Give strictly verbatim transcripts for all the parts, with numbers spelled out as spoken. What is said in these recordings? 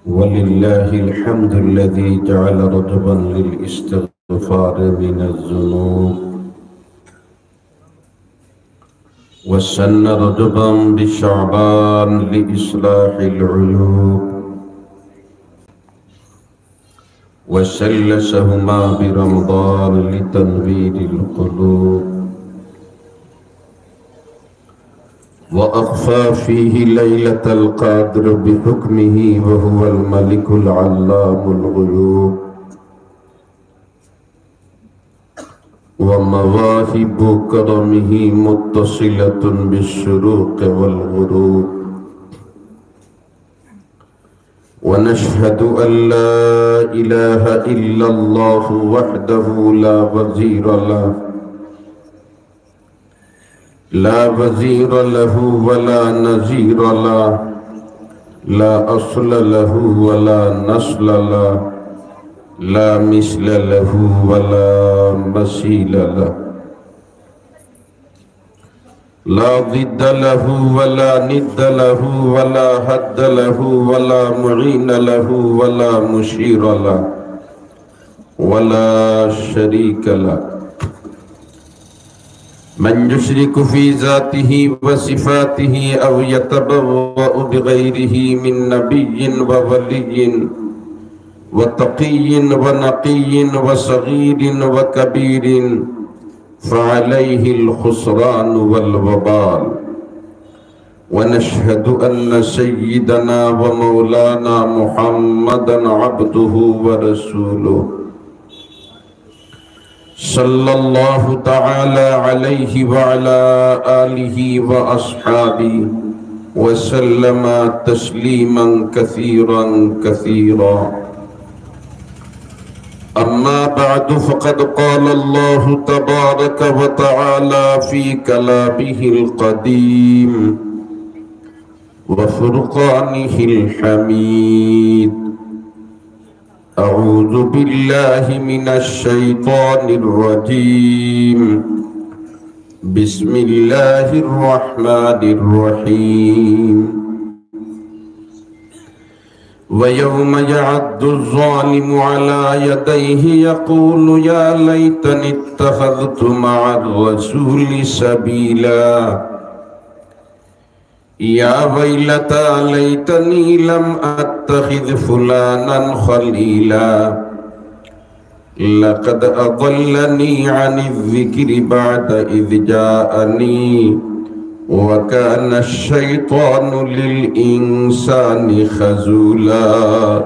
ولله الحمد الذي جعل رجبا للاستغفار من الذنوب، وسن رجبا بشعبان لإصلاح العيوب، وثلثهما برمضان لتنوير القلوب، وأخفى فيه ليلة القدر بحكمه وهو الملك العلام الغيوب، ومواهب كرمه متصلة بالشروق والغروب. ونشهد أن لا إله إلا الله وحده لا وزير له، لا وزير له ولا نظير له، لا أصل له ولا نسل له، لا مثل له ولا مثيل له، لا ضد له ولا ند له ولا حد له ولا معين له ولا مشير له ولا شريك له. من يشرك في ذاته وصفاته أو يتبوأ بغيره من نبي وولي وتقي ونقي وصغير وكبير فعليه الخسران والوبال. ونشهد أن سيدنا ومولانا محمدا عبده ورسوله، صلى الله تعالى عليه وعلى آله وأصحابه وسلم تسليما كثيرا كثيرا. أما بعد، فقد قال الله تبارك وتعالى في كلامه القديم وفرقانه الحميد: أعوذ بالله من الشيطان الرجيم. بسم الله الرحمن الرحيم. ويوم يعض الظالم على يديه يقول يا ليتني اتخذت مع الرسول سبيلا. يا ويلتى ليتني لم أتخذ فلانا خليلا. لقد أضلني عن الذكر بعد إذ جاءني وكان الشيطان للإنسان خذولا.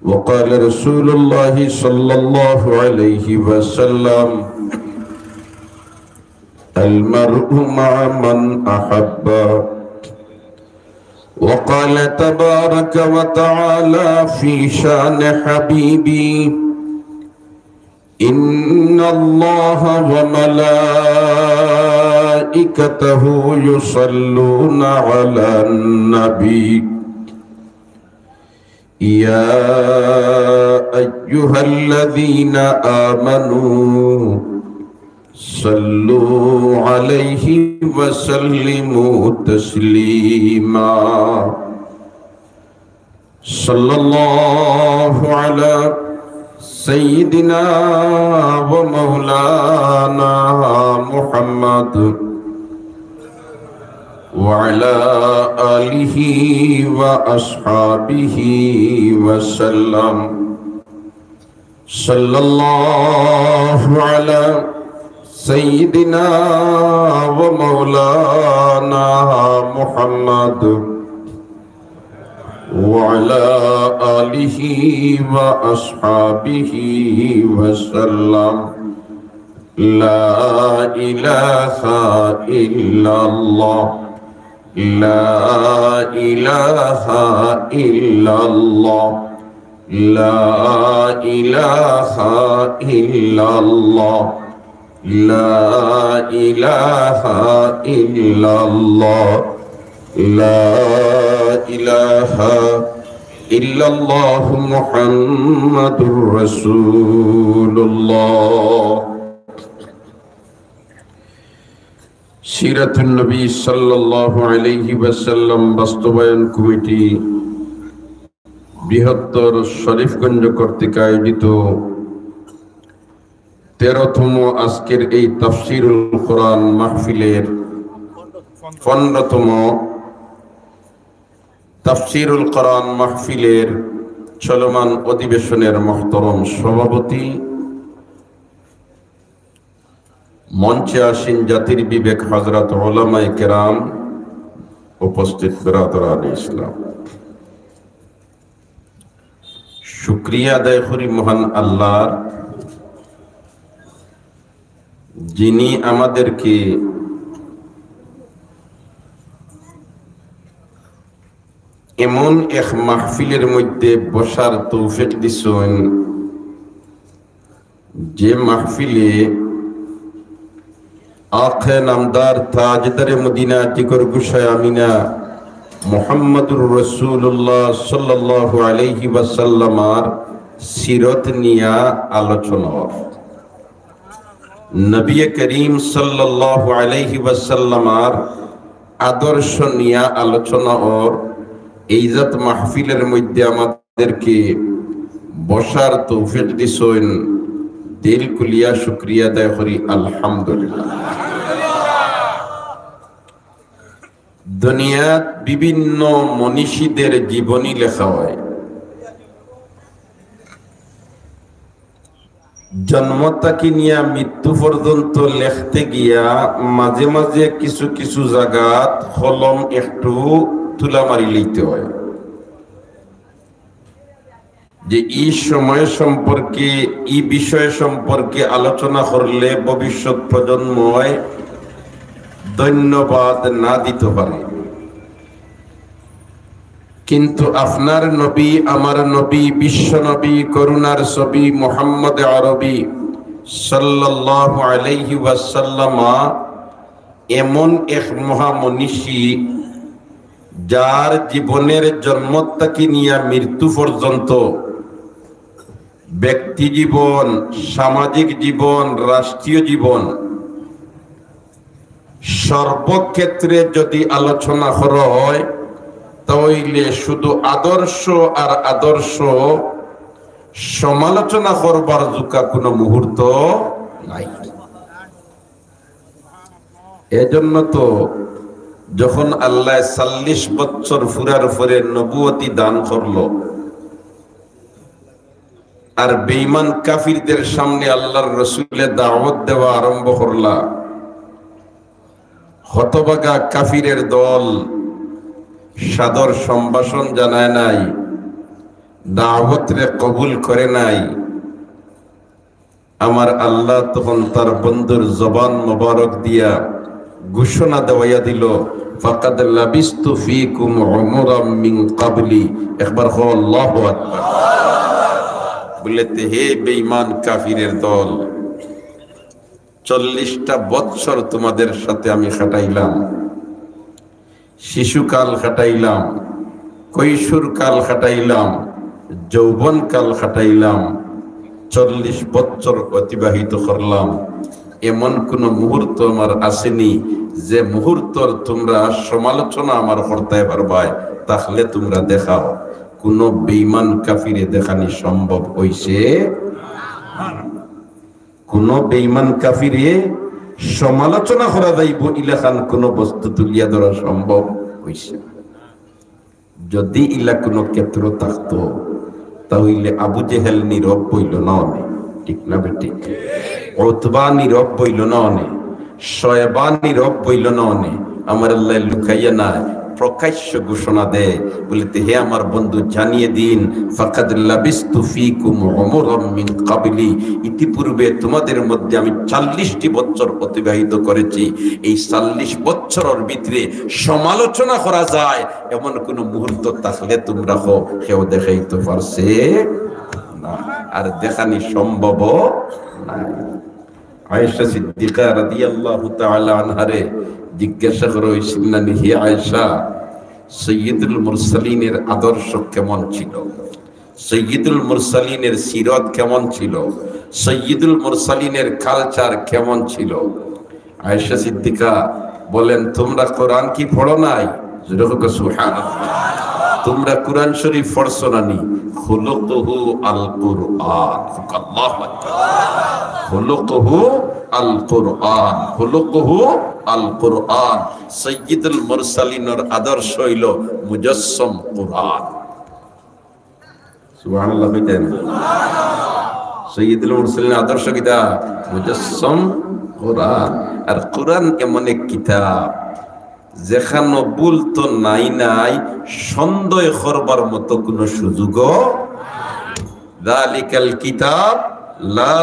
وقال رسول الله صلى الله عليه وسلم: المرء مع من أحب. وقال تبارك وتعالى في شان حبيبي: إن الله وملائكته يصلون على النبي، يا أيها الذين آمنوا صلوا عليه وسلموا تسليما. صلى الله على سيدنا ومولانا محمد وعلى آله وأصحابه وسلم. صلى الله على سيدنا ومولانا محمد وعلى آله وأصحابه وسلم. لا إله إلا الله. لا إله إلا الله. لا إله إلا الله. لا إله إلا الله. لا إله إلا الله محمد رسول الله. সিরাতুন নবী সাল্লাল্লাহু আলাইহি ওয়াসাল্লাম বাস্তবায়ন কমিটি বৃহত্তর শরীফগঞ্জ কর্তৃক আয়োজিত তেরোতম আজকের এই তাফসিরুল কোরআন মাহফিলের পনেরোতম তাফসিরুল কোরআন মাহফিলের চলমান অধিবেশনের মহতরম সভাপতি, মঞ্চে আসীন জাতির বিবেক হযরত উলামায়ে কেরাম, উপস্থিত বেরাদরানে ইসলাম, শুকরিয়া আদায় করি মহান আল্লাহর, যিনি আমাদেরকে এমন এক মাহফিলের মধ্যে বসার তৌফিক দিছইন, যে মাহফিলে আকে নামদার তাজদারে মদিনা জিগর গোসায় আমিনা মুহাম্মাদুর রাসূলুল্লাহ সাল্লাল্লাহু আলাইহি ওয়াসাল্লামর সিরত নিয়া আলোচনা অর, নবী করিম সাল্লাল্লাহু আলাইহি ওয়াসাল্লামর আদর্শ নিয়া আলোচনা অর। এই জাত মাহফিলের মধ্যে আমাদেরকে বসার তৌফিক দিছইন, দিল খুলিয়া শুকরিয়া আদায় করি, আলহামদুলিল্লাহ। দুনিয়াত বিভিন্ন মনীষীদের জীবনী লেখা হয়। জন্ম থাকি নিয়া মৃত্যু পর্যন্ত লেখতে গিয়া মাঝে মাঝে কিছু কিছু জাগাত কলম একটু তুলা মারি লইতে হয়। যে ই সময় সম্পর্কে, ই বিষয় সম্পর্কে আলোচনা করলে ভবিষ্যৎ প্রজন্ময় ধন্যবাদ না দিতে পারে। কিন্তু আপনার নবী, আমার নবী, বিশ্ব নবী, করুণার ছবি মুহাম্মদ আরবি সাল্লাল্লাহু আলাইহি ওয়াসাল্লামা এমন এক মহামনীষী, যার জীবনের জন্ম থাকি নিয়া মৃত্যু পর্যন্ত ব্যক্তি জীবন, সামাজিক জীবন, রাষ্ট্রীয় জীবন, সর্বক্ষেত্রে যদি আলোচনা করা হয়, তাহলে শুধু আদর্শ আর আদর্শ, সমালোচনা করবার জুকা কোনো মুহূর্ত নাই। এজন্য তো যখন আল্লাহ চল্লিশ বছর ফুরার পরে নবুয়তি দান করলো, আর বেঈমান কাফিরদের সামনে আল্লাহর রসুলে দাওয়াত দেওয়া আরম্ভ করলা, হতভাগা কাফিরের দল সাদর সম্ভাষণ জানায় নাই, দাওয়াতরে কবুল করে নাই। আমার আল্লাহ তখন তার বন্ধুর জবান মোবারক দিয়া ঘোষণা দেওয়াইয়া দিল, "ফাকাদ লাবিস্তু ফীকুম উমরাম মিন ক্বাবলি।" একবার কও, "আল্লাহু আকবার।" বললে, "তে হে বেঈমান কাফিরের দল, চল্লিশটা বৎসর তোমাদের সাথে আমি কাটাইলাম, শিশুকাল কাটাইলাম, কৈশোরকাল কাটাইলাম, যৌবনকাল কাটাইলাম, চল্লিশ বৎসর অতিবাহিত করলাম, এমন কোনো মুহূর্ত আমার আসেনি যে মুহূর্তর তোমরা সমালোচনা আমার করতে পারবায়, তাহলে তোমরা দেখাও।" কোনো বেঈমান কাফিরে দেখানি সম্ভব হইছে? কোনো বেঈমান কাফিরে সমালোচনা করা যাইব, ইলাখান কোনো বস্তু তুলিয়া ধরা সম্ভব হইছে না। যদি ইলা কোনো ক্ষেত্র থাকতো, তাহলে আবু জেহেল নীরব বইল না অনে, ঠিক না বেঠিক? উতবা নীরব বইল না অনে, শয়বা নীরব বইল না অনে। আমার আল্লাহ লুকাইয়া নাই, প্রকাশ্য ঘোষণা দেয়, বলে, "তে হে আমার বন্ধু, জানিয়ে দিন, ফাকাদ লাবিস্তু ফীকুম উমরাম মিন ক্বাবলি, ইতিপূর্বে তোমাদের মধ্যে আমি চল্লিশটি বছর অতিবাহিত করেছি।" এই চল্লিশ বছরের ভিতরে সমালোচনা করা যায় এমন কোনো মুহূর্ত থাকলে তোমরা কও, কেউ দেখাইতে পারছে না, আর দেখানি সম্ভব নাই। আয়েশা সিদ্দিকা রাদিয়াল্লাহু তাআলা আনহারে জিজ্ঞাসা করা হয়েছিল না, "হে আয়েশা, সৈয়দুল মুরসালিনের আদর্শ কেমন ছিল? সৈয়দুল মুরসালিনের সিরত কেমন ছিল? সৈয়দুল মুরসালিনের কালচার কেমন ছিল?" আয়েশা সিদ্দিকা বলেন, তোমরা কোরআন কি পড়ো নাই? জোরে হোক সুবহানাল্লাহ। তোমরা কোরআন শরীফ পড়ছো না নি? খুলুকুহু আল কোরআন। আল্লাহু আকবার। খুলুকুহু আল কোরআন, খুলুকুহু আল কোরআন। সাইয়্যিদুল মুরসালিনর আদর্শ হইল মুজাসসাম কোরআন। সুবহানাল্লাহ কইতেন। সাইয়্যিদুল মুরসালিন আদর্শ কিতা? মুজাসসাম কোরআন। আর কোরআন এমন এক কিতাব, যেখানো ভুল তো নাই নাই, সন্দেহ করবার মতো কোনো সুযোগও। যালিকাল কিতাব লা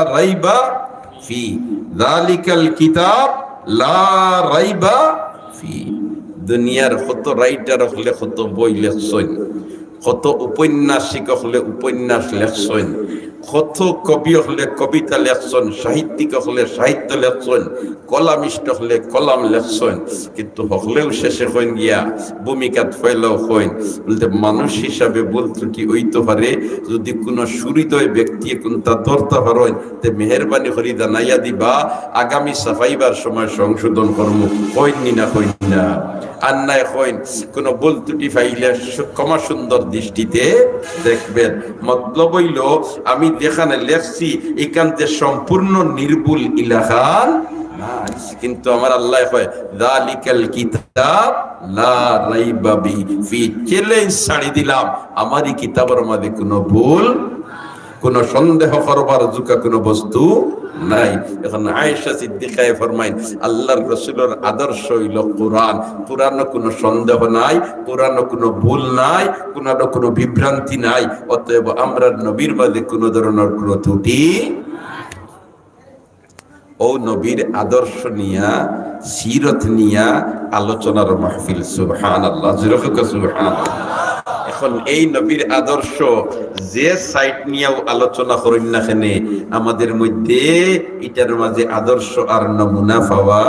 রাইবা ফি, যালিকাল কিতাব লা রাইবা ফি। দুনিয়ার কত রাইটার হকলে কত বই লেখছইন, কত উপন্যাসিক হকলে উপন্যাস লেখছইন, কত কবি হকলে কবিতা লেখছইন, সাহিত্যিক হকলে সাহিত্য লেখছইন, কলামিস্ট হকলে কলাম লেখছইন, কিন্তু হকলেও শেষে কইন গিয়া, ভূমিকাত ফেলাও কইন, বলতে মানুষ হিসাবে ভুল ত্রুটি হইতে পারে। যদি কোনো সুহৃদয় ব্যক্তি কোনটা ধরতে পারেন, তে মেহেরবানি করি জানাইয়া দিবা, আগামী ছাপাইবার সময় সংশোধন করমু। কইন নি না, কইন না? আর নাই কইন, কোনো ভুল ত্রুটি পাইলে সু-, ক্ষমা সুন্দর দৃষ্টিতে দেখবেন। মতলব হইল, আমি যেখানে লেখছি, এখান যে সম্পূর্ণ নির্ভুল ইলাখান না, কিন্তু আমার আল্লাহ কয়, "যালিকাল কিতাব লা রাইবা বি-, ফি", চ্যালেঞ্জ ছাড়ি দিলাম, আমারই কিতাবের মাঝে কোনো ভুল, কোনো সন্দেহ করবার জুকা কোনো বস্তু নাই। এখন আয়েশা সিদ্দিকায় ফরমাইন, আল্লাহর রসুলের আদর্শ হইল কোরআন, কোরআনো কোনো সন্দেহ নাই, কোরআনো কোনো ভুল নাই, কোরআনো কোনো বিভ্রান্তি নাই। অতএব আমরার নবীর মাঝে কোনো ধরনের কোনো ত্রুটি, ও নবীর আদর্শ নিয়া, সিরত নিয়া আলোচনার মাহফিল। সুবহানাল্লাহ, জোরে হোক সুবহানাল্লাহ। এখন এই নবীর আদর্শ যে সাইড নিয়াও আলোচনা করইন না কেনে, আমাদের মধ্যে ইটার মাঝে আদর্শ আর নমুনা পাওয়া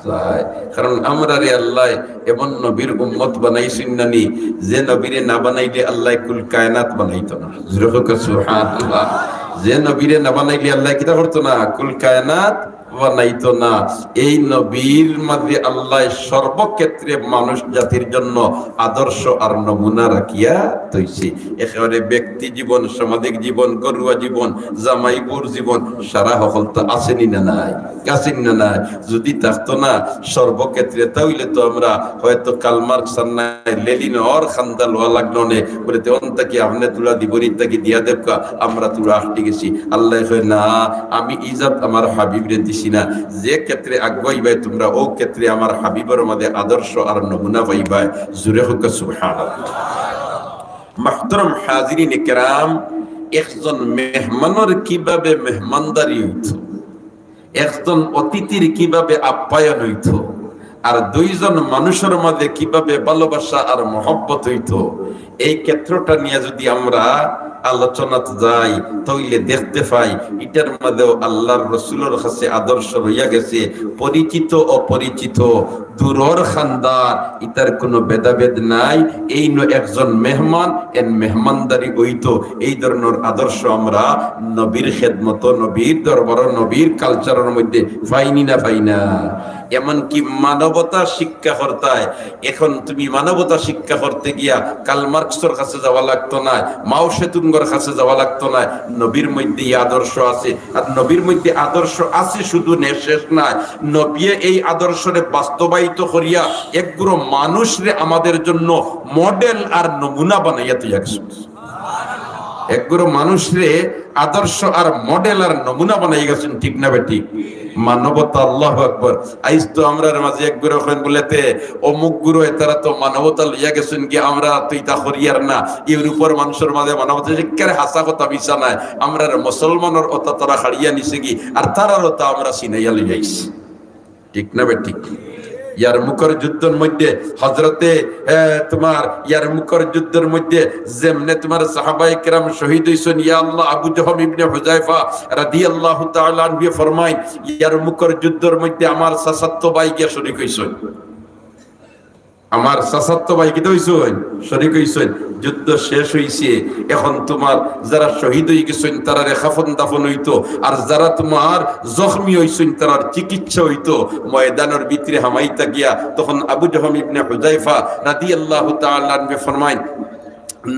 যায়। কারণ আমরারে আল্লাহ এমন নবীর উম্মত বানাইছইন না নি, যে নবীরে না বানাইলে আল্লাহ কুল কায়নাত বানাইতো না। জোরে হোক সুবহানাল্লাহ। যে নবীরে না বানাইলে আল্লাহ কিতা করতো না? কুল কায়নাত বানাইতো না। এই নবীর মাঝে আল্লাহ সর্বক্ষেত্রে মানুষ জাতির জন্য আদর্শ আর নমুনা রাখিয়া থইছে। একেবারে ব্যক্তি জীবন, সামাজিক জীবন, ঘরোয়া জীবন, জামাই বউর জীবন, সারা হকলতা আছে নি না নাই? আছে নি না নাই? যদি থাকতো না সর্বক্ষেত্রে, তাইলে তো আমরা হয়তো কার্ল মার্কস আর নাই লেনিন অর খান্দা লওয়া লাগলো নে, বলে, "তে অন থাকি আপনে তুলা দিবনি, থাকি দিয়া দেবকা, আমরা তুলা আটকি গেছি।" আল্লাহ কয়, "না, আমি ইজাত আমার হাবিবরে দিছি না, যে ক্ষেত্রে আগুয়াইবায় তোমরা, ও ক্ষেত্রে আমার হাবিবর মাঝে আদর্শ আর নমুনা পাইবায়।" জোরে হোক সুবহানাল্লাহ। মুহতারাম হাজিরিন কেরাম, একজন মেহমানর কিভাবে মেহমানদারি হইতো, একজন অতিথির কিভাবে আপ্যায়ন হইতো, আর দুইজন মানুষের মাঝে কিভাবে ভালোবাসা আর মহব্বত হইতো, এই ক্ষেত্রটা নিয়ে যদি আমরা আলোচনাত যাই, তাইলে দেখতে পাই, ইটার মাঝেও আল্লাহর রসুলের কাছে আদর্শ রইয়া গেছে। পরিচিত অপরিচিত, দূরর খান্দার, ইতার কোনো ভেদাভেদ নাই। এইন একজন মেহমান, এন মেহমানদারি হইতো। এই ধরনের আদর্শ আমরা নবীর খেদমত, নবীর দরবার, নবীর কালচারের মধ্যে পাইনি না পাই না? এমনকি মানবতা শিক্ষা করতায়। এখন তুমি মানবতা শিক্ষা করতে গিয়া কার্ল মার্কসর কাছে যাওয়া লাগতো না, মাও সেতুঙ্গর কাছে যাওয়া লাগতো না। নবীর মধ্যে এই আদর্শ আছে। আর নবীর মধ্যে আদর্শ আছে শুধু নে-, শেষ নয়, নবীয়ে এই আদর্শরে বাস্তবায়িত করিয়া একগুলো মানুষরে আমাদের জন্য মডেল আর নমুনা বানাইয়া তৈরি করছে। একগুলো মানুষরে আদর্শ আর মডেল আর নমুনা বানাই গেছেন, ঠিক না বেঠিক? মানবতা, আল্লাহু আকবার। আইজ তো আমরার মাঝে একগুলো কইন বলে, "তে অমুক গুরু, এতারা তো মানবতা লইয়া গেছেন কি, আমরা তো ইতা করিয়ার না।" ইউরোপর মানুষের মাঝে মানবতা, একেবারে হাছা কথা, মিছা নায়। আমরার মুসলমানর ওতা তারা হারিয়া নিছে কি, আর তারার ওতা আমরা ছিনাইয়া লইয়া আইছি। ঠিক না বেঠিক? ইয়ারমুকর যুদ্ধর মধ্যে হযরতে, এ, তোমার ইয়ারমুকর যুদ্ধর মধ্যে যেমনে তোমার সাহাবায়ে কেরাম শহীদ হইছেন, ইয়া আল্লাহ, আবু জহম ইবনে হুযায়ফা রাদিয়াল্লাহু তাআলা আনহু ফরমাইন, ইয়ারমুকর যুদ্ধর মধ্যে আমার চাচাতো ভাই গিয়া শরীক হইছেন। আমার চাচাতো ভাই কিতা অইছইন? শরিক অইছইন। যুদ্ধ শেষ অইছে, এখন তুমার যারা শহিদ অইগেছইন তারারে কাফন দাফন অইতো, আর যারা তুমার জখমি অইছইন তারার চিকিৎসা অইতো। ময়দানর ভিতরে হামাইতা গিয়া তখন আবু জহম ইবনে হুযায়ফা রাদিয়াল্লাহু তাআলা আনহু ফরমাইন,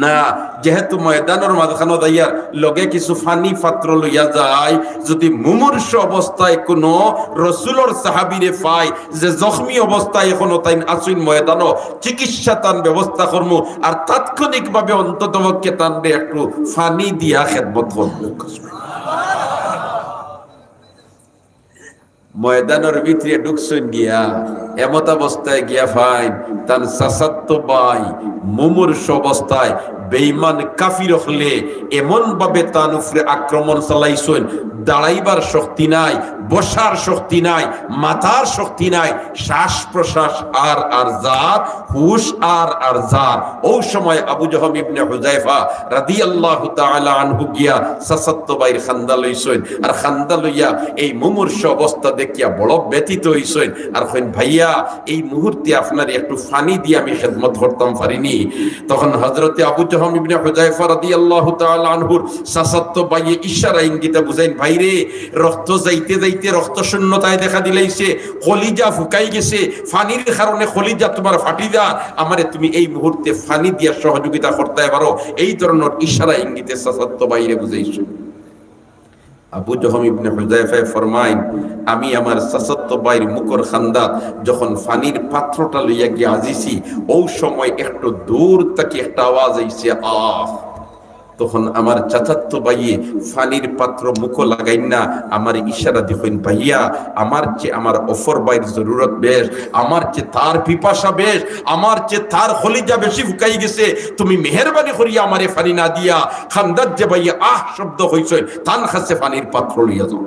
না, যেহেতু ময়দানর মাঝখানো যাইয়ার লগে কিছু পানি পাত্র লইয়া যাই, যদি মুমূর্ষু অবস্থায় কোনো রসুলর সাহাবীরে পাই, যে জখমি অবস্থায় এখনো তাইন আছইন ময়দানো, চিকিৎসা তান ব্যবস্থা করমু, আর তাৎক্ষণিকভাবে অন্ততপক্ষে তানরে একটু পানি দিয়া খেদমত করমু। ময়দানর ভিতরে ঢুকছইন গিয়া, এমতাবস্থায় গিয়া পাইন, তান চাচাতো ভাই মুমূর্ষু অবস্থায় বেঈমান কাফির অকলে এমনভাবে তান উপরে আক্রমণ চালাইছইন, দাঁড়াইবার শক্তি নাই, বসার শক্তি নাই, মাতার শক্তি নাই, শ্বাস প্রশ্বাস আর আর যার, হুশ আর আর যার। অউ সময় আবু জহম ইবনে হুযায়ফা রাদিয়াল্লাহু তাআলা আনহু গিয়া চাচাতো ভাইর কান্দা লইছইন, আর কান্দা লইয়া এই মুমূর্ষু অবস্থা দেখিয়া বড় ব্যথিত অইছইন, আর কইন, ভাইয়া, এই মুহূর্তে আপনারে একটু পানি দিয়া আমি খেদমত করতাম পারিনি? তখন হযরতে আবু জহম ইবনে হুযায়ফা রাদিয়াল্লাহু তাআলা আনহুর চাচাতো ভাইয়ে ইশারা ইঙ্গিতে বুঝাইন, ভাইরে, রক্ত যাইতে যাইতে রক্ত শূন্যতায় দেখা দিলাইছে, কলিজা ফুকাই গেছে, পানির কারণে কলিজা তুমার ফাটি যার, আমারে তুমি এই মুহূর্তে পানি দিয়া সহযোগিতা করতায় পারো। এই ধরনর ইশারা ইঙ্গিতে চাচাতো ভাইরে বুঝাইছইন। আবু জহম ইবনে হুযায়ফায় ফরমাইন, আমি আমার চাচাতো ভাইর মুখর কান্দাত যখন পানির পাত্রটা লইয়া গিয়া হাজিছি, অউ সময় একটু দূর থাকি একটা আওয়াজ আইছে, আহ। তখন আমার চাচাতো ভাইয়ে পানির পাত্র মুখো লাগাইন না, আমারে ইশারা দি কইন, ভাইয়া, আমার চেয়ে আমার অপর ভাইর জরুরত বেশ, আমার চেয়ে তার পিপাসা বেশ, আমার চেয়ে তার কলিজা বেশি ফুকাই গেছে, তুমি মেহেরবানি করিয়া আমারে পানি না দিয়া কান্দাত যে ভাইয়ে আহ শব্দ কইছইন, তান কাছে পানির পাত্র লইয়া যাও।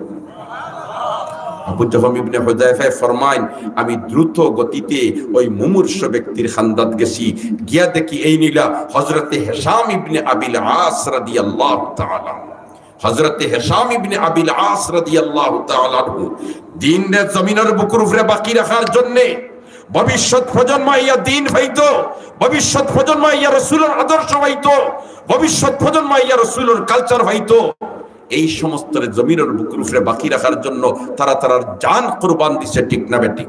আবু জহম ইবনে হুযায়ফায় ফরমাইন, আমি দ্রুত গতিতে ওই মুমূর্ষু ব্যক্তির কান্দাত গেছি, গিয়া দেখি এইন অইলা হযরতে হিশাম ইবনে আবিল আস রাদিয়াল্লাহু তাআলা আনহু। হযরতে হিশাম ইবনে আবিল আস রাদিয়াল্লাহু তাআলা আনহু দ্বীনরে জমিনর বুকুর উপরে বাকি রাখার জন্যে, ভবিষ্যৎ প্রজন্ম আইয়া দ্বীন পাইতো, ভবিষ্যৎ প্রজন্ম আইয়া রসুলর আদর্শ পাইতো, ভবিষ্যৎ প্রজন্ম আইয়া রসুলর culture পাইতো, এই সমস্তরে জমিনর বুকুর উপরে বাকি রাখার জন্য তারা তারার জান কুরবান দিছে, ঠিক না বেঠিক?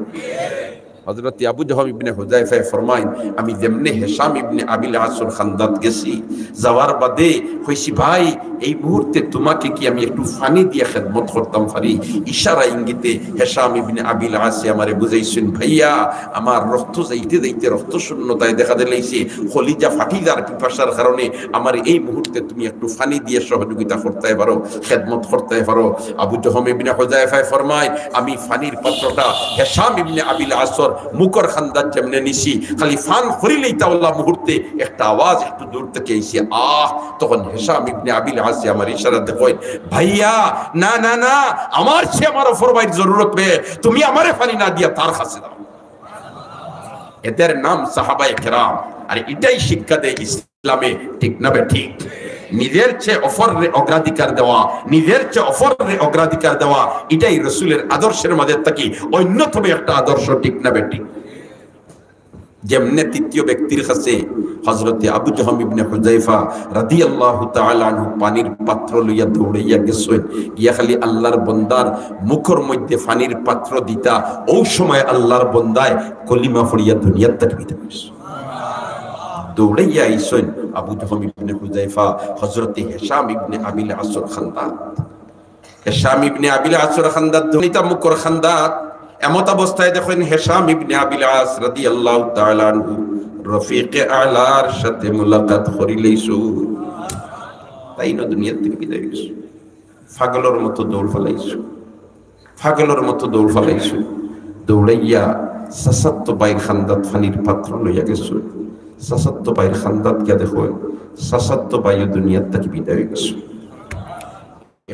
হযরতে আবু জহম ইবনে হুযায়ফায় ফরমাইন, আমি যেমনে হিশাম ইবনে আবিল আসর কান্দাত গেছি, যাওয়ার বাদে কইছি, ভাই, এই মুহূর্তে তোমাকে কি আমি একটু পানি দিয়া খেদমত করতাম পারি? ইশারা ইঙ্গিতে হিশাম ইবনে আবিল আসে আমারে বুঝাইছইন, ভাইয়া, আমার রক্ত যাইতে যাইতে রক্ত শূন্যতায় দেখা দিলাইছে, কলিজা ফাটি যার পিপাসার কারণে, আমারে এই মুহূর্তে তুমি একটু পানি দিয়া সহযোগিতা করতায় পারো, খেদমত করতায় পারো। আবু জহম ইবনে হুযায়ফায় ফরমাইন, আমি পানির পাত্রটা হিশাম ইবনে আবিল আসর মুখর কান্দাত যেমনে নিছি, খালি পান করিলেই তাওলা মুহূর্তে একটা আওয়াজ একটু দূর থাকি আইছে, আহ। তখন হিশাম ইবনে আবিল আসে আমার ইশারাতে কইন, ভাইয়া, না, না, না, আমার চেয়ে আমার অপর ভাইর জরুরত বেশ, তুমি আমারে পানি না দিয়া তার কাছে দাও। এদের নাম সাহাবায়ে কেরাম। আর ইটাই শিক্ষা দেয় ইসলামে, ঠিক না বেঠিক? নিজের চেয়ে অপররে অগ্রাধিকার দেওয়া, নিজের চেয়ে অপররে অগ্রাধিকার দেওয়া, ইটাই রসুলের আদর্শের মাঝে থাকি অন্যতম একটা আদর্শ, ঠিক না বেঠিক? যেমনে তৃতীয় ব্যক্তির কাছে হযরতে আবু জহম ইবনে হুযায়ফা রাদিয়াল্লাহু তাআলা আনহু পানির পাত্র লইয়া দৌড়াইয়া গেছইন, গিয়া খালি আল্লাহর বন্দার মুখর মধ্যে পানির পাত্র দিতা, অউ সময় আল্লাহর বন্দায় কলিমা পড়িয়া দুনিয়ার থাকি বিদায় অইছে। দৌড়াইয়া আইছইন আবু জহম ইবনে হুযায়ফা, হযরতে হিশাম ইবনে আবিল আসর কান্দাত। হিশাম ইবনে আবিল আসর কান্দাত দৌড়াইতা মুখর কান্দাত, এমতাবস্থায় দেখইন হিশাম ইবনে আবিল আস রাদিয়াল্লাহু তাআলা আনহু রফিকে আলার সাথে মুলাকাত করিলাইছইন। তাইন দুনিয়ার থাকি বিদায় অইছইন। পাগলর মতো দৌড় ফালাইছইন, পাগলর মতো দৌড় ফালাইছইন। দৌড়াইয়া চাচাতো ভাইর কান্দাত পানির পাত্র লইয়া গেছইন। চাচাতো ভাইর কান্দাত গিয়া দেখইন, চাচাতো ভাইও দুনিয়ার থাকি বিদায় অইগেছইন।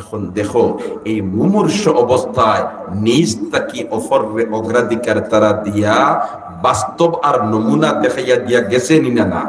এখন দেখো, এই মুমূর্ষু অবস্থায় নিজ থাকি অপররে অগ্রাধিকার তারা দিয়া বাস্তব আর নমুনা দেখাইয়া দিয়া গেছে নি না? না,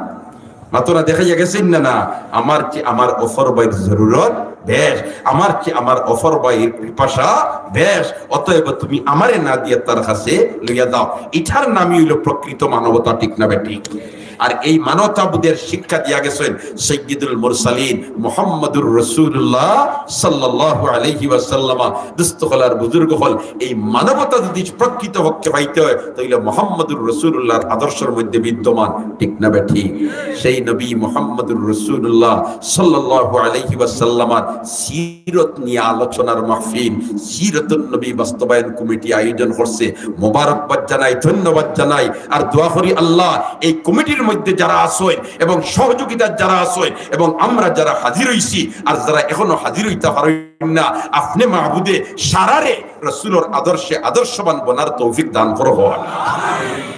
মাতো না, দেখাইয়া গেছে নি না? না, আমার চেয়ে আমার অপর ভাইর জরুরত বেশ, আমার চেয়ে আমার অপর ভাইর পিপাসা বেশ, অতএব তুমি আমারে না দিয়া তার কাছে লইয়া যাও। এটার নামই হইল প্রকৃত মানবতা, ঠিক না বেঠিক? আর এই মানবতাবোধের শিক্ষা দিয়া গেছেন সৈয়দুল মুরসালিন মুহাম্মদুর রাসূলুল্লাহ সাল্লাল্লাহু আলাইহি ওয়াসাল্লাম। দোস্ত অকল আর বুজুর্গ অকল, এই মানবতা যদি প্রকৃত পক্ষে পাইতে হয়, তাহলে মুহাম্মদুর রাসূলুল্লাহর আদর্শের মধ্যে বিদ্যমান, ঠিক না বেঠিক? সেই নবী মুহাম্মদুর রাসূলুল্লাহ সাল্লাল্লাহু আলাইহি ওয়াসাল্লামর সিরত নিয়ে আলোচনার মাহফিল, সিরতুন নবী বাস্তবায়ন কমিটি আয়োজন করছে। মোবারকবাদ জানাই, ধন্যবাদ জানাই, আর দোয়া করি আল্লাহ এই কমিটির মধ্যে যারা আছেন এবং সহযোগিতার যারা আছেন এবং আমরা যারা হাজির হইছি আর যারা এখনো হাজির হইতে পারেন না, আপনি মাহবুদে সারারে রসুলর আদর্শে আদর্শবান বনার তৌফিক দান করো হন।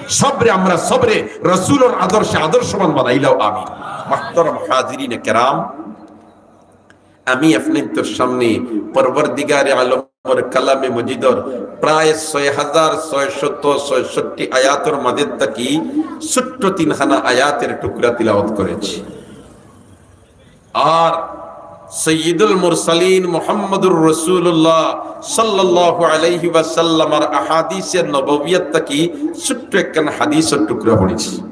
সবরে আমরা সবরে রসুলর আদর্শে আদর্শবান বানাইলাও, আমিন। মুহতারাম হাজিরিনে কেরাম, আমি আপনাইন্তর সামনে পরওয়ারদিগারে আলমর কালামে মজিদর প্রায় ছয় হাজার ছয়শত ছয়ষট্টি আয়াতর মাঝে থাকি ছোট্ট তিনখানা আয়াতের টুকরা তিলাওয়াত করেছি। আর সৈয়দুল মুরসালিন মুহাম্মদুর রাসূলুল্লাহ সাল্লাল্লাহু আলাইহি ওয়াসাল্লামর আহাদিসে নববিয়াত থাকি ছোট্ট একখান হাদিসর টুকরা পড়েছি।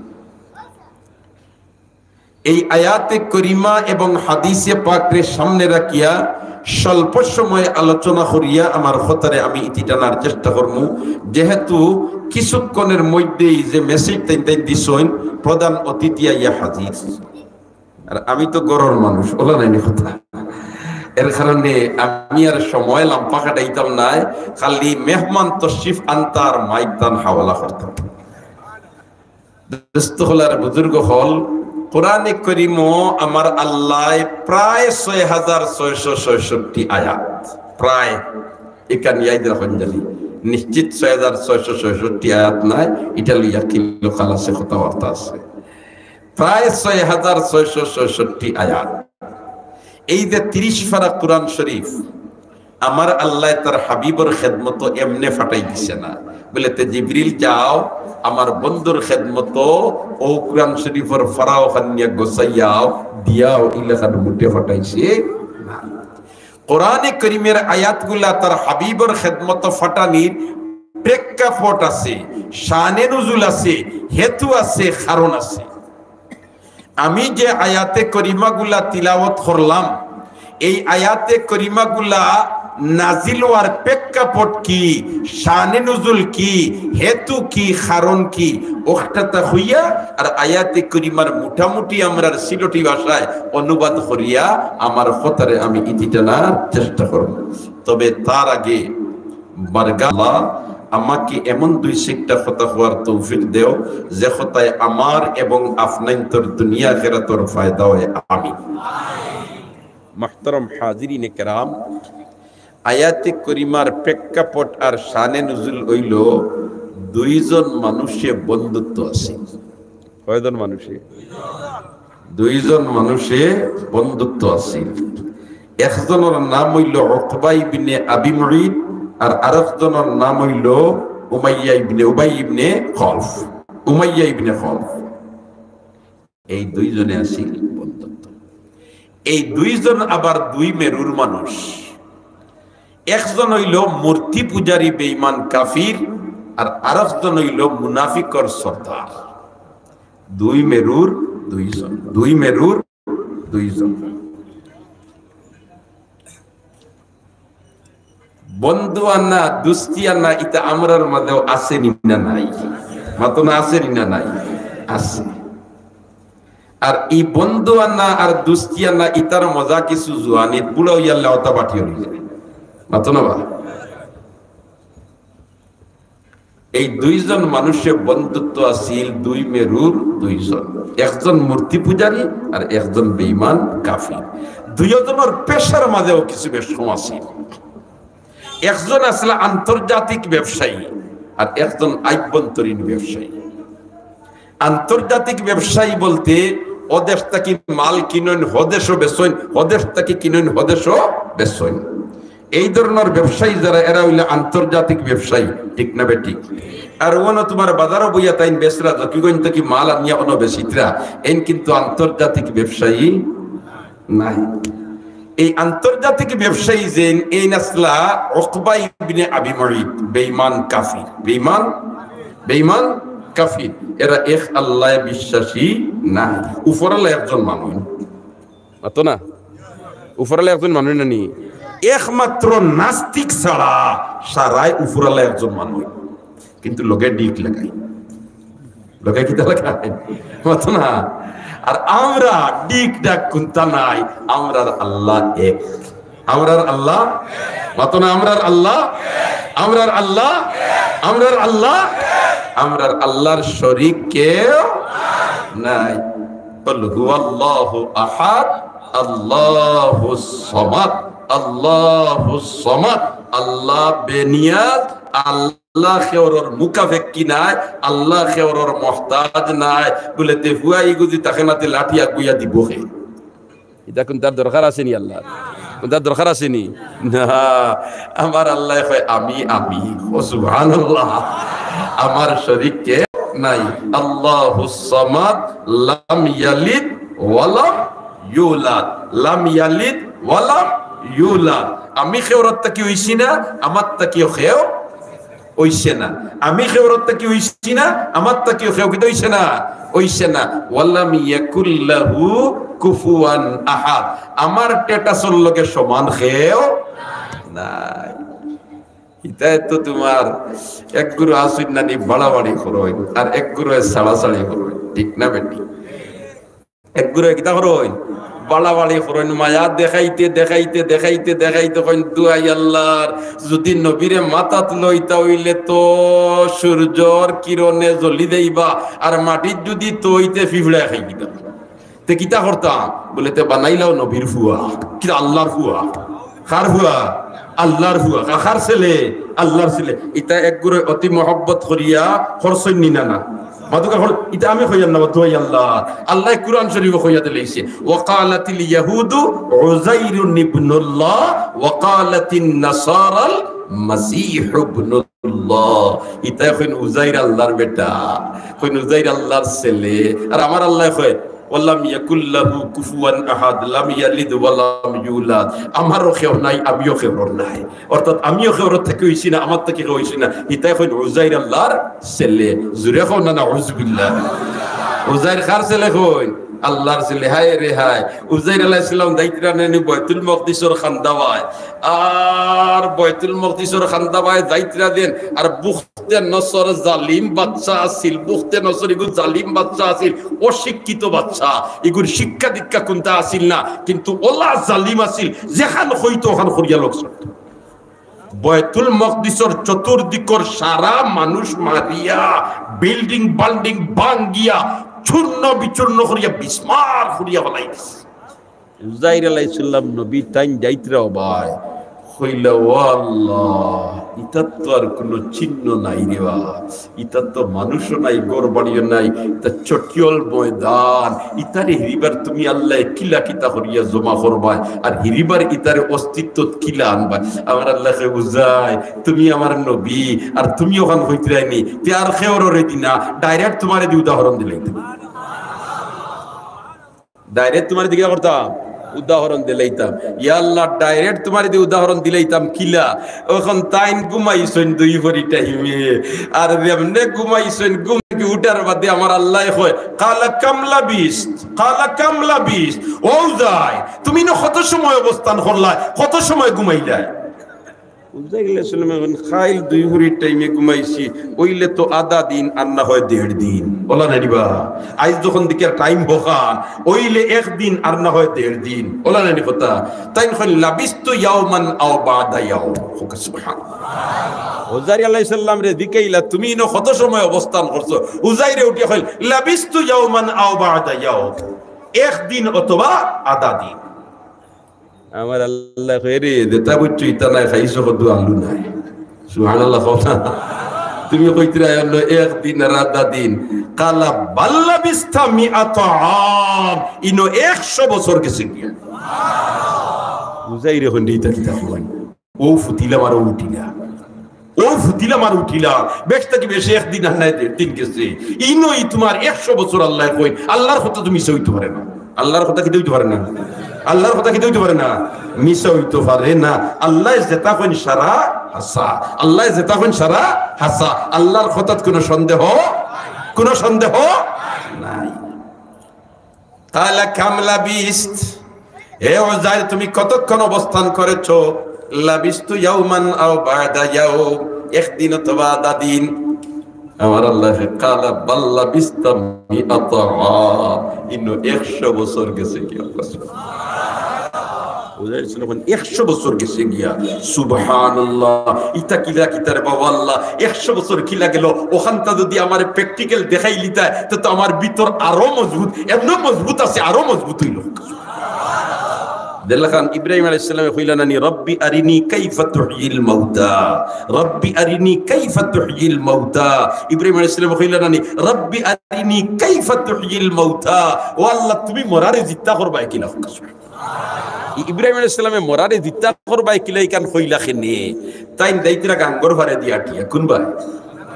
এই আয়াতে করিমা এবং হাদিসে পাকরে সামনে রাখিয়া স্বল্প সময় আলোচনা করিয়া আমার কথারে আমি ইতি টানার চেষ্টা করমু, যেহেতু কিছুক্ষণের মধ্যেই যে মেসেজ তাইন তাইন দিছইন, প্রধান অতিথি আইয়া হাজির। আর আমি তো ঘরর মানুষ, ওলা নাইনি কথা। এর কারণে আমি আর সময় লম্বা কাটাইতাম নায়, খালি মেহমান তশরিফ আনতা আর মাইক তান হাওলা করতাম। দোস্ত অকল আর বুজুর্গ অকল, কোরআনে করিমো আমার আল্লায় প্রায় ছয় হাজার ছয়শো ছয়ষট্টি আয়াত, প্রায়, এখান ইয়াদ রাখইন জানি, নিশ্চিত ছয় হাজার ছয়শো ছয়ষট্টি আয়াত নায়, এটা লইয়া কিলো খালাসে কথাবার্তা আছে। প্রায় ছয় হাজার ছয়শো ছয়ষট্টি আয়াত। এই যে তিরিশ পারা কোরআন শরীফ, আমার আল্লায় তার হাবিবর খেদমতো এমনে ফাটাই দিছে না। বলে, "তে জিবরিল যাও, আমার বন্ধুর খেদমতো ও কোরআন শরীফর পারা অখান নিয়া গোছাইয়াও, দিয়াও", ইলাখান মুটে ফাটাইছে না। কোরআনে করিমের আয়াতগুলা তার হাবিবর খেদমতো ফাটানির প্রেক্ষাপট আছে, শানে নুজুল আছে, হেতু আছে, কারণ আছে। আমি যে আয়াতে করিমাগুলা তিলাওয়াত করলাম, এই আয়াতে করিমাগুলা নাজিল হওয়ার প্রেক্ষাপট কি, শানে নুজুল কি, হেতু কি, কারণ কি, অখানটা হইয়া আর আয়াতে করিমার মোটামুটি আমরার সিলটি ভাষায় অনুবাদ করিয়া আমার কথারে আমি ইতি টানার চেষ্টা করব। তবে তার আগে বারগালা আমাকে এমন দুই চাইরটা কথা কওয়ার তৌফিক দেও, যে কথায় আমার এবং আপনাইন্তর দুনিয়া আখেরাতর ফায়দা হয়। আমিন। মুহতারাম হাজিরিনে কেরাম, আয়াতে করিমার প্রেক্ষাপট আর শানে নুজুল অইল দুইজন মানুষে বন্ধুত্ব আছে। কয়জন মানুষে? দুইজন মানুষে বন্ধুত্ব আছিল। একজনর নাম অইল উকবা ইবনে আবি মুইত, আর আরেকজনর নাম অইল উমাইয়া ইবনে, উবাই ইবনে খলফ। উমাইয়া ইবনে খলফ। এই দুইজনে আছিল বন্ধুত্ব। এই দুইজন আবার দুই মেরুর মানুষ। একজন অইল মূর্তি পূজারী বেঈমান কাফির, আর আরেকজন অইল মুনাফিকর সর্দার। দুই মেরুর দুইজন, দুই মেরুর দুইজন। বন্ধু আনা, দুস্তি আনা, ইতা আমরার মাঝেও আছে নি না নাই? মাতো না, আছে নি না নাই? আছে। আর ই বন্ধু আনা আর দুস্তি আনা, ইতার মজা কিছু জুয়ানিত, বুড়া অইয়ার লেওতা বাটি অই যায়। মাতো না বা? এই দুইজন মানুষে বন্ধুত্ব আছিল দুই মেরুর দুইজন, একজন মূর্তি পূজারী আর একজন বেঈমান কাফির। দুইজনর পেশার মাঝেও কিছু বেশকম আছিল। একজন আছিল আন্তর্জাতিক ব্যবসায়ী আর একজন আভ্যন্তরীণ ব্যবসায়ী। আন্তর্জাতিক ব্যবসায়ী বলতে ও দেশ থাকি মাল কিনইন, হ দেশও বেচইন, হ দেশ থাকি কিনইন, হ দেশও বেচইন। এই ধরনর ব্যবসায়ী যারা, এরা অইলে আন্তর্জাতিক ব্যবসায়ী, ঠিক না বেঠিক? আর অনো তুমার বাজারো বইয়া তাইন বেচরা, জকিগঞ্জ থাকি মাল আনিয়া অনো বেচিতরা, এইন কিন্তু আন্তর্জাতিক ব্যবসায়ী নায়। এই আন্তর্জাতিক ব্যবসায়ী যেইন, এইন আছলা উকবা ইবনে আবি মুইত, বেঈমান কাফির, বেঈমান, বেঈমান কাফির। এরা এক আল্লায় বিশ্বাসী নায়। উপরআলা একজন মানুষ, মাতো না? উপরআলা একজন মানুষ না নি? একমাত্র নাস্তিক ছাড়া সারায় উপরআলা একজন মানুষ। কিন্তু লগে ডিক লাগাই। লগে কিতা লাগাই? মাতো না? আর আমরা ডিক ডাক কুন্তা নাই, আমরার আল্লাহ এক। আমরার আল্লাহ, মাতো না? আমরার আল্লাহ, আমরার আল্লাহ, আমরার আল্লাহ, আমরার আল্লাহর শরীক কেউ নাই। قل هو الله أحد الله الصمد الله الصمد। আল্লাহ বেনিয়াজ, আল্লাহ কেউরর মুখাপেক্ষী নায়, আল্লাহ কেউরর মহতাজ নায়। বুলে, তে ফুয়া ইগু যদি থাকে না, তে লাঠি আগুইয়া দিবো কে? ইতা কুন্তার দরকার আছে নি আল্লাহর? কুন্তার দরকার আছে নি? না, আমার আল্লায় কয়, "আমি, আমি।" ও সুবহানাল্লাহ। আমার শরীক কেউ নাই। আল্লাহুস সামাদ, লাম ইয়ালিদ ওয়ালাম ইউলাদ। লাম ইয়ালিদ ওয়ালাম ইউলাদ। আমি কেউরর থাকি অইছি না, আমার থাকিও কেউ অইছে না। আমি কেউরর থাকি অইছি না, আমার থাকিও কেউ কিতা অইছে না, অইছে না। ওয়ালাম ইয়াকুল লাহু কুফুয়ান আহাদ। আমার টেটাসর লগে সমান কেউ নাই। ইতায় তো তুমার এক গুরু আছইন নানি বাড়াবাড়ি করইন, আর এক গুরু ছাড়াছাড়ি করইন, ঠিক না বেটি? এক গুরু কিতা করইন? বাড়াবাড়ি করইন, মায়া দেখাইতে, দেখাইতে, দেখাইতে, দেখাইতে কইন, "দুয়াই আল্লাহর, যদি নবীরে মাথাত লইতা অইলে তো সূর্যর কিরণে জ্বলি যাইবা, আর মাটিত যদি থইতে ফিফড়ায় খাই দিবা।" তে কিতা করতাম? বুলে, "তে বানাইলাও নবীর ফুয়া।" কিতা আল্লাহর ফুয়া? কার ফুয়া? আল্লাহর ফুয়া। কা-, কার ছেলে? আল্লাহর ছেলে। ইতা এক গুরু অতি মহব্বত করিয়া করছইন নি না, না? মাতুকা কর, ইতা আমি কইয়ার না, দুয়াই আল্লাহ। আল্লাহ কুরআন শরীফো কইয়া দিলাইছে, "ওয়াকালাতিল ইয়াহুদু উযাইরুন ইবনুল্লাহ, ওয়াকালাতিন নাসারাল মাসীহু ইবনুল্লাহ।" ইতায় কইন উজাইর আল্লাহর বেটা, কইন উজাইর আল্লাহর ছেলে। আর আমার আল্লায় কয়, "ওয়ালাম ইয়াকুল লাহু কুফুয়ান আহাদ, লাম ইয়ালিদ ওয়ালাম ইউলাদ।" আমারও কেউ নাই, আমিও কেউর নাই। অর্থাৎ আমিও কেউর থাকি অইছি না, আমার থাকি কেউ অইছি না। ইতায় কইন উজাইর আল্লাহর ছেলে। জুরে কও না, নাউজুবিল্লাহ। উজাইর কার ছেলে কইন? আল্লাহর ছেলে। হায় রে হায়। উজাইর আলাইহিস সালাম যাইতরা নানি বায়তুল মকদিসর কান্দাবায়। আর বায়তুল মকদিসর কান্দাবায় যাইতরা দেন। আর বুখতে নসর জালিম বাদশা আছিল। বুখতে নসর ইগু জালিম বাদশা আছিল। অশিক্ষিত বাদশা। ইগুর শিক্ষা দীক্ষা কুন্তা আছিল না। কিন্তু অলা জালিম আছিল। যেখান কইতো অখান করিয়া লগ ছাড়তো। বায়তুল মকদিসর চতুর্দিকর সারা মানুষ মারিয়া, বিল্ডিং বাল্ডিং ভাঙ্গিয়া, চূর্ণ বিচূর্ণ করিয়া, বিস্মার করিয়া ফালাই দিছে। উজাইর আলাইহিস সালাম নবী তাইন যাইতরা অবায়, কইলা, "ও আল্লাহ, ইতার তো আর কুনু চিহ্ন নাই রে বা।" ইতার তো মানুষও নাই, ঘর বাড়িও নাই, ইতা চটিয়াল ময়দান। ইতারে হিরিবার তুমি আল্লাহ কিলা কিতা করিয়া জমা করবায়, আর হিরিবার ইতারে অস্তিত্বত কিলা আনবায়। আমার আল্লায় কয়, "উজাইর, তুমি আমার নবী, আর তুমি অখান কইতরায় নি, তে আর কেউররে দি না, direct তুমারে দি উদাহরণ দিলাইতাম।" Direct তুমারে দি কিতা করতাম? উদাহরণ দিলাইতাম। ইয়া আল্লাহ, direct তুমারে দি উদাহরণ দিলাইতাম কিলা? অখন তাইন ঘুমাইছইন দুই ভরি টাইমে, আর যেমনে ঘুমাইছইন, ঘুম থাকি উঠার বাদে আমার আল্লায় কয়, "কালা কাম লাবিস্ত, কালা কাম লাবিস্ত।" ও উজাইর, তুমি ইনো কত সময় অবস্থান করলায়, কত সময় ঘুমাইলায়? উজাইর আলাইহিস সালামে কইন, "কাইল দুই ভরির টাইমে ঘুমাইছি, অইলে তো আধা দিন আর না হয় দেড় দিন।" অলা নায় নি বা? আইজ যখন দেখিয়ার টাইম হখান, অইলে এক দিন আর না হয় দেড় দিন। অলা নায় নি কথা? তাইন কইন, "লাবিস্তু ইয়াওমান আও বা'দা ইয়াওম।" সুবহানাল্লাহ। উজাইর আলাইহিস সালামরে জিকাইলা, "তুমি ইনো কত সময় অবস্থান করছো?" উজাইরে উঠিয়া কইল, "লাবিস্তু ইয়াওমান আও বা'দা ইয়াওম।" এক দিন অথবা আধা দিন। আমার আল্লায় কয়, "রে, যেতা বুঝছো ইতা নায়, খাইছো কত আলু নায়।" সুবহানাল্লাহ কও না। তুমি কইতরায় অইলো এক দিন আর আধা দিন। কালা বাল লাবিস্তা মিআতা আম। ইনো একশো বছর গেছে গিয়া। উজাইরে কইন, "ইতা কিতা কইন?" অউ ফুতিলা মারো উঠিলা। অউ ফুতিলা মারো উঠিলা। বেশ থাকি বেশি এক দিন আর নায়, দেড় দিন গেছে। ইনো ই তুমার একশো বছর আল্লায় কইন। আল্লাহর কথা তো মিছা অইতো পারে না। আল্লাহর কথা কিতা অইতো পারে না? আল্লাহর কথা কিতা অইতো পারে না? মিছা অইতো পারে না। আল্লায় যেতা কইন সারা হাছা। আল্লায় যেতা কইন সারা হাছা। আল্লাহর কথাত কুনু সন্দেহ, কুনু সন্দেহ নাই। কালা কাম লাবিস্ত, হে উযাইর, তুমি কতক্ষণ অবস্থান করেছো? লাবিস্তু ইয়াওমান আও বা'দা ইয়াওম, একদিন অথবা আধা দিন। আমার আল্লায় কইন, কালা বাল লাবিস্তা মিআতা আম, ইনো একশো বছর গেছে গিয়া। উযাইর আলাইহিস সালাম কইন, একশো বছর গেছে গিয়া। সুবহানাল্লাহ। ইতা কিলা কিতা রে বাবা আল্লাহ, একশো বছর কিলা গেল? অখানতা যুদি আমারে practical দেখাইলিতায়, তে তো আমার ভিতর আরো মজবুত, এমনে মজবুত আছে, আরো মজবুত অইলো। দেখলাখান ইব্রাহিম আলাইহিস সালামে কইলা নানি, "রব্বি আরিনি কাইফা তুহয়িল মাউতা, রব্বি আরিনি কাইফা তুহয়িল মাউতা।" ইব্রাহিম আলাইহিস সালামে কইলা নানি, "রব্বি আরিনি কাইফা তুহয়িল মাউতা।" ও আল্লাহ, তুমি মরারে জিন্দা করবায় কিলা? ইব্রাহিম আলাইহিস সালামে মরারে জিন্দা করবায় কিলা ইখান কইলা কেনে? তাইন যাইতরা গাঙ্গর পারে দিয়া আটিয়া, কুনবা?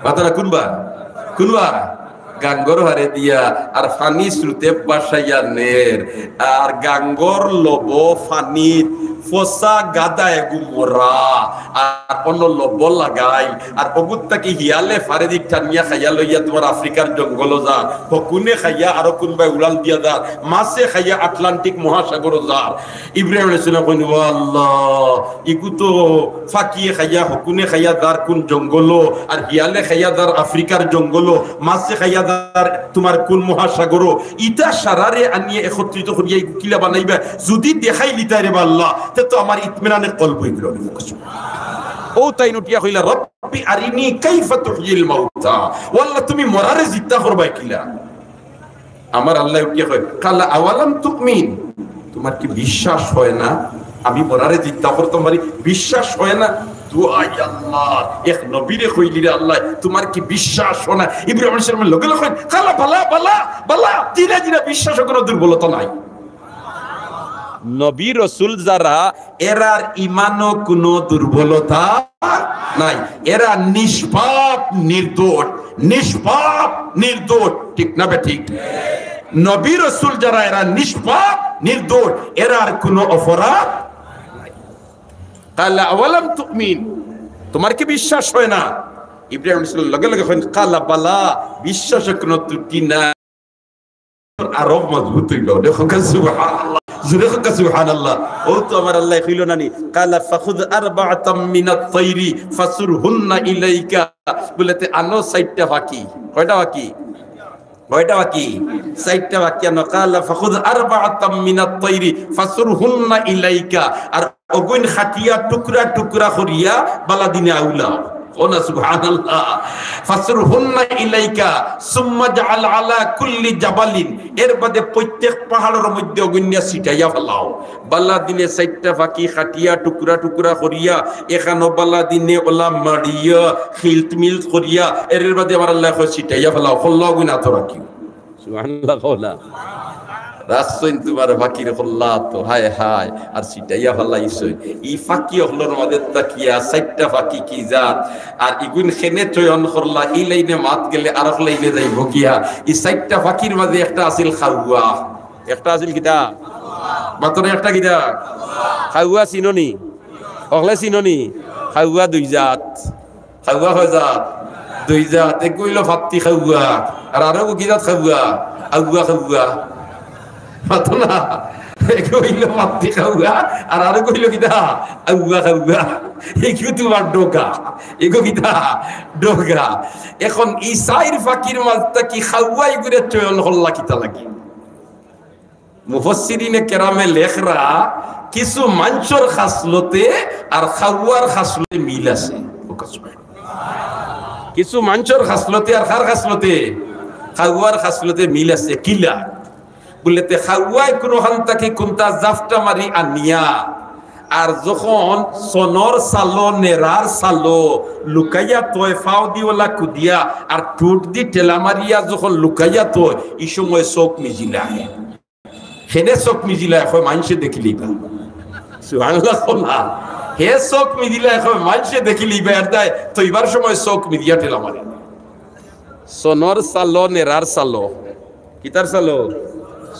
মাতরা কুনবা? কুনবা? গাঙ্গর পারে দিয়া, আর পানি স্রোতে ভাসাইয়া নের, আর গাঙ্গর লবো পানিত ফসা গাদা এগু মরা, আর অনো লবো লাগাইল, আর অগুর থাকি হিয়ালে পারেদি টানিয়া খাইয়া লইয়া তুমার আফ্রিকার জঙ্গলো যার, হকুনে খাইয়া আরো কুনবায় উড়াল দিয়া যার, মাছে খাইয়া আটলান্টিক মহাসাগরো যার। ইব্রাহিম আলাইহিস সালাম কইন, "ও আল্লাহ, ইগু তো ফাকিয়ে খাইয়া, হকুনে খাইয়া যার কুন জঙ্গলো, আর হিয়ালে খাইয়া যার আফ্রিকার জঙ্গলো, মাছে খাইয়া যার তুমার কুন মহাসাগরো, ইতা সারারে আনিয়া একত্রিত করিয়া ইগু কিলা বানাইবায়? যুদি দেখাইলিতায় রে বা আল্লাহ, তে তো আমার ইতমিনানে কলব অইগেলো।" অউ তাইন উঠিয়া কইলা, "রব্বি আরিনি কাইফা তুহয়িল মাউতা।" ও আল্লাহ, তুমি মরারে জিন্দা করবায় কিলা? আমার আল্লায় উঠিয়া কইন, "কালা আওয়ালাম তুমিন?" তুমার কি বিশ্বাস অয় না? আমি মরারে জিন্দা করতাম পারি, বিশ্বাস অয় না? দোহাই আল্লাহ, এক নবীরে কইলি রে আল্লাহ, তুমার কি বিশ্বাস অয় না? ইব্রাহিম আলাইহিস সালামে লগে লগে কইন, "কালা বালা, বালা, বালা, জিনা, জিনা, বিশ্বাসো কুনু দুর্বলতা নাই।" নবী রসুল যারা, এরার ইমানো কুনু দুর্বলতা নাই, এরা নিষ্পাপ নির্দোষ, নিষ্পাপ নির্দোষ, ঠিক না বেঠিক? নবী রসুল যারা, এরা নিষ্পাপ নির্দোষ, এরার কুনু অপরাধ নাই। কালা আওয়ালাম তুমিন, তুমার কি বিশ্বাস অয় না? ইব্রাহিম আলাইহিস সালাম লগে লগে কইন, "কালা বালা, বিশ্বাসো কুনু ত্রুটি নাই।" আরো মজবুত অইলো। দেখো কা সুবহানাল্লাহ। জোরে কও কা সুবহানাল্লাহ। অউ তো আমার আল্লায় কইলা নানি, "কালা ফাখুয আরবাআতাম মিনাত তাইরি ফাসুরহুন্না ইলাইকা।" বলে, "তে আনো চাইরটা পাখি।" কয়টা পাখি? কয়টা পাখি? চাইরটা পাখি আনো। "কালা ফাখুয আরবাআতাম মিনাত তাইরি ফাসুরহুন্না ইলাইকা।" আর অগুইন কাটিয়া টুকরা টুকরা করিয়া বালা দিনে আউলাও। কও না সুবহানাল্লাহ। "ফাসুরহুন্না ইলাইকা, সুম্মা জাআল আলা কুল্লি জাবালিন।" এর বাদে প্রত্যেক পাহাড়র মধ্যে অগুইন নিয়া ছিটাইয়া ফালাও। বালা দিনে চাইরটা পাখি কাটিয়া টুকরা টুকরা করিয়া, এখানো বালা দিনে ওলা মারিয়া, খিল্ট মিল্ট করিয়া, এর বাদে আমার আল্লায় কয়, "ছিটাইয়া ফালাও, কল্লা অগুইন আতো রাখিও।" সুবহানাল্লাহ কও না। রাখছইন তুমার পাখির কল্লাত, হায় হায়, আর ছিটাইয়া ফালাইছইন। ই পাখি অকলর মাঝে থাকিয়া চাইরটা পাখি কি জাত, আর ইগুইন কেনে চয়ন করলা, ই লাইনে মাত গেলে আরক লাইনে যাইবো গিয়া। ই চাইরটা পাখির মাঝে একটা আছিল কাউয়া, একটা আছিল কিতা? মাতরে একটা কিতা? কাউয়া চিনো নি? অকলে চিনো নি? কাউয়া দুই জাত। কাউয়া কয় জাত? দুই জাত। এগু অইলো পাত্তি কাউয়া, আর আরগু কি জাত কাউয়া? আউয়া কাউয়া। মাতো না? এগু অইলো পাত্তি কাউয়া, আর আরগু অইলো কিতা? আউয়া কাউয়া। এগু তুমার ডোগা, এগু কিতা? ডোগা। এখন ই চাইর পাখির মাঝ থাকি কাউয়া ইগুরে চয়ন করলা কিতা লাগি? মুফাসসিরিনে কেরামে লেখরা, কিছু মানষর খাসলতে আর কাউয়ার খাসলতে মিল আছে। কিছু মানষর খাসলতে আর কার খাসলতে? কাউয়ার খাসলতে মিল আছে। কিলা? বুলে, তে কাউয়ায় কুনুখান থাকি কুন্তা জাফটা মারি আনিয়া, আর যখন সনর চালো, নেড়ার চালো লুকাইয়া থয়, ফাও দি ওলা কুদিয়া আর ঠুট দি ঠেলা মারিয়া যখন লুকাইয়া থয়, ই সময় চউখ মিজিলায়। হেনে চউখ মিজিলায়, কয় মানষে দেখিলিবা। সুবহানাল্লাহ কও না। হে চউখ মিজিলায়, কয় মানষে দেখিলিবা। এর দায় থইবার সময় চউখ মিজিয়া ঠেলা মারে। সনর চালো, নেড়ার চালো। কিতার চালো?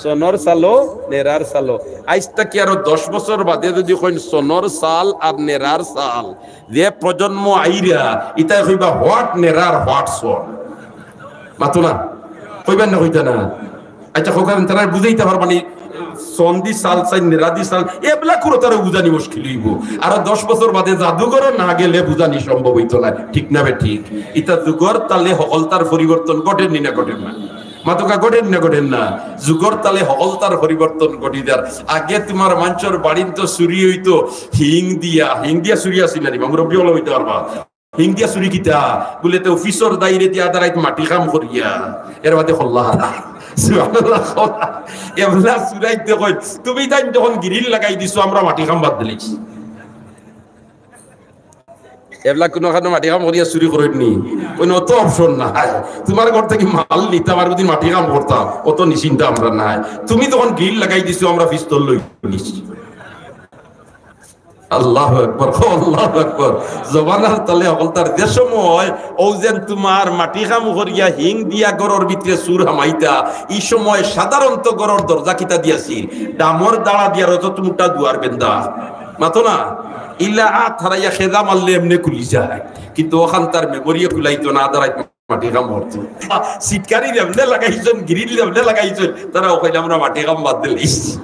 সনর সালো, নেরার সালো। আইজ থাকি আরো দশ বছর বাদে যুদি কইন সনর সাল আর নেরার সাল, যে প্রজন্ম আইরা, ইতায় কইবা, "What নেরার, what সন?" মাতো না? কইবা না, কইতা না? আচ্ছা, কউক্কা, তারারে বুঝাইতা পারবা নি? সন্দি সাল চাইন, নেরাদি সাল, এবলা কুনু তারারে বুঝানি মুশকিল অইবো। আরো দশ বছর বাদে জাদুঘরো না গেলে বুঝানি সম্ভব অইতো না। ঠিক না বে ঠিক? ইতা যুগর তালে হকলতার পরিবর্তন ঘটের নি না ঘটের না? মাতোক্কা, ঘটের না ঘটের না? যুগর তালে হকলতার পরিবর্তন ঘটি যার। আগে তুমার মানষর বাড়িত তো চুরি অইতো হিং দিয়া, হিং দিয়া চুরি আছিল না নি বা? মুরব্বি অকলে কইতা পারবা। হিং দিয়া চুরি কিতা? বুলে, তে অফিসর দাইরে দিয়া আধা রাইত মাটি কাম করিয়া, এর বাদে কল্লা হারা। সুবহানাল্লাহ। এবলা চুরাইন্তে কইন, "তুমি তাইন যখন গ্রিল লাগাই দিছো, আমরা মাটি কাম বাদ দিলাইছি।" এবলা কুনুখানো মাটি কাম করিয়া চুরি করইন নি? কইন, "অত অপশন নাই। তুমার ঘর থাকি মাল নিতাম আর যুদি মাটি কাম করতাম, অত নিশ্চিন্তা আমরা নাই। তুমি যখন গ্রিল লাগাই দিছো, আমরা পিস্তল লই নিছি।" আল্লাহু আকবার, কও আল্লাহু আকবার। জমানার তালে হকলতার। যে সময় অউ যেন তুমার মাটি কাম করিয়া হিং দিয়া ঘরর ভিতরে চুর হামাইতা, ই সময় সাধারণত ঘরর দরজা কিতা দিয়া আছিল? ডামর দাড়া দিয়া রজত মুটা দুয়ার বেন্দা। মাতো না? ইলা আত হারাইয়া খেজা মারলে এমনে খুলি যায়, কিন্তু অখান তার মেমোরিয়ে খুলাইতো না, আধা রাইত মাটি কাম করতো। সিটকানি যেমনে লাগাইছইন, গ্রিল যেমনে লাগাইছইন, তারা কইলা, "আমরা মাটি কাম বাদ দিলাইছি।"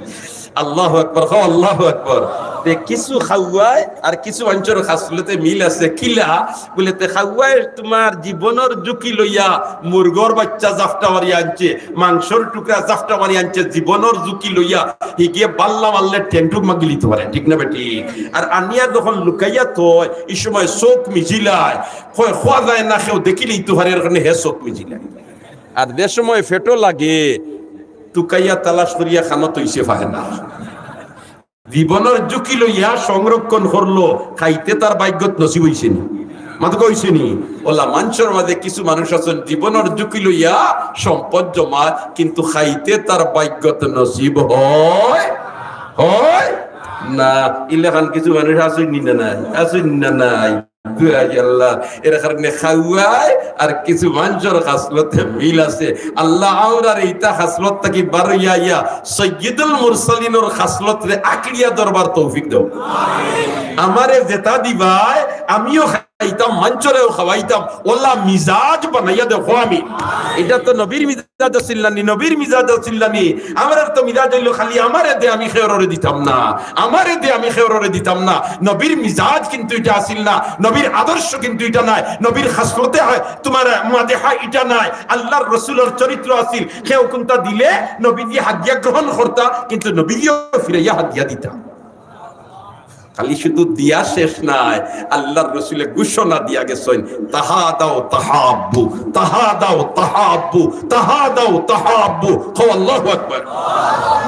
আল্লাহু আকবার, কও আল্লাহু আকবার। তে কিছু খাওয়ায় আর কিছু মানষর খাসলতে মিল আছে। কিলা? বুলে, তে খাওয়ায় তুমার জীবনর ঝুঁকি লইয়া মুরগর বাইচ্চা জাপটা মারি আনছে, মাংসর টুকরা জাপটা মারি আনছে, জীবনর ঝুঁকি লইয়া। হিগিয়ে বাল্লা মারলে ঠেংটুক মাগিলিতো পারে, ঠিক না বে ঠিক? আর আনিয়া যখন লুকাইয়া থয়, ই সময় চউখ মিজিলায়, কয়, কওয়া যায় না, কেউ দেখিলিতো পারে, এর কারণে হে চউখ মিজিলায়। আর যে সময় পেটো লাগে, তুকাইয়া তালাশ করিয়া খানো থইছে পায় না। জীবনর ঝুঁকি লইয়া সংরক্ষণ করলো, খাইতে তার ভাগ্যত নসিব অইছে নি? মাতোক্কা, অইছে নি? অলা মানষর মাঝে কিছু মানুষ আছইন, জীবনর ঝুঁকি লইয়া সম্পদ জমায়, কিন্তু খাইতে তার ভাগ্যত নসিব হয়, হয় না। ইলাখান কিছু মানুষ আছইন নি না নাই? আছইন নি না নাই? দুহাই আল্লাহ, এর কারণে খাওয়ায় আর কিছু মানষর খাসলতে মিল আছে। আল্লাহ, আমরারে ইতা খাসলত থাকি বারইয়া আইয়া সৈয়দুল মুরসালিনর খাসলতরে আঁকড়িয়া ধরবার তৌফিক দেও। আমারে যেতা দিবায়, আমিও খাইতাম, মানষরেও খাওয়াইতাম, অলা মিজাজ বানাইয়া দেও আমি। ইটা তো নবীর মিজাজ আছিল না নি, নবীর মিজাজ আছিল না নি। আমরার তো মিজাজ অইলো খালি আমারে দে, আমি কেউররে দিতাম না, আমারে দে, আমি কেউররে দিতাম না। নবীর মিজাজ কিন্তু ইটা আছিল না, নবীর আদর্শ কিন্তু ইটা নায়, নবীর খাসলতে হয় তুমার মাদেহা ইটা নায়। আল্লাহর রসুলর চরিত্র আছিল, কেউ কুনতা দিলে নবীজি হাদিয়া গ্রহণ করতা, কিন্তু নবীজিও ফিরাইয়া হাদিয়া দিতা। খালি শুধু দিয়া শেষ নায়, আল্লাহর রসুলে ঘোষণা দিয়া গেছইন, "তাহাদাও তাহাব্বু, তাহাদাও তাহাব্বু, তাহাদাও তাহাব্বু।" কও আল্লাহু আকবার।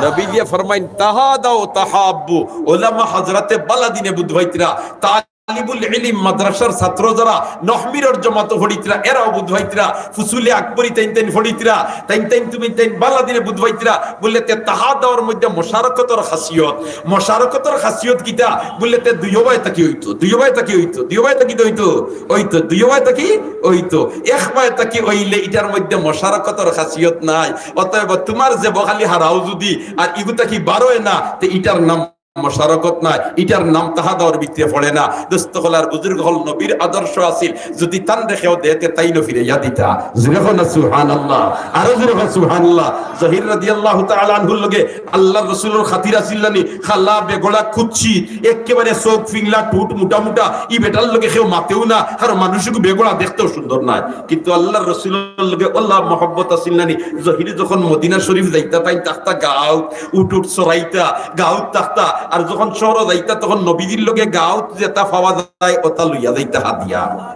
নবীজি ফরমাইন, "তাহাদাও তাহাব্বু।" ওলামা হযরতে বালা দিনে বুঝ পাইতরা, তালিবুল ইলিম মাদ্রাসার ছাত্র যারা নহমিরর জমাতো পড়িতরা, এরাও বুঝ পাইতরা, ফুসুলে আকবরি তাইন তাইন পড়িতরা, তাইন তাইন তুমি তাইন বালা দিনে বুঝ পাইতরা। বুলে তে তাহাদাওর মধ্যে মোশারকতর খাসিয়ত, মোশারকতর খাসিয়ত কিতা? বুলে তে দুইওবায় থাকি অইতো, দুইওবায় থাকি অইতো, দুইওবায় থাকি অইতো, অইতো, দুইওবায় থাকি অইতো। একবায় থাকি অইলে ইটার মধ্যে মোশারকতর খাসিয়ত নাই। অতএব তুমার যে বখালি হারাও যুদি আর ইগু থাকি বারয় না, তে ইটার নাম মোশারকত নায়, ইটার নাম তাহাদাওর ভিতরে পড়ে না। দোস্ত অকল আর বুজুর্গ অকল নবীর আদর্শ আছিল, যুদি তানরে কেউ দেয় তে তাইনও ফিরাইয়া দিতা। জোরে কও না সুবহানাল্লাহ, আরো জোরে কও সুবহানাল্লাহ। জহির রাদিয়াল্লাহু তাআলা আনহুর লগে আল্লাহর রসুলর খাতির আছিল না নি? কালা বেগড়া কুৎসিত, একেবারে চউখ ফিংলা, ঠুট মুটা মুটা, ই বেটার লগে কেউ মাতেও না, কারণ মানুষগু বেগড়া, দেখতেও সুন্দর নায়। কিন্তু আল্লাহর রসুলর লগে অলা মহব্বত আছিল না নি? জহির যখন মদিনা শরীফ যাইতা, তাইন থাকতা গাঁওত, উট উট চরাইতা, গাঁওত থাকতা, আর যখন শহরো যাইতা, তখন নবীজির লগে গাঁওত যেতা পাওয়া যায়, অতা লইয়া যাইতা হাদিয়া।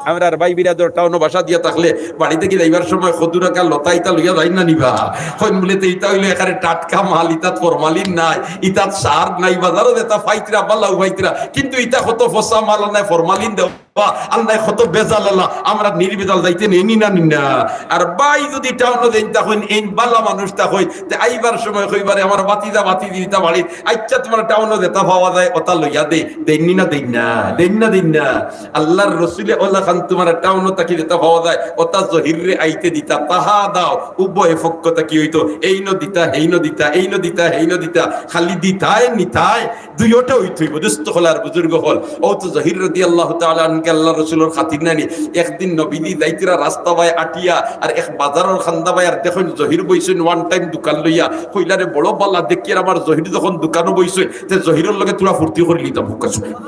আমরার ভাই বিরাদর টাউনো বাসা দিয়া থাকলে, বাড়ি থাকি যাইবার সময় খদুর আকার লতা ইতা লইয়া যাইন না নি বা? কইন বুলে, "তে ইতা অইলো একেবারে টাটকা মাল, ইতাত ফরমালিন নাই, ইতাত সার নাই, বাজারো যেতা পাইতরা, বালাউ পাইতরা, কিন্তু ইতা কত ফসা মাল, নাই ফরমালিন দেও।" আল্লায় কত বেজাল আলা, আমরা নির্বেজাল যাইতে নেইন নি না নি না? আর ভাই যুদি টাউনো যাইন তা কইন, এইন বালা মানুষ তা কইন, তে আইবার সময় কইবা রে, আমার ভাতিজা ভাতিজি ইতা বাড়িত, আইচ্ছা তুমার টাউনো যেতা পাওয়া যায় অতা লইয়া দেই, দেইন নি না দেইন না, দেইন না দেইন না। আল্লার রসুলে অলাখান তুমার টাউনো থাকি যেতা পাওয়া যায় অতা জহিররে আইতে দিতা, তাহা দাও, উভয় পক্ষ থাকি অইতো, এইনও দিতা, হেইনও দিতা, এইনও দিতা, হেইনও দিতা, খালি দিতায় নিতায় দুইওটা অইতো অইবো। দোস্ত অকল আর বুজুর্গ অকল, অউ তো জহির রাদিয়াল্লাহু তাআলা আনহুকে আল্লার রসুলর খাতির নানি। একদিন নবীজি যাইতরা রাস্তা বায় আটিয়া, আর এক বাজারর কান্দা বায় আর দেখইন জহির বইছইন one time দোকান লইয়া। কইলা রে, বড় বালা দেখিয়ার আমার জহির যখন দোকানো বইছইন, তে জহিরর লগে থুড়া ফুর্তি করিলিতাম, হুক্কা চুমা।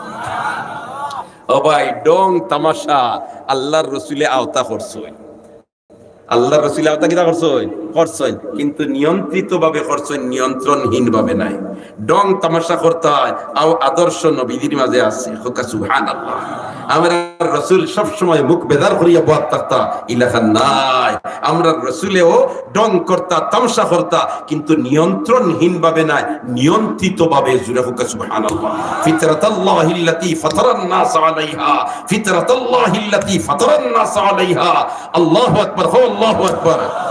ও ভাই, ঢং তামাশা আল্লার রসুলে আওতা করছইন। আল্লার রসুলে আওতা কিতা করছইন? করছইন, কিন্তু নিয়ন্ত্রিতভাবে করছইন, নিয়ন্ত্রণহীনভাবে নায়। ঢং তামাশা করতায়, অউ আদর্শ নবীজির মাঝে আছে। হুক্কা সুবহানাল্লাহ। আমরার রসুল সবসময় মুখ বেজার করিয়া বওয়াত থাকতা, ইলাখান নায়। আমরার রসুলেও ঢং করতা, তামাশা করতা, কিন্তু নিয়ন্ত্রণহীনভাবে নায়, নিয়ন্ত্রিতভাবে। জুরে হুক্কা সুবহানাল্লাহ। ফিতরাতাল্লাহিল্লাতী ফাতারান নাস আলাইহা, ফিতরাতাল্লাহিল্লাতী ফাতারান নাস আলাইহা। আল্লাহু আকবার, হো আল্লাহু আকবার।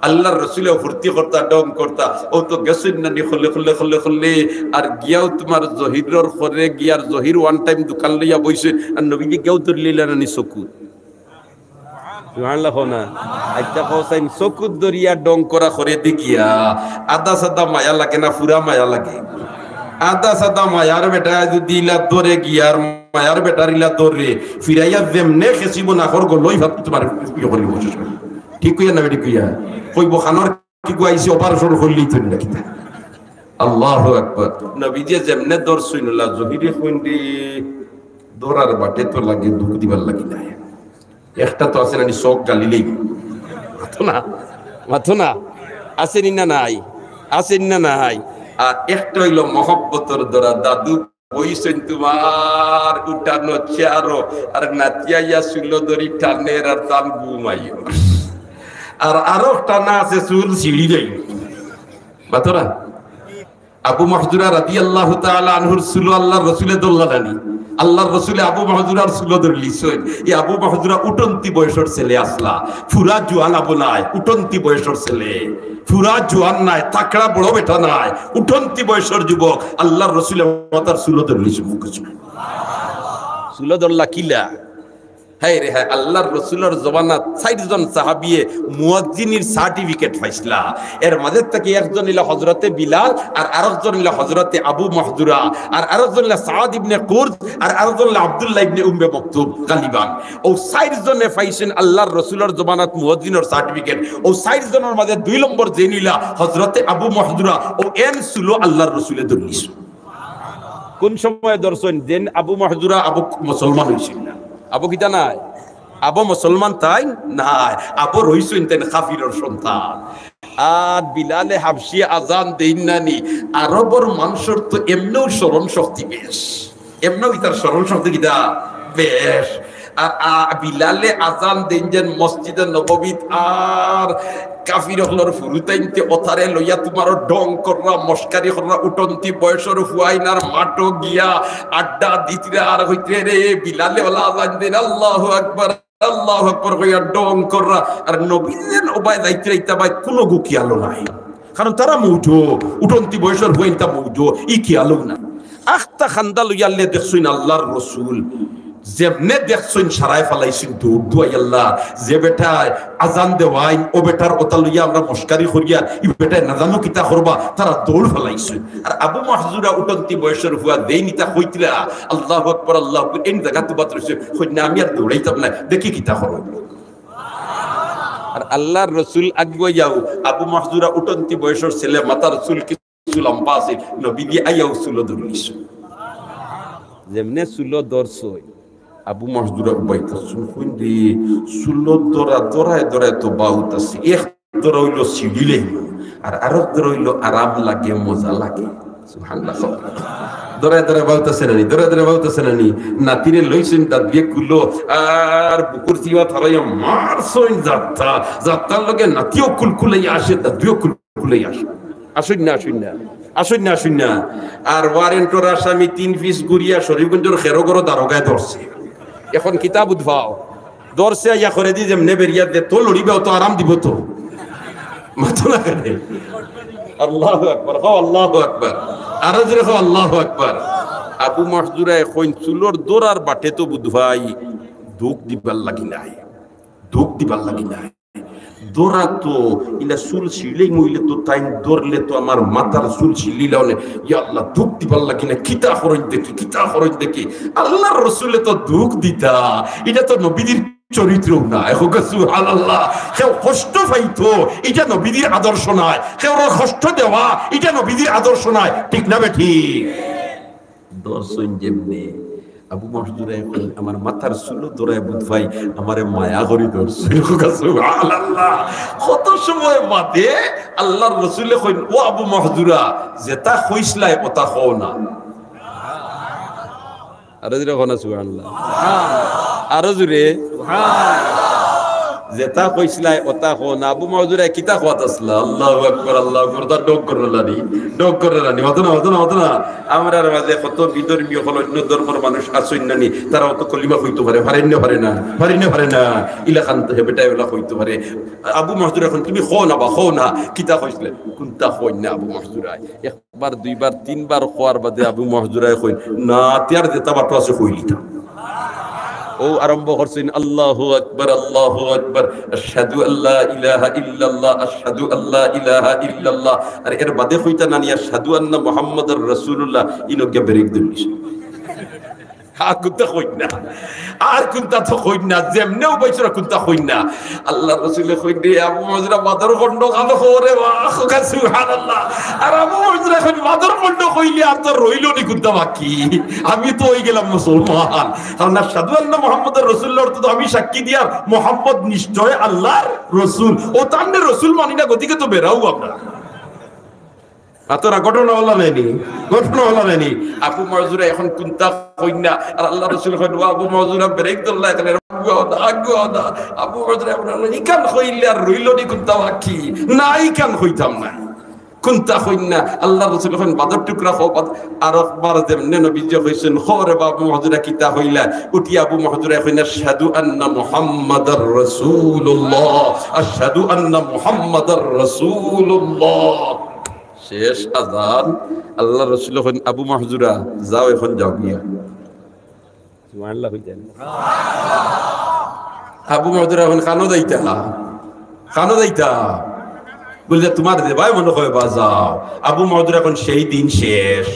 আল্লার রসুলেও ফুর্তি করতা, ঢং করতা। অউ তো গেছইন নানি খলে খলে খলে খলে, আর গিয়াও তুমার জহিরর খরে গিয়ার জহির one time দোকান লইয়া বইছইন, আর নবীজি গিয়াও ধরিলিলা নানি চকুত। সুবহানাল্লাহ কও না। আইচ্ছা কও চাইন, চকুত ধরিয়া ঢং করা খরে দেখিয়া আধা সাদা মায়া লাগে না পুরা মায়া লাগে? আধা সাদা মায়ার বেটায় যুদি ইলা ধরে গিয়ার মায়ার বেটার ইলা ধরে, ফিরাইয়া যেমনে খেছিবো নাকর গলই ফাত তুমার ইয়ে করিবো। ঠিক কইয়ার না বেঠিক কইয়ার? কইবো কানর কি গুয়াইছে, operation করলেই তো না কিতা। আল্লাহু আকবার। নবীজি যেমনে ধরছইন অলা জহিরে কইন রে, ধরার বাটে তো লাগে, দুখ দিবার লাগি নায়। একটা তো আছে নানি চোখ গালিলেই। মাতো না, মাতো না। আছে নি না নাই? আছে নি না নাই? আর একটা অইলো মহব্বতর ধরা, দাদু বইছইন তুমার উঠানো চেয়ারো, আর নাতি আইয়া চুলো ধরি টানের আর তান ঘুমাইও। আর আরো টানা আছে চুল ছিড়ি যাইবো। মাতো না? আবু মাহজুরা রাদিয়াল্লাহু তাআলা আনহুর চুলো আল্লার রসুলে ধরলা নানি? আল্লার রসুলে আবু মাহজুরার চুলো ধরলিছইন। ই আবু মাহজুরা উঠন্তি বয়সর ছেলে আছলা, পুরা জুয়ান আবু নায়, উঠন্তি বয়সর ছেলে, পুরা জুয়ান নায়, তাকড়া বড় বেটা নায়, উঠন্তি বয়সর যুবক। আল্লার রসুলে মাতার চুলো ধরলিছইন। চুলো ধরলা কিলা? হায় রে হায়, আল্লার রসুলর জমানাত চাইরজন সাহাবিয়ে মুয়াজ্জিনির certificate পাইছলা। এর মাঝে থাকি একজন অইলা হজরতে বিলাল, আর আরকজন অইলা হজরতে আবু মাহজুরা, আর আরকজন অইলা সাদ ইবনে কুর্জ, আর আরকজন অইলা আব্দুল্লাহ ইবনে উম্মে মকতুম গালিবান। অউ চাইরজনে পাইছইন আল্লার রসুলর জমানাত মুয়াজ্জিনর certificate। অউ চাইরজনর মাঝে দুই নম্বর যেইন অইলা হজরতে আবু মাহজুরা, অউ এইন চুলো আল্লার রসুলে ধরলিছইন। কুন সময় ধরছইন? যেইন আবু মাহজুরা আবু মুসলমান অইছইন না। আবু কিতা নায়? আবু মুসলমান তাইন নায়। আবু রইছইন তাইন কাফিরর সন্তান। আর বিলালে হাবশিয়ে আজান দেইন নানি, আরবর মানষর তো এমনেউ স্মরণ শক্তি বেশ। এমনেউ ইতার স্মরণ শক্তি কিতা? বেশ। আর, আ, বিলালে আজান দেইন যেন মসজিদে নববীত, আর কাফির অকলর ফুরুতাইন্তে অতারে লইয়া তুমারও ঢং কররা, মস্কারি কররা, উঠন্তি বয়সর ফুয়াইন আর মাঠো গিয়া আড্ডা দিতরা আর কইতরা, "রে, বিলালে অলা আজান দেইন, আল্লাহু আকবার, আল্লাহু আকবার," কইয়া ঢং কররা। আর নবীজি যেন অবায় যাইতরা, ইতা বায় কুনুগু খিয়ালও নাই। কারণ তারা মৌজো, উঠন্তি বয়সর ফুয়াইন্তা মৌজো, ই খিয়ালও নাই। আখতা কান্দা লইয়া আল্লে দেখছইন আল্লার রসুল। যেমনে দেখছইন সারায় ফালাইছইন দৌড়, দুয়াই আল্লাহ, যে বেটায় আজান দেওয়াইন, অউ বেটার অতা লইয়া আমরা মস্কারি করিয়ার, ই বেটায় না জানো কিতা করবা, তারা দৌড় ফালাইছইন। আর আবু মাহজুরা উঠন্তি বয়সর ফুয়া যেইন ইতা কইতরা, "আল্লাহু আকবার, আল্লাহু আকবার," এইন জাগাত উবাত রইছে, কইন না, "আমি আর দৌড়াইতাম না, দেখি কিতা করো।" আর আল্লার রসুল আগুয়াইয়াউ, আবু মাহজুরা উঠন্তি বয়সর ছেলে, মাথার চুল কিছু লম্বা আছিল, নবীজি আইয়াউ চুলো ধরলিছইন। যেমনে চুলো ধরছইন, আবু মাহজুরা উবাইতা চুল কইন দি, চুলো ধরা, ধরায় ধরায় তো বাউত আছে। এক ধরা অইলো ছিড়িলে, আর আরক ধরা অইলো আরাম লাগে, মজা লাগে। সুবহানাল্লাহ। ধরায় ধরায় বাউত আছে নানি? ধরায় ধরায় বাউত আছে নানি? নাতিরে লইছইন দাদুয়ে কুলো, আর বুকুর চিবা ধরাইয়া মারছইন জাত্তা, জাত্তার লগে নাতিও কুলকুলাইয়া আসে, দাদুও কুলকুলাইয়া আসে। আসইন না, আসইন না, আসইন না, আসইন না। আর ওয়ারেন্টর আসামি তিন পিস গুড়িয়া শরীফগঞ্জর খেরো ঘরো দারোগায় ধরছে। এখন কিতা বুঝবাও? দরছে আইয়া করে দি যেমনে বেরিয়া দে, তো লড়িবে, অত আরাম দিব তো। মাতো না কেনে? আল্লাহু আকবার, কও আল্লাহু আকবার। আরো জোরে কও আল্লাহু আকবার। আবু মাহজুরায় কইন, চুলর দরার বাটে তো বুঝবায়, দুখ দিবার লাগি নায়, দুখ দিবার লাগি নায়। দরা তো ইলা চুল ছিঁড়িলাই মইলে তো তাইন ধরলে তো আমার মাথার চুল ছিঁড়িলা অনে। ইয়া আল্লাহ, দুখ দিবার লাগি না, কিতা করইন দেখি, কিতা করইন দেখি। আল্লাহর রসুলে তো দুখ দিতা, ইটা তো নবীজির চরিত্র নায়। কউক্কা সুবহানাল্লাহ। কেউ কষ্ট পাইতো, ইটা নবীজির আদর্শ নায়। কেউরে কষ্ট দেওয়া, ইটা নবীজির আদর্শ নায়। ঠিক না বেঠিক? ধরছইন যেমনে, আবু মাহজুরায় কইন, আমার মাথার চুলো ধরায় বুঝবায় আমারে মায়া করি ধরছইন। কউক্কা সুবহানাল্লাহ। কত সময় বাদে আল্লাহর রসুলে কইন, ও আবু মাহজুরা, যেতা কইছলায় অতা কও না। আরো জোরে কও না সুবহানাল্লাহ। আরো জোরে। যেতা কইছলায় অতা কও না। আবু মাহজুরায় কিতা কওয়াত আছলা? আল্লাহু আকবার, আল্লাহু আকবার। তা ডগ কররা নি, ডগ কররা নি। মাতো না, মাতো না, মাতো না। আমরার মাঝে কত বিধর্মী অকল, অন্য ধর্মর মানুষ আছইন না নি, তারা অত কলিমা কইতো পারে, পারেন না, পারে না, পারেন না, পারে না। ইলাখান তো হে বেটায় ওলা কইতো পারে। আবু মাহজুরায় কইন, তুমি কও না বা, কও না, কিতা কইছলায়? কুন্তা কইন না আবু মাহজুরায়। একবার, দুইবার, তিনবার কওয়ার বাদে আবু মাহজুরায় কইন, না, তে আর যেতা বাটো আছে কইলিতাম। অউ আরম্ভ করছইন, আল্লাহু আকবার, আল্লাহু আকবার, আশহাদু আল্লা ইলাহা ইল্লাল্লাহ, আশহাদু আল্লা ইলাহা ইল্লাল্লাহ। আর এর বাদে কইতা না নি, আশহাদু আন্না মুহাম্মাদার রাসূলুল্লাহ, ইনো গিয়া ব্রেক দিলিছইন। আর কুন্তা কইন না, আর কুন্তা তো কইন না, যেমনে উবাইছরা কুন্তা কইন না। আল্লাহর রসুলে কইন, রে আবু মাহজুরা, বাদর খন্ড খানো কও রে বা, কউক্কা সুবহানাল্লাহ। আর আবু মাহজুরায় কইন, বাদর খন্ড কইলে আর তো রইলো নি কুন্তা বাকি, আমি তো অইগেলাম মুসলমান। কারণ আশহাদু আন্না মুহাম্মাদার রাসূলুল্লাহ অর্থ তো আমি সাক্ষী দিয়ার মুহাম্মদ নিশ্চয় আল্লাহর রসুল। অউ তানরে রসুল মানি না, গতিকে তো বেড়াও আমরা। আতরা ঘটনা অলা নায় নি, ঘটনা অলা নায় নি। আবু মাহজুরায় এখন কুন্তা কইন না, আর আল্লাহর রসুলে কইন, ও আবু মাহজুরা, ব্রেক ধরলা কেনে, আগুয়াও না, আগুয়াও না। আবু মাহজুরায় এখন, ইখান কইলে আর রইলো নি কুন্তা বাকি, না, ইখান কইতাম না। কুন্তা কইন না, আল্লাহর রসুলে কইন, বাদর টুকরা কও, বাদ-, আর একবার যেমনে নবীজিয়ে কইছইন, কও রে বা আবু মাহজুরা, কিতা কইলা? উঠিয়া আবু মাহজুরায় কইন, আশহাদু আন্না মুহাম্মাদার রাসূলুল্লাহ, আশহাদু আন্না মুহাম্মাদার রাসূলুল্লাহ। শেষ আজান, আল্লাহর রসুলে কইন, আবু মাহজুরা, যাও, এখন যাও গিয়া। সুবহানাল্লাহ কইতা না? আবু মাহজুরায় কইন, কানো যাইতা? কানো যাইতা? বুলে, তুমার যেবায় মনো কয় বা যাও। আবু মাহজুরায় কইন, সেই দিন শেষ।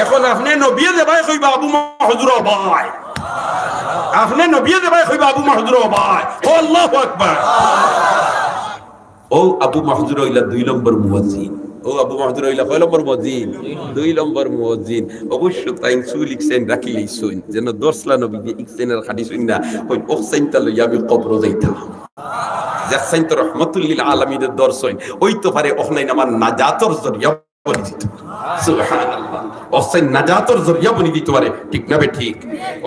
এখন আপনে নবীয়ে যেবায় কইবা, আবু মাহজুরা অবায়। আপনে নবীয়ে যেবায় কইবা, আবু মাহজুরা অবায়। কও আল্লাহু আকবার। অউ আবু মাহজুরা অইলা দুই নম্বর মুয়াজ্জিন। অউ আবু মাহজুরা অইলা কয় নম্বর মুয়াজ্জিন? দুই নম্বর মুয়াজ্জিন। অবশ্য তাইন চুল ইকসাইন রাখিলাইছইন, যেন দরছলা নবীজিয়ে ইকসাইন আর কাটিছইন না। কইন, অকসাইনতা লইয়া আমি কবরো যাইতাম। যেকসাইন তো রহমতুল্লিল আলামিনে দরছইন, অইতো পারে অখনাইন আমার নাজাতর জরিয়া বনি দিতো। সুবহানাল্লাহ। অকসাইন নাজাতর জরিয়া বনি দিতো পারে, ঠিক না বেঠিক?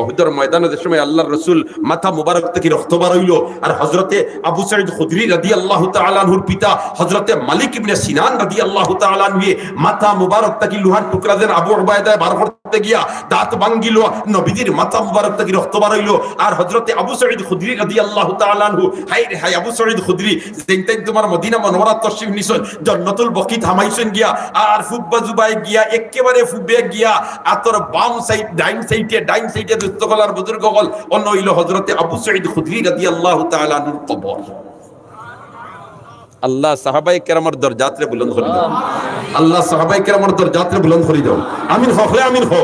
উহুদর ময়দানো যে সময় আল্লাহর রসুল মাথা মুবারক থাকি রক্ত বার অইলো, আর হযরতে আবু সাঈদ খুদরি রাদিয়াল্লাহু তাআলা আনহুর পিতা হযরতে মালিক ইবনে সিনান রাদিয়াল্লাহু তাআলা আনহুয়ে মাথা মুবারক থাকি লোহার টুকরা যেন আবু উবায়দায় বার করতে গিয়া দাঁত ভাঙ্গিলো, নবীজির মাথা মুবারক থাকি রক্ত বার অইলো। আর হযরতে আবু সাঈদ খুদরি রাদিয়াল্লাহু তাআলা আনহু, হায় রে হায়, আবু সাঈদ খুদরি, যেইন তাইন তুমার মদিনা মনোয়ারাত তশরিফ নিছইন, জন্নতুল বকিত হামাইছইন গিয়া, আর ফুব্বা জুবায় গিয়া, একেবারে ফুবে গিয়া, আতর বাম সাইড, ডাইন সাইডে, ডাইন সাইডে দুস্ত কলার বুজুর্গ অকল, অনো অইলো হযরতে আবু সাঈদ খুদরি রাদিয়াল্লাহু তাআলা আনহুর কবর। আল্লাহ সাহাবায়ে কেরামর দরজাতরে বুলন্দ করি দেও। আল্লাহ সাহাবায়ে কেরামর দরজাতরে বুলন্দ করি দেও। আমিন কও, কও আমিন কও।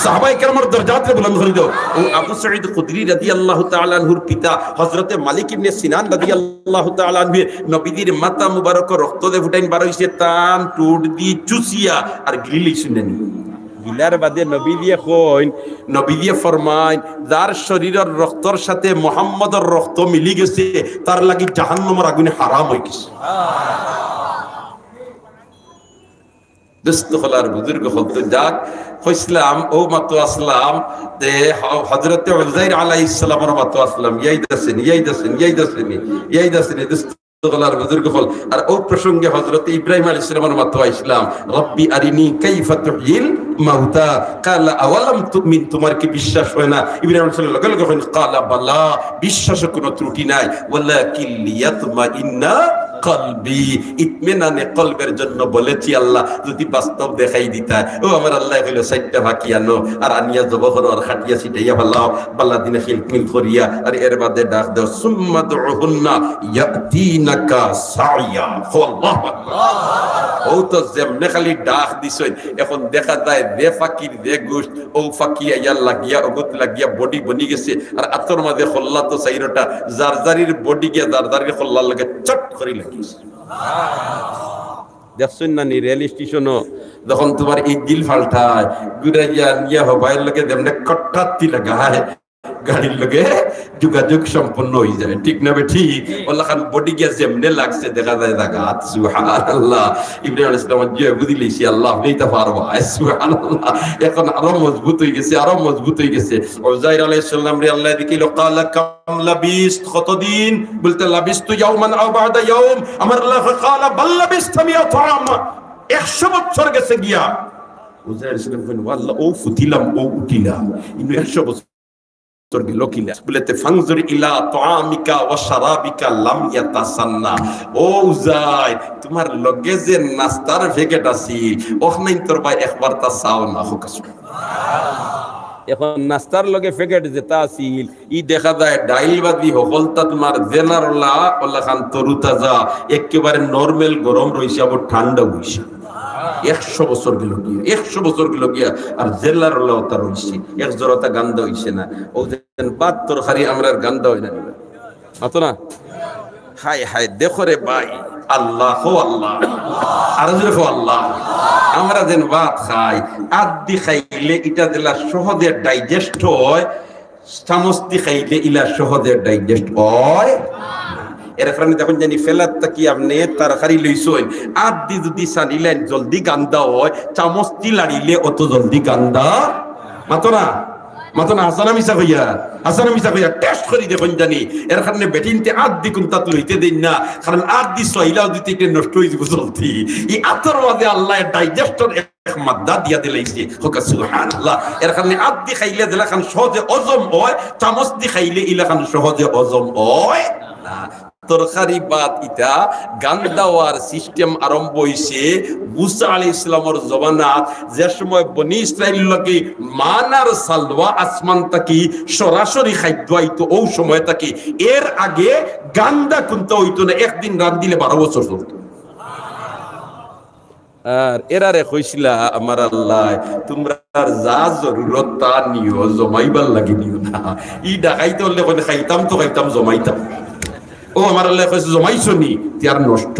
সাহাবায়ে কেরামর দরজাতরে বুলন্দ করি দেও। অউ আবু সাঈদ খুদরি রাদিয়াল্লাহু তাআলা আনহুর পিতা হযরতে মালিক ইবনে সিনান রাদিয়াল্লাহু তাআলা আনহু নবীজির মাথা মুবারকর রক্ত যে ফুটাইন বার অইছে, তান ঠুটদি চুষিয়া আর গিলিলাইছইন নি। গিলার বাদে নবীজিয়ে কইন, নবীজিয়ে ফরমাইন, যার শরীরর রক্তর সাথে মুহাম্মদর রক্ত মিলি গেছে, তার লাগি জাহান্নামর আগুনে হারাম অইগেছে। দুস্ত কলার বুজুর্গ অকল, তো যাক, কইছলাম, অউ মাতো আছলাম, তে হ-, হযরতে উজাইর আলাইহিস সালামর মাতো আছলাম, ইয়াদ আছে নি, ইয়াদ আছে নি, ইয়াদ আছে নি, ইয়াদ আছে নি, দুস্ত কলার বুজুর্গ অকল। আর অউ প্রসঙ্গে হযরতে ইব্রাহিম আলাইহিস সালামর মাতো আইছলাম, রব্বি আরিনি কাইফা তুহয়িল মাউতা, ক্বালা আওয়ালাম তুমিন, তুমার কি বিশ্বাস অয় না? ইব্রাহিম আলাইহিস সালাম লগে লগে কইন, ক্বালা বালা, বিশ্বাসো কুনু ত্রুটি নাই, ওয়ালাকিন লিয়াতমাইন্না কলবি, ইতমিনানে কলবের জন্য বলেছি আল্লাহ, যুদি বাস্তব দেখাই দিতা। ও আমার আল্লায় কইলো, চাইরটা ফাকি আনো, আর আনিয়া জবো করো, আর কাটিয়া ছিটাইয়া ফালাও, বালা দিনে খিলমিল করিয়া, আর এর বাদে ডাক দেও, সুম্মা দুহুন্না ইয়াতিনাকা সাইয়া। কও আল্লাহু আকবার। অউ তো যেমনে খালি ডাক দিছইন, এখন দেখা যায় যে ফাকির যে গুস্ত, অউ ফাকি আইয়া লাগিয়া, অগুত লাগিয়া বডি বনি গেছে, আর আতর মাঝে কল্লা তো চাইরোটা, যার যারির বডি গিয়া যার যারির কল্লার লগে চট করি লাগিছে। দেখছইন না নি রেল স্টেশনো যখন তুমার ইঞ্জিন ফাল্টায়, ঘুরাইয়া নিয়া হবাইর লগে যেমনে কট্টাত্তি লাগায়, গাড়ির লগে যোগাযোগ সম্পন্ন অই যায়, ঠিক না বেঠিক? অলাখান বডি গিয়া যেমনে লাগছে দেখা যায় জাগাত। সুবহানাল্লাহ। ইব্রাহিম আলাইহিস সালাম যে বুঝি লইছি, আল্লাহ আপনে ইতা পারবা। সুবহানাল্লাহ। এখন আরো মজবুত অই গেছে, আরো মজবুত অই গেছে। উজাইর আলাইহিস সালামরে আল্লায় দেখাইলো, ক্বালা কাম লাবিস্ত, কতদিন? বলতে, লাবিস্তু ইয়াওমান আও বা'দা ইয়াওম। আমার আল্লায় কয়, ক্বালা বাল লাবিস্তা মিআতা আম। একশো বছর গেছে গিয়া। উজাইর আলাইহিস সালাম কইন, ও আল্লাহ, অউ ফুতিলাম, অউ উঠিলাম, ইনো একশো বছর গেল কিলা? বলে, তে ফানজুর ইলা তাআমিকা ওয়া শারাবিকা লাম ইয়াতাসান্না। ও উজাইর, তুমার লগে যে নাস্তার প্যাকেট আছিল, অখানইন্তর বায় একবার তা চাও না, কউক্কা সুবহানাল্লাহ। এখন নাস্তার লগে প্যাকেট যেটা আছিল, ই দেখা যায় ডাইল বাদি হকলতা তুমার জেলার অলা, অলাখান তরুতাজা, একেবারে নরমাল গরম রইছে, আবার ঠান্ডা অইছে। একশো বছর গেল গিয়া, একশো বছর গেল গিয়া, আর জেলার অলা অতা রইছে, এক জরাতা গান্দা অইছে না। অউ যেন ভাত তরকারি আমরার গান্দা অয় না নি বা? মাতো না? হায় হায়, দেখো রে ভাই, আল্লাহ, কও আল্লাহ, আরো জোরে কও আল্লাহ। আমরা যেন ভাত খাই, আতদি খাইলে ইটা যেলা সহজে ডাইজেস্ট অয়, চামচদি খাইলে ইলা সহজে ডাইজেস্ট অয়। এর কারণে দেখইন জানি ফেলাত থাকি আপনে তরকারি লইছইন, আতদি যুদি ছানিলাইন জলদি গান্দা অয়, চামচদি লাড়িলে অত জলদি গান্দা। মাতো না, মাতো না, হাছা না মিছা কইয়ার, হাছা না মিছা কইয়ার, টেস্ট করি দেখইন জানি। এর কারণে বেটিন্তে আতদি কুন্তাত লইতে দেইন না, কারণ আতদি ছইলাও দিতে ইটা নষ্ট অই যিবো জলদি। ই আতর মাঝে আল্লায় ডাইজেস্টর এক মাদ্দা দিয়া দিলাইছে, কউক্কা সুবহানাল্লাহ। এর কারণে আতদি খাইলে যেলাখান সহজে হজম অয়, চামচদি খাইলে ইলাখান সহজে হজম অয় না। তরকারি ভাত ইটা গান্দা অওয়ার সিস্টেম আরম্ভ অইছে মুসা আলাইহিস সালামর জমানাত, যে সময় বনি ইসরাইল লগে মান আর সালওয়া আসমান থাকি সরাসরি খাদ্য আইতো, অউ সময় থাকি। এর আগে গান্দা কুন্তা অইতো না, একদিন রান্দিলে বারো বছর চলতো। আর এরারে কইছিলা, আমার আল্লায়, তুমরার যা জরুরত তা নিও, জমাইবার লাগি নিও না। ই ডাকাইতে অইলে কইন, খাইতাম তো খাইতাম, জমাইতাম। ও আমার আল্লায় কইছে, জমাইছো নি? তে আর নষ্ট।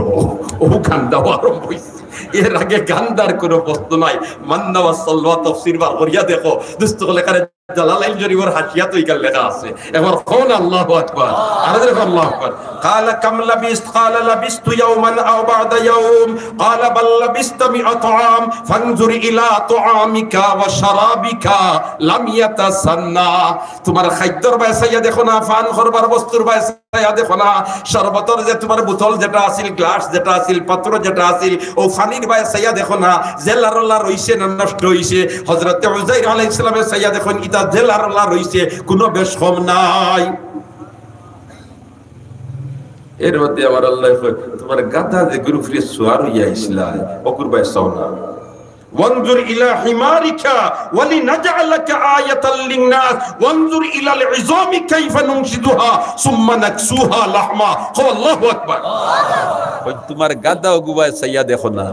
অউ গান্দা অওয়া আরম্ভ অইছে। এর আগে গান্দার কুনু প্রশ্ন নাই। মান্না ওয়া সালওয়া তফসির বার করিয়া দেখো। দোস্ত অকল, এখানে জালালাইন শরীফর হাশিয়াত ইখান লেখা আছে। একবার কও না আল্লাহু আকবার। আরো জোরে কও আল্লাহু আকবার। قال كم لبثت؟ قال لبثت يوما أو بعض يوم. قال بل لبثت مئة عام. فانظر إلى طعامك وشرابك لم يتسنه. তুমার খাদ্যর বায় চাইয়া দেখো না, পান করবার বস্তুর বায় চাইয়া দেখো না, শরবতর যে তুমার বোতল যেটা আছিল, গ্লাস যেটা আছিল, পাত্র যেটা আছিল, অউ পানির বায় চাইয়া দেখো না, জেলার অলা রইছে না নষ্ট অইছে। হযরতে উজাইর আলাইহিস সালামে চাইয়া দেখইন, ইটা জেলার অলা রইছে, কুনু বেশ কম নাই। এর মধ্যে আমার আল্লায় কয়, তুমার গাধা যেগুর উপরে সুয়ার অইয়া আইছলা, অগুর বায় চাও না। وانظر إلى حمارك ولنجعلك آية للناس وانظر إلى العظام كيف ننشزها ثم نكسوها لحما. কও আল্লাহু আকবার। কয়, তুমার গাধা অগুর বায় চাইয়া দেখো না,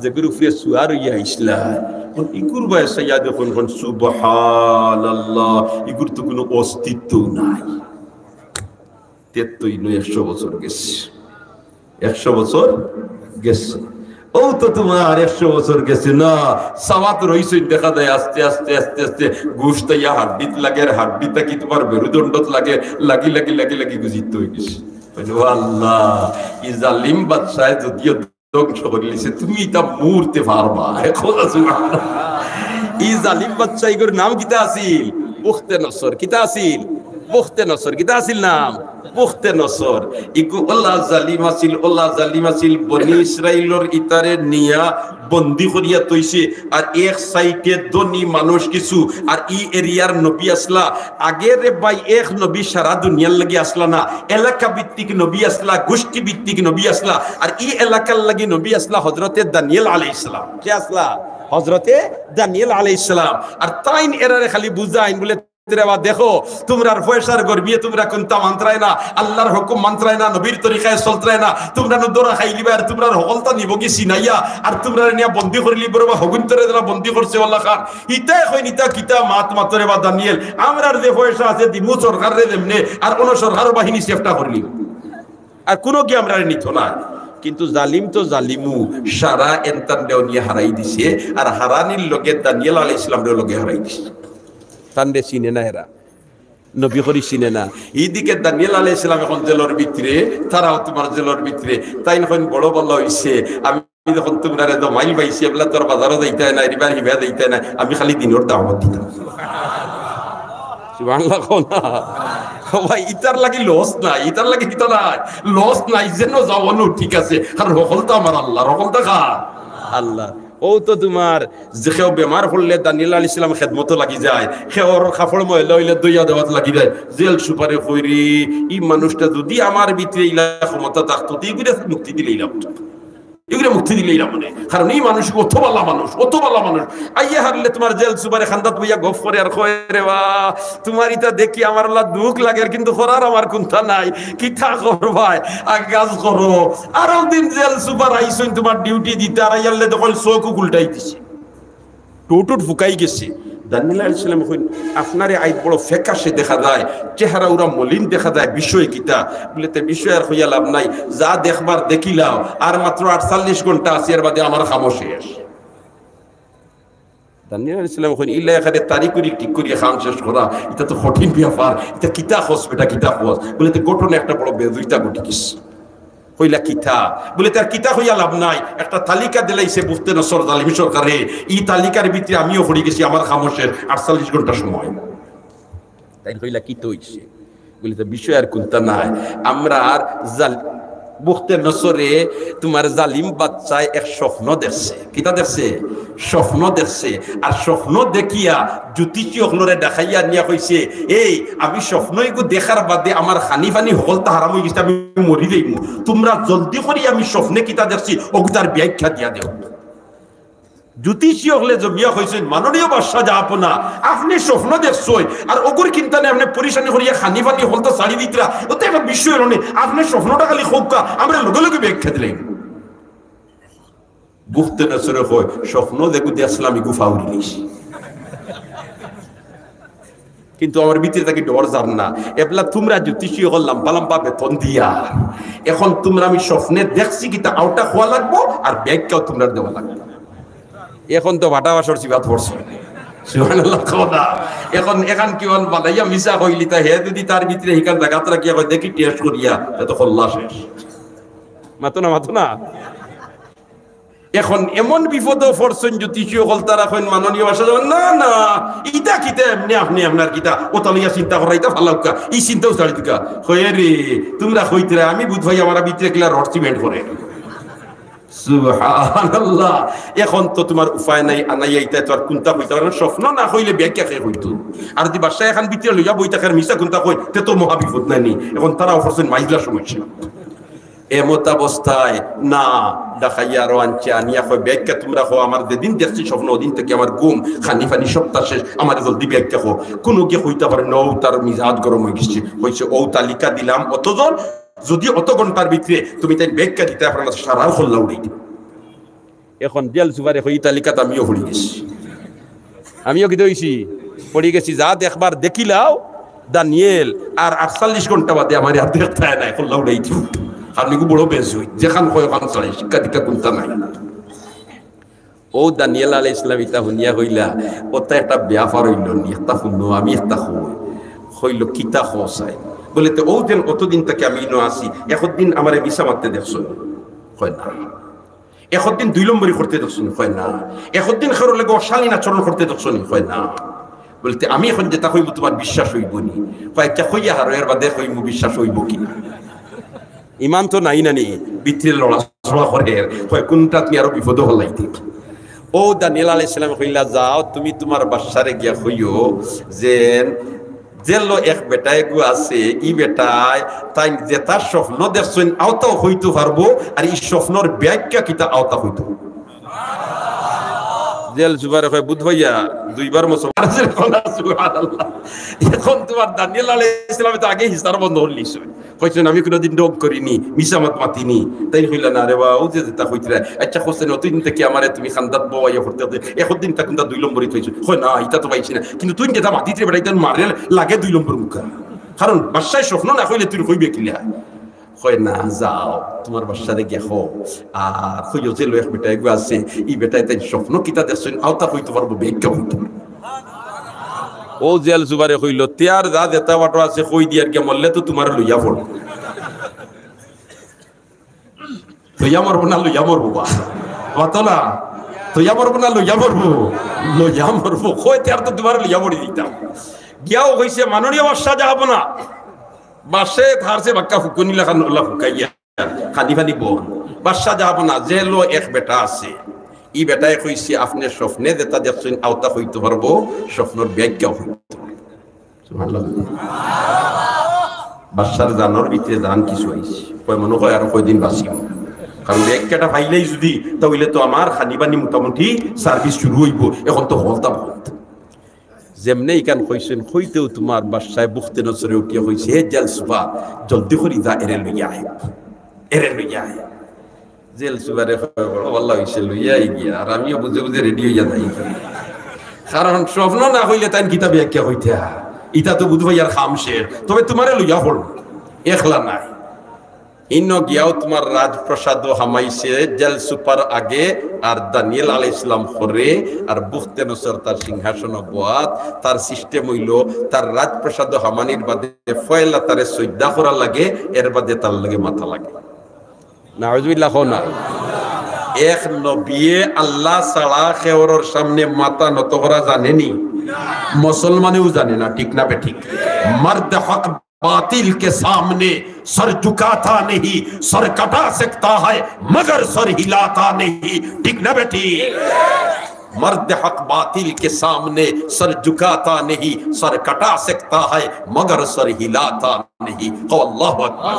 যেগুর উপরে সুয়ার অইয়া আইছলা, অখন ইগুর বায় চাইয়া দেখো না, অখন সুবহানাল্লাহ, ইগুর তো কুনু অস্তিত্ব নাই। তে তো ইনো একশো বছর গেছে, একশো বছর গেছে। অউ তো তুমার একশো বছর গেছে না, চাওয়াত রইছইন, দেখা যায় আস্তে আস্তে আস্তে আস্তে গোশত আইয়া হাড্ডিত লাগের, হাড্ডি থাকি তুমার মেরুদণ্ডত লাগের, লাগি লাগি লাগি লাগি গুজিত অই গেছে। কইন, ও আল্লাহ, ই জালিম বাদশায় যদিও ধ্বংস করিলিছে, তুমি ইতা মুরতে পারবা। কও না সুবহানাল্লাহ। ই জালিম বাদশা, ইগুর নাম কিতা আছিল? বুখতে নসর। কিতা আছিল? বুখতে নসর, কিতা আছিল নাম? বুখতে নসর। ইগু অলা জালিম আছিল, অলা জালিম আছিল, বনি ইসরাইলর ইতারে নিয়া বন্দি করিয়া থইছে। আর এক সাইডে ধনী মানুষ কিছু, আর ই এরিয়ার নবী আছলা। আগে রে ভাই, এক নবী সারা দুনিয়ার লাগি আছলা না, এলাকা ভিত্তিক নবী আছলা, গোষ্ঠী ভিত্তিক নবী আছলা। আর ই এলাকার লাগি নবী আছলা হজরতে দানিয়েল আলাইহিস সালাম। কে আছলা? হজরতে দানিয়েল আলাইহিস সালাম। আর তাইন এরারে খালি বুঝাইন, বুলে, "রে বা, দেখো, তুমরার পয়সার গর্বিয়ে তুমরা কুনতা মানতরায় না, আল্লার হুকুম মানতরায় না, নবীর তরিকায় চলতরায় না, তুমরা নু ধরা খাইলিবায়, আর তুমরার হকলতা নিবগি ছিনাইয়া, আর তুমরারে নিয়া বন্দি করিলিবো রে বা, হগুন্তরে যারা বন্দি করছে অলা খান।" ইতায় কইন, "ইতা কিতা মাত মাতো রে বা দানিয়েল, আমরার যে পয়সা আছে দিমু সরকাররে যেমনে, আর অনো সরকারর বাহিনী চেষ্টা করিলিবো, আর কুনুগি আমরারে নিতো না।" কিন্তু জালিম তো জালিমউ, সারা এনতানরেও নিয়া হারাই দিছে, আর হারানির লগে দানিয়েল আলাইহিস সালামরেও লগে হারাই দিছে। তানরে চিনে না এরা, নবী করি চিনে না। ইদিকে দানিয়েল আলাইহিস সালাম এখন জেলর ভিতরে, তারাও তুমার জেলর ভিতরে। তাইন কইন, "বড় ভালা অইছে, আমি যখন তুমরারে দমাইল পাইছি, এবলা তো আর বাজারো যাইতায় না, এরিবার হিবা যাইতায় না, আমি খালি দিনর দাওয়াত দিতাম।" সুবহানাল্লাহ কও না। ও ভাই, ইতার লাগি লস নাই, ইতার লাগি কিতা নাই, লস নাই, যেন যাও নু, ঠিক আছে, কারণ হকলতা আমার আল্লার, হকলতা কার? আল্লার। অউ তো তুমার যে কেউ বেমার পড়লে দানিয়েল আলাইহিস সালাম খেদমতো লাগি যায়, কেউর কাপড় ময়লা অইলে ধইয়া দেওয়াত লাগি যায়। জেল সুপারে কইরে, "ই মানুষটা যুদি আমার ভিতরে ইলা ক্ষমতা থাকতো, তে ইগুরে মুক্তি দিলাইলাম, ইগুরে মুক্তি দিলাইলাম অনে।" কারণ ই মানুষ অত ভালা মানুষ, অত ভালা মানুষ। আইয়া হারলে তুমার জেল সুপারে কান্দাত বইয়া গফ করে আর কয়, "রে বা, তুমার ইতা দেখি আমার অলা দুখ লাগের, কিন্তু করার আমার কুন্তা নাই, কিতা করবায়, আগাজ করো।" আরক দিন জেল সুপার আইছইন তুমার ডিউটি দিতা, আর আইয়ারলে দেখইন চউখ উল্টাই দিছে। টুটুট ফুকাই গেছে। দানিয়েল আলাইহিস সালাম কইন, "আপনারে আইজ বড় ফ্যাকাশে দেখা যায়, চেহারা উরা মলিন দেখা যায়, বিষয় কিতা?" বুলে, "তে বিষয় আর কইয়া লাভ নাই, যা দেখবার দেখিলাও, আর মাত্র আটচল্লিশ ঘন্টা আছে, এর বাদে আমার কামও শেষ।" দানিয়েল আলাইহিস সালাম কইন, "ইলা এখানে তাড়াতাড়ি ঠিক করিয়া কাম শেষ করা, ইটা তো কঠিন ব্যাপার, ইটা কিতা কস, বেটা কিতা কস?" বুলে, "তে ঘটনা একটা বড় বেজুইতা ঘটি গেছে।" কইলা, "কিতা?" বুলে, "তার কিতা কইয়া লাভ নাই, একটা তালিকা দিলাইছে বুখতে নসর জালিম সরকারে, ই তালিকার ভিতরে আমিও পড়ি গেছি, আমার কামও শেষ, আটচল্লিশ ঘন্টা সময়।" তাইন কইলা, "কিতা অইছে?" বুলে, "তে বিষয় আর কুন্তা নাই, আমরার জাল-, বুখতে নসরে তুমার জালিম বাদশায় এক স্বপ্ন দেখছে।" কিতা দেখছে? স্বপ্ন দেখছে। আর স্বপ্ন দেখিয়া জ্যোতিষী অকলরে দেখাইয়া নিয়া কইছে, "এই, আমি স্বপ্ন ইগু দেখার বাদে আমার খানি পানি হকলতা হারাম অই গেছে, আমি মরি যাইমু। তুমরা জলদি করি আমি স্বপ্নে কিতা দেখছি, অগুতার ব্যাখ্যা দিয়া দেও।" জ্যোতিষী অকলে জমিয়া কইছইন, "মাননীয় বাদশা জাহাপনা, আপনে স্বপ্ন দেখছইন, আর অগুর কিন্তা নিয়া আপনে পরিশানি করিয়া খানি পানি হকলতা ছাড়ি দিতরা, অতা একটা বিষয় অইলো নি, আপনে স্বপ্নটা খালি কউক্কা, আমরা লগে লগে ব্যাখ্যা দিলাইমু।" বুখতে নসরে কয়, "স্বপ্ন যেগু দেখছিলাম, ইগু ফাউরি নিছি। কিন্তু আমার ভিতরে থাকি ডর যার না। এবলা তুমরা জ্যোতিষী অকল লাম্বা লাম্বা বেতন দিয়া, এখন তুমরা আমি স্বপ্নে দেখছি কিতা অউটা কওয়া লাগবো, আর ব্যাখ্যাও তুমরার দেওয়া লাগবো।" এখন তো বাটা বাসর চিবাত পড়ছে। সুবহানাল্লাহ কও না। এখন এখান কিমান বানাইয়া মিছা কইলিতা, হে যুদি তার ভিতরে হিকান জাগাত রাখিয়া কয়, "দেখি টেস্ট করিয়া", তে তো কল্লা শেষ। মাতো না, মাতো না। এখন এমন বিপদো পড়ছইন জ্যোতিষী অকল, তারা কইন, "মাননীয় বাদশা জাহাপনা, না, না, ইতা কিতা এমনে আপনে আপনার কিতা, অতা লইয়া চিন্তা করা, ইতা ফালাউক্কা, ই চিন্তাও ছাড়ি দিউক্কা।" কয়, "রে, তুমরা কইতরায়, আমি বুঝ পাই আমার ভিতরে কিলা রড সিমেন্ট করে।" সুবহানাল্লাহ। এখন তো তুমার উপায় নাই, আনাইয়া ইতা তো আর কুন্তা কইতা পারো না, স্বপ্ন না কইলে ব্যাখ্যা কে কইতো? আর যুদি বাদশা এখান ভিতরে লইয়া বই থাকের মিছা কুন্তা কয়, তে তো মহা বিপদ নায় নি? এখন তারাও পড়ছইন মাইজলা সমস্যা। এমতাবস্থায় না, ডাকাইয়া আরো আনছে, আনিয়া কয়, "ব্যাখ্যা তুমরা কও, আমার যেদিন দেখছি স্বপ্ন, অদিন থাকি আমার ঘুম, খানি পানি সবতা শেষ, আমারে জলদি ব্যাখ্যা কও।" কুনুগিয়ে কইতা পারে না, অউ তার মিজাজ গরম অই গেছে। কইছে, "অউ তালিকা দিলাম অতজন, যুদি অত ঘন্টার ভিতরে তুমি তাইন ব্যাখ্যা দিতায় পারো না, সারার কল্লা উড়াই দিমু।" এখন জেল সুপারে কয়, "ই তালিকাত আমিও পড়ি গেছি, আমিও কিতা অইছি, পড়ি গেছি, যা দেখবার দেখিলাও, দানিয়েল, আর আটচল্লিশ ঘন্টা বাদে আমারে আর দেখতায় নায়, কল্লা উড়াই দিমু।" কারণ ইগু বড় বেজুইত, যেখান কয় অখান ছাড়ে, শিক্ষা দীক্ষা কুন্তা নাই। অউ দানিয়েল আলাইহিস সালাম ইতা হুনিয়া কইলা, "অতা একটা ব্যাপার অইলো নি, একটা হুনো, আমি একটা কই।" কইলো, "কিতা কও চাই?" বুলে, "তে অউ যেন অতদিন থাকি আমি ইনো আছি, একদিন আমারে মিছা মাততে দেখছো নি?" কয়, "না।" "একদিন দুই নম্বরি করতে দেখছো নি?" কয়, "না।" "একদিন কেউর লগে অশালীন আচরণ করতে দেখছো নি?" কয়, "না।" বলে, "তে আমি এখন যেটা কইমু তুমার বিশ্বাস অইবো নি?" কয়, "আইচ্ছা, কইয়া হারো, এর বাদে কইমু বিশ্বাস অইবো কি না।" ইমান তো নাই না নি, ভিতরে লড়াচড়া করের। কয়, "কুনটা তুমি আরো বিপদো ফালাই দিবে।" অউ দানিয়েল আলাইহিস সালামে কইলা, "যাও, তুমি তুমার বাদশারে গিয়া কইও যে জেলো এক বেটা এগু আছে, ই বেটায় তাইন যেতা স্বপ্ন দেখছইন অতাও কইতো পারবো, আর ই স্বপ্নর ব্যাখ্যা কিতা অতা কইতো পারবো।" জেল সুপারে কয়, "বুধ ভাইয়া, দুইবার মুসলমান।" সুবহানাল্লাহ। এখন তুমার দানিয়েল আলাইহিস সালামে তো আগে হিসার বন্ধ করিলিছইন। কইছইন, "আমি কুনুদিন ঢং করিনি, মিছা মাত মাতিনি।" তাইন কইলা, "না রে বা, অউ যে যেতা কইতরায়, আইচ্ছা, কইছইন, অতদিন থাকি আমারে তুমি খান্দাত বওয়াইয়া পড়তে অতে, একদিন তা কুনটা দুই নম্বরি থইছো।" কয়, "না, ইতা তো পাইছি না, কিন্তু তুইন যেতা মাতিতরে বেটা, ইতার মারে লাগে দুই নম্বর মুখা। কারণ বাদশায় স্বপ্ন না কইলে তুই কইবে কিলা?" কয়, "না, যাও, তুমার বাদশারে গিয়া কও, আর কইও জেলো এক বেটা এগু আছে, ই বেটায় তাইন স্বপ্ন কিতা দেখছইন অতা কইতো পারবো, ব্যাখ্যা কইতো পারবো।" অউ জেল সুপারে কইলো, "তে আর যা যেতা বাটো আছে কই দিয়ার গিয়া, মরলে তো তুমারে লইয়া পড়বো।" লইয়া মরবো না লইয়া মরবো বা? মাতো না। লইয়া মরবো না লইয়া মরবো? লইয়া মরবো। কয়, "তে আর তো তুমারে লইয়া মরি দিতাম।" গিয়াও কইছে, "মাননীয় বাদশা যাবো না।" বাদশায় তার সে বাক্কা ফুকনি লাখান অলা ফুকাইয়া খানি ফানি বন। "বাদশা যাবো না, জেলো এক বেটা আছে, ই বেটায় কইছে আপনে স্বপ্নে যেতা দেখছইন অতা কইতো পারবো, স্বপ্নর ব্যাখ্যাও কইতো পারবো।" সুবহানাল্লাহ। বাদশার জানর ভিতরে জান কিছু আইছে। কয়, "মনো কয় আরো কয়দিন বাঁচিমু, কারণ ব্যাখ্যাটা পাইলাই যুদি, তা অইলে তো আমার খানি ফানি মোটামুটি service শুরু অইবো, এখন তো হলতা বন্ধ।" যেমনে ইখান কইছইন, কইতেউ তুমার বাদশায় বুখতে নসরে উঠিয়া কইছে, "হে জেল সুপার, জলদি করি যা, এরে লইয়া আয়, এরে লইয়া আয়।" জেল সুপারে কয়, "বড় ভালা অইছে, লইয়া আই গিয়া, আর আমিও বুঝে বুঝে ready অইয়া যাই।" কারণ স্বপ্ন না কইলে তাইন কিতা ব্যাখ্যা কইতা, ইতা তো বুঝ ভাইয়ার কাম শেষ। তবে তুমারে লইয়া পড়বো, একলা নায়। ইনো গিয়াও তুমার রাজপ্রাসাদো হামাইছে, জেল সুপার আগে, আর দানিয়েল আলাইহিস সালাম পরে, আর বুখতে নসর তার সিংহাসনো বওয়াত। তার system অইলো, তার রাজপ্রাসাদো হামানির বাদে পয়লা তারে সইজদা করা লাগে, এর বাদে তার লগে মাথা লাগে। নাউজুবিল্লাহ কও না। এক নবিয়ে আল্লাহ ছাড়া কেউরর সামনে মাথা নত করা জানেনি? মুসলমানেও জানে না, ঠিক না বেঠিক? মর্দ হক বাতিল কে সামনে সর ঝুকাতা নেহি, সর কটা সকতা হ্যায় মগর সর হিলাতা নেহি, ঠিক না বেঠিক? মর্দ হক বাতিল কে সামনে সর ঝুকাতা নেহি, সর কটা সকতা হ্যায় মগর সর হিলাতা নেহি। কও আল্লাহু আকবার।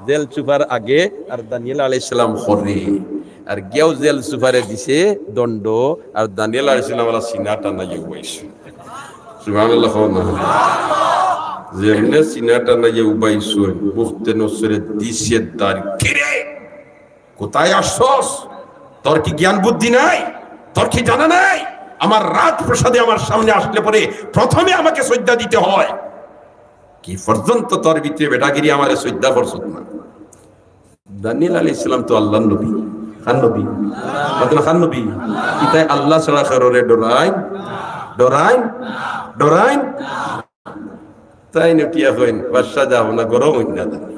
জেল সুপার আগে আর দানিয়েল আলাইহিস সালাম পরে। আর গিয়াও জেল সুপারে দিছে দণ্ড, আর দানিয়েল আলাইহিস সালাম অলা সিনা টানাইয়া উবাইছইন। সুবহানাল্লাহ কও না। যেমনে সিনা টানাইয়া উবাইছইন, বুখতে নসরে দিছে দাড়ি, "কিরে, কোথায় আসছস? তোর কি জ্ঞান বুদ্ধি নাই? তোর কি জানা নাই? আমার রাজপ্রাসাদে আমার সামনে আসলে পরে প্রথমে আমাকে সইজদা দিতে হয়।" কি পর্যন্ত তোর ভিতরে বেটাগিরি, আমারে সইজদা করছত না? দানিয়েল আলাইহিস সালাম তো আল্লাহর নবী। কার নবী? মাতো না, কার নবী? ইতায় আল্লাহ ছাড়া কেউরে ডরাইন? ডরাইন? ডরাইন? তাইন উঠিয়া কইন, "বাদশা যাবো না, গরম অইন না জানি।"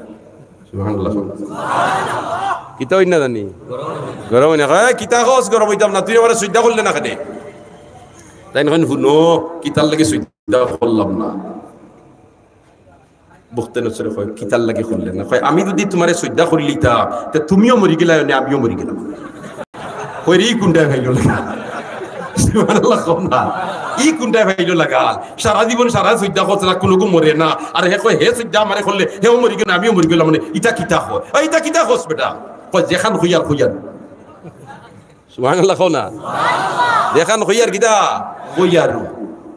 সুবহানাল্লাহ। কিতা অইন না জানি? গরম অইন না। কয়, "কিতা কস গরম অইতাম না? তুই আমারে সইজদা করলে না কেনে?" তাইন কইন, "হুনো, কিতার লাগি সইজদা করলাম না?" বুখতে নসরে কয়, "কিতার লাগি করলে না?" কয়, "আমি যুদি তুমারে সইজদা করিলিতাম, তে তুমিও মরি গেলায়, অনে আমিও মরি গেলাম।" কয়, "ই কুনটায় পাইলো লাগাল?" সুবহানাল্লাহ কও না। "ই কুনটায় পাইলো লাগাল? সারা জীবন সারা সইজদা করছে না, কুনুগু মরে না। আর হে কয়, হে সইজদা আমারে করলে, হেও মরি গেল, আমিও মরি গেলাম। মানে, ইতা কিতা কয়? এই, ইতা কিতা কস বেটা?" কয়, "যেখান কইয়ার, কইয়ার।" সুবহানাল্লাহ কও না। যেখান কইয়ার কিতা? কইয়ার।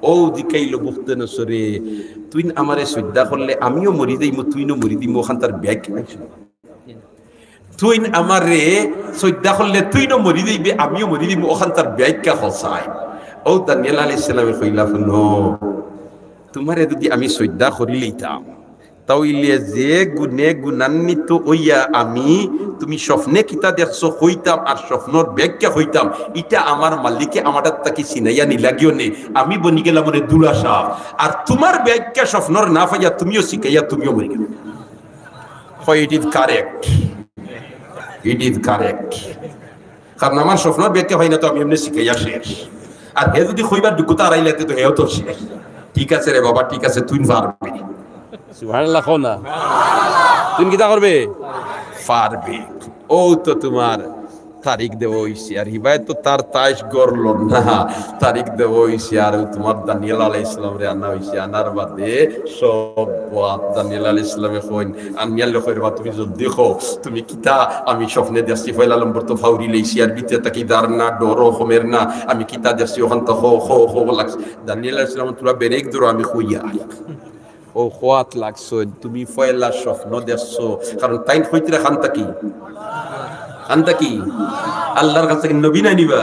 অউ জিকাইলো বুখতে নসরে, "তুইন আমারে সইজদা করলে আমিও মরি যাইমু, তুইনও মরি দিমু, অখানতার ব্যাখ্যা।" তুইন আমারে সইজদা করলে তুইনও মরি যাইবে, আমিও মরি দিমু, অখানতার ব্যাখ্যা কও চাই। অউ দানিয়েল আলাইহিস সালামে কইলা, "হুনো, তুমারে যুদি আমি সইজদা করিলিতাম, তা অইলে যে গুণে গুণান্বিত অইয়া আমি তুমি স্বপ্নে কিতা দেখছো কইতাম আর স্বপ্নর ব্যাখ্যা কইতাম, ইটা আমার মালিকে আমার আত থাকি ছিনাইয়া নিলাগি অনে, আমি বনি গেলাম অনে ধুলা সাপ। আর তুমার ব্যাখ্যা স্বপ্নর না পাইয়া তুমিও শিখাইয়া তুমিও মরি গেলায়।" কয়, "It is correct, it is correct।" কারণ আমার স্বপ্নর ব্যাখ্যা পাই না তো আমি এমনে শিখাইয়া শেষ। আর হে যুদি কইবার যোগ্যতা হারাইলে, তে তো হেও তো শেষ। ঠিক আছে রে বাবা, ঠিক আছে, তুই পারবে। সুবহানাল্লাহ কও না। তুই কিতা করবে? পারবে। ও তো তুমার তারিখ দেওয়া অইছে, আর হিবায় তো তার তাইশ গড়লো না। তারিখ দেওয়া অইছে, আর তুমার দানিয়েল আলাইহিস সালামরে আনা অইছে, আনার বাদে সব বাদ। দানিয়েল আলাইহিস সালামে কইন, আনিয়ালে কইর, "বা তুমি জলদি কও, তুমি কিতা?" "আমি স্বপ্নে দেখছি, পয়লা নম্বর তো ফাউরি লইছি, আর ভিতরে থাকি যার না, ডরও কমের না, আমি কিতা দেখছি, অখান তো কও, কও, কও লাগছে।" দানিয়েল আলাইহিস সালাম, "তুমরা ব্রেক ধরো, আমি কইয়া।" ও খোয়াত লাগছো, তুমি পয়লা স্বপ্ন দেখছো, কারণ তাইন কইতরা খান থাকি, খান থাকি আল্লাহর কাছে কি নবী না নিবা?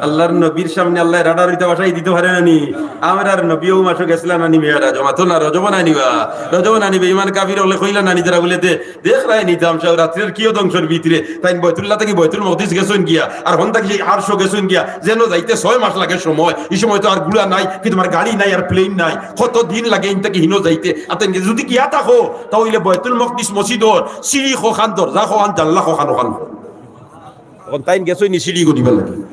আল্লাহর নবীর সামনে আল্লাহ রাডার হইতে বাসাই দিতে পারে না নি? আমরার নবী ও মাসো গেছিলা না নি মেয়েরাজ? মাতো না, রজব না নিবা, রজব না নিবা। ইমান কাফির হলে কইলা না নি, যারা বলে দে, দেখরায় নি তামশা, রাত্রের কিও ধ্বংসর ভিতরে তাইন বয়তুল্লাহ থাকি বয়তুল মকদিস গেছইন গিয়া, আর হন থাকি সেই আরশো গেছইন গিয়া, যেন যাইতে ছয় মাস লাগে সময়। এই সময় তো আর ঘোড়া নাই, কি তুমার গাড়ি নাই, আর প্লেন নাই, কত দিন লাগে ইন থাকি হিনো যাইতে। আর তাইন যদি গিয়া থাকো, তা অইলে বয়তুল মকদিস মসজিদর সিঁড়ি কখান, দরজা কখান, জানলা কখান, কখান। অখন তাইন গেছইন নি সিঁড়ি গনিবার লাগি?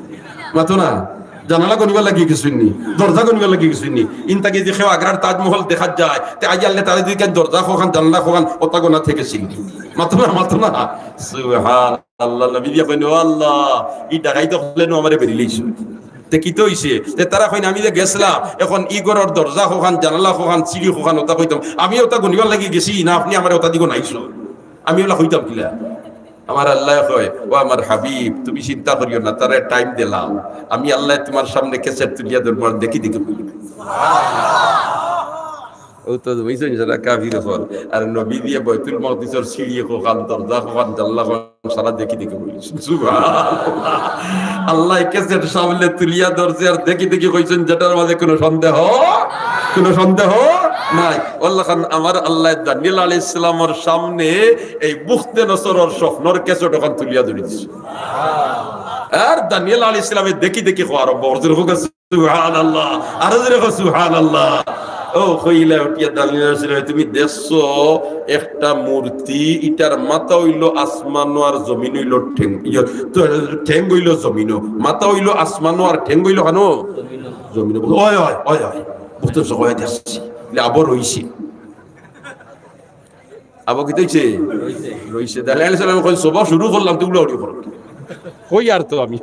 মাতো না। জানালা গনিবার লাগি গেছইন নি? দরজা গনিবার লাগি গেছইন নি? ইন থাকি যে কেউ আগ্রার তাজমহল দেখাত যায়, তে আইজ আনলে তারে যদি কেন দরজা কখান, জানলা কখান, অতা গনা থাকি গেছইন নি? মাতো না, মাতো না। সুবহানাল্লাহ, নবী দিয়া কইন, "ও আল্লাহ, ই ডাকাইত অকলে নু আমারে বেরিলাইছে।" তে কিতা অইছে? তে তারা কইন, "আমি যে গেছলাম, অখন ই ঘরর দরজা কখান, জানালা কখান, সিঁড়ি কখান, অতা কইতাম। আমি অতা গনিবার লাগি গেছি, না আপনে আমারে অতা দি গনাইছো? আমি অলা কইতাম কিলা?" আমার আল্লায় কয়, "ও আমার হাবিব, তুমি চিন্তা করিও না, তারে টাইম দিলাম। আমি আল্লায় তুমার সামনে ক্যাসেট তুলিয়া ধরমু, আর দেখি দেখি কইও।" ও তো বুঝছইন যারা কাফির অকল। আর নবী দিয়া বয়তুল মকদিসর সিঁড়ি কখান, দরজা কখান, জানলা কখান, সারা দেখি দেখি কইছইন। সুবহানাল্লাহ। আল্লায় ক্যাসেট সামনে তুলিয়া ধরছে আর দেখি দেখি কইছইন, যেটার মাঝে কোনো সন্দেহ, কোনো সন্দেহ নাই। অলাখান আমার আল্লায় দানিয়েল আলাইহিস সালামর সামনে এই বুখতে নসরর স্বপ্নর ক্যাসেট অখান তুলিয়া ধরি দিছে। আর দানিয়েল আলাইহিস সালামে দেখি দেখি কওয়া আরম্ভ করছে, "সুবহানাল্লাহ।" আরো জোরে কও, "সুবহানাল্লাহ।" ও কইলা উঠিয়া দানিয়েল আলাইহিস সালামে, "তুমি দেখছো একটা মূর্তি, ইটার মাথা অইলো আসমানো আর জমিন অইলো ঠেং, ইয়ে, তো ঠেং অইলো জমিনো, মাথা অইলো আসমানো আর ঠেং অইলো কানো?" জমিনো। বলে, "অয়, অয়, অয়, অয়।" বুঝতে পারছো? "অয় দেখছি।" বলে, "আবো রইছে।" আবো কিতা অইছে? রইছে। দানিয়েল আলাইহিস সালামে কইন, "সভা শুরু করলাম, তো উড়াউড়ি করো।" কই আর তো আমি।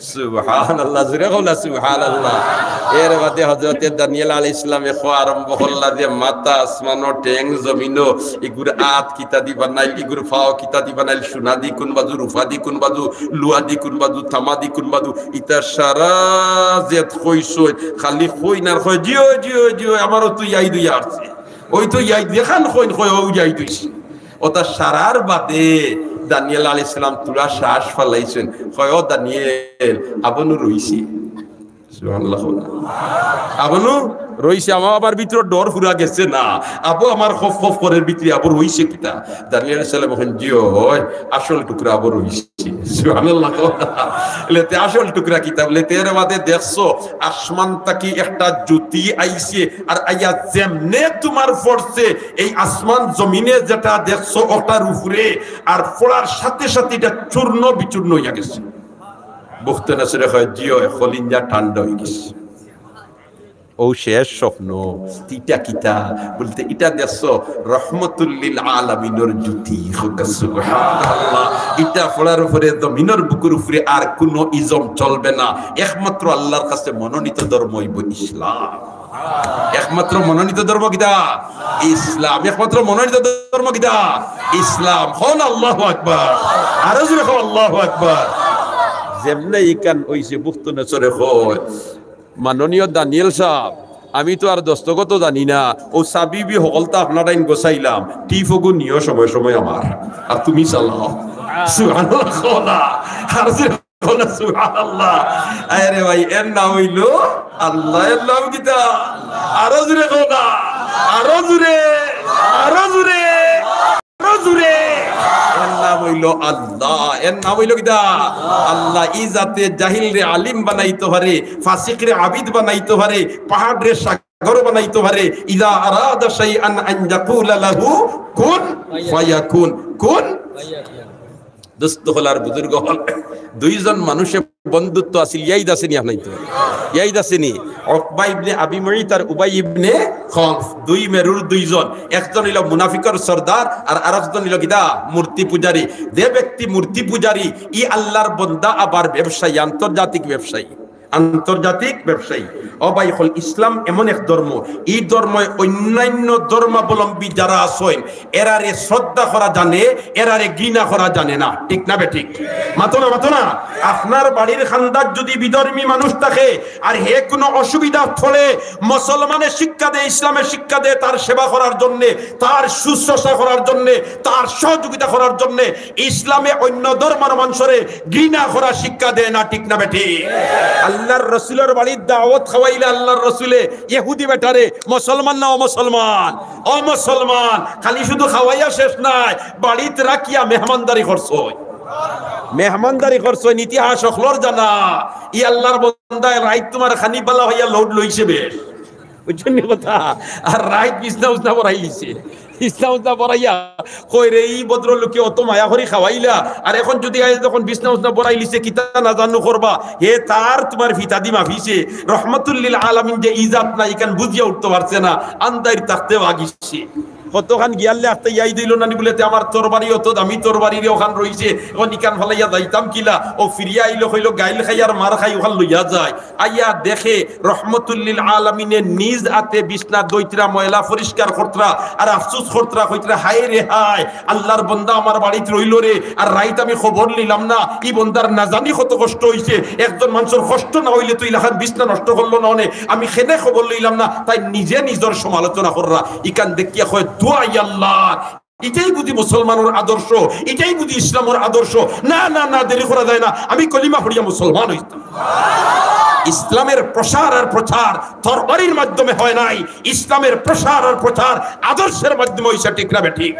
সুবহানাল্লাহ, জোরে কও না, সুবহানাল্লাহ। এর বাদে হযরতে দানিয়েল আলাইহিস সালামে কওয়া আরম্ভ করলা যে, "মাথা আসমানো, ঠেং জমিনো, ইগুর আত কিতা দি বানাইল, ইগুর পাও কিতা দি বানাইল, সোনা দি কোন বাজু, রূপা দি কোন বাজু, লুয়া দি কোন বাজু, তামা দি কোন বাজু, ইতা সারা যেত কইছইন, খালি কইন আর কইন, 'জিও, জিও, জিও, আমারও তো ইয়াদ অইয়া আরছে।' ওই তো ইয়াদ অইয়া খান কইন, কয়, 'ও ইয়াদ অইছে।'" অতা সারার বাদে দানিয়েল আলাইহিস সালাম থুড়া শ্বাস ফালাইছইন, কয়, "ও দানিয়েল, আবো নু রইছে।" সুবহানাল্লাহ। "আবো নু রইছে, আমার আবার ভিতরে ডর ফুরা গেছে না।" আবো আমার খফ খফ করের ভিতরে আবো রইছে কিতা? দানিয়েল আলাইহিস সালামে কইন, "জি অয়, আসল টুকরা আবো রইছে।" সুবহানাল্লাহ। বলে, "তে আসল টুকরা কিতা?" বলে, "তে এর বাদে দেখছো, আসমান থাকি একটা জ্যোতি আইছে, আর আইয়া যেমনে তুমার পড়ছে, এই আসমান জমিনে যেটা দেখছো, ওটার উপরে, আর পড়ার সাথে সাথে ইটা চূর্ণ বিচূর্ণ অইয়া গেছে।" বুখতে নসরে কয়, "জি অয়, কলিঞ্জা ঠান্ডা অইগেছে।" ও শেষ স্বপ্ন, ইটা কিতা? বলতে, "ইটা দেখছো, রহমতুল্লিল আলামিনর জ্যোতি।" কউক্কা সুবহানাল্লাহ। ইটা পড়ার উপরে জমিনর বুকুর উপরে আর কুনু ইজম চলবে না, একমাত্র আল্লাহর কাছে মনোনীত ধর্ম অইবো ইসলাম। একমাত্র মনোনীত ধর্ম কিতা? ইসলাম। একমাত্র মনোনীত ধর্ম কিতা? ইসলাম। কও না আল্লাহু আকবার। আরো জোরে কও আল্লাহু আকবার। যেমনে ইখান অইছে, বুখতে নসরে কয়, "মাননীয় দানিয়েল সাব, আমি তো আর দস্তখত জানি না, অউ চাবি-উবি হকলতা আপনারাইন গছাইলাম, টিপ অগু নিও সময় সময় আমার, আর তুমি চালাও।" সুবহানাল্লাহ কও না। আর যে কও না সুবহানাল্লাহ। আরে ভাই, এর নাম অইলো আল্লাহ, এর নাম কিতা? আরো জোরে কও না, আরো জোরে, আরো জোরে। আরো জোরে। এর নাম অইলো আল্লাহ। এর নাম অইলো কিতা? আল্লাহ। ই জাতে জাহিলরে আলিম বানাইতো পারে, ফাসিকরে আবিদ বানাইতো পারে, পাহাড়রে সাগর বানাইতো পারে। ইযা আরাদা শাইআন আন ইয়াকুলা লাহু কুন ফায়াকুন। কুন। দোস্ত অকল আর বুজুর্গ অকল, দুইজন মানুষে বন্ধুত্ব আছিল, ইয়াদ আছে নি আপনাইনতর? ইয়াদ আছে নি? উকবা ইবনে আবি মুইত আর উবাই ইবনে খলফ, দুই মেরুর দুইজন, একজন অইলো মুনাফিকর সর্দার আর আরেকজন অইলো কিতা? মূর্তি পূজারী। যে ব্যক্তি মূর্তি পূজারী, ই আল্লাহর বন্দা আবার ব্যবসায়ী, আন্তর্জাতিক ব্যবসায়ী, আন্তর্জাতিক ব্যবসায়ী। ও ভাই অকল, ইসলাম এমন এক ধর্ম, ই ধর্মে অন্যান্য ধর্মাবলম্বী যারা আছইন, এরারে শ্রদ্ধা করা জানে, এরারে ঘৃণা করা জানে না। ঠিক না বেঠিক? মাতো না, মাতো না। আপনার বাড়ির খান্দাত যদি বিধর্মী মানুষ থাকে আর হে কোনো অসুবিধা ফলে মুসলমানে শিক্ষা দেয়, ইসলামে শিক্ষা দেয় তার সেবা করার জন্যে, তার শুশ্রূষা করার জন্যে, তার সহযোগিতা করার জন্যে, ইসলামে অন্য ধর্মর মানুষরে ঘৃণা করা শিক্ষা দেয় না। ঠিক না বেঠিক? আল্লাহর রসুলর বাড়িত দাওয়াত খাওয়াইলা আল্লাহর রসুলে ইহুদি বেটারে, মুসলমান না অমুসলমান? অমুসলমান। খালি শুধু খাওয়াইয়া শেষ নায়, বাড়িত রাখিয়া মেহমানদারি করছইন। মেহমানদারি করছইন, ইতিহাস অকলর জানা। ই আল্লাহর বন্দায় রাইত তুমার খানি বালা অইয়া load লইছে বেশ। বুঝছইন নি কথা? আর রাইত বিছনা উছনা ভরাইলিছে। বিছনা উছনা ভরাইয়া কয়, "রে, ই ভদ্রলোকে অত মায়া করি খাওয়াইলা, আর এখন যদি আইজ যখন বিছনা উছনা ভরাইলিছে, কিতা না জানো করবা, হে তার তুমার ফিতা দি মাফিছে।" রহমতুল্লিল আলামিন যে ই জাত না, ইখান বুঝিয়া উঠতে পারছে না, আন্দাইর থাকতে ভাগিছে। কতখান গিয়ালে আস্তে ইয়াদ অইলো না নি বুলে, "তে আমার তরবারি, অত দামি তরবারি রে, অখান রইছে, এখন ইখান ফালাইয়া যাইতাম কিলা?" ও ফিরিয়া আইলো, কইলো, "গাইল খাই আর মার খাই, অখান লইয়া যায়।" আইয়া দেখে রহমতুল্লিল আলামিনে নিজ আতে বিছনা ধইতরা, ময়লা পরিষ্কার করতরা, আর আফসুস করতরা, কইতরা, "হায় রে হায়, আল্লাহর বন্দা আমার বাড়িত রইলো রে, আর রাইত আমি খবর লইলাম না, ই বন্দার না জানি কত কষ্ট অইছে, একজন মানষর কষ্ট না অইলে তো ইলাখান বিছনা নষ্ট করলো না অনে, আমি কেনে খবর লইলাম না।" তাইন নিজে নিজর সমালোচনা কররা, ইখান দেখিয়া কয়, "দোয়াই আল্লাহ, ইটাই বুঝি মুসলমানর আদর্শ, ইটাই বুঝি ইসলামর আদর্শ। না, না, না, দেরি করা যায় না, আমি কলিমা পড়িয়া মুসলমান অইতাম।" ইসলামের প্রসার আর প্রচার তরবারির মাধ্যমে হয় নাই, ইসলামের প্রসার আর প্রচার আদর্শের মাধ্যমে অইছে। ঠিক না বেঠিক?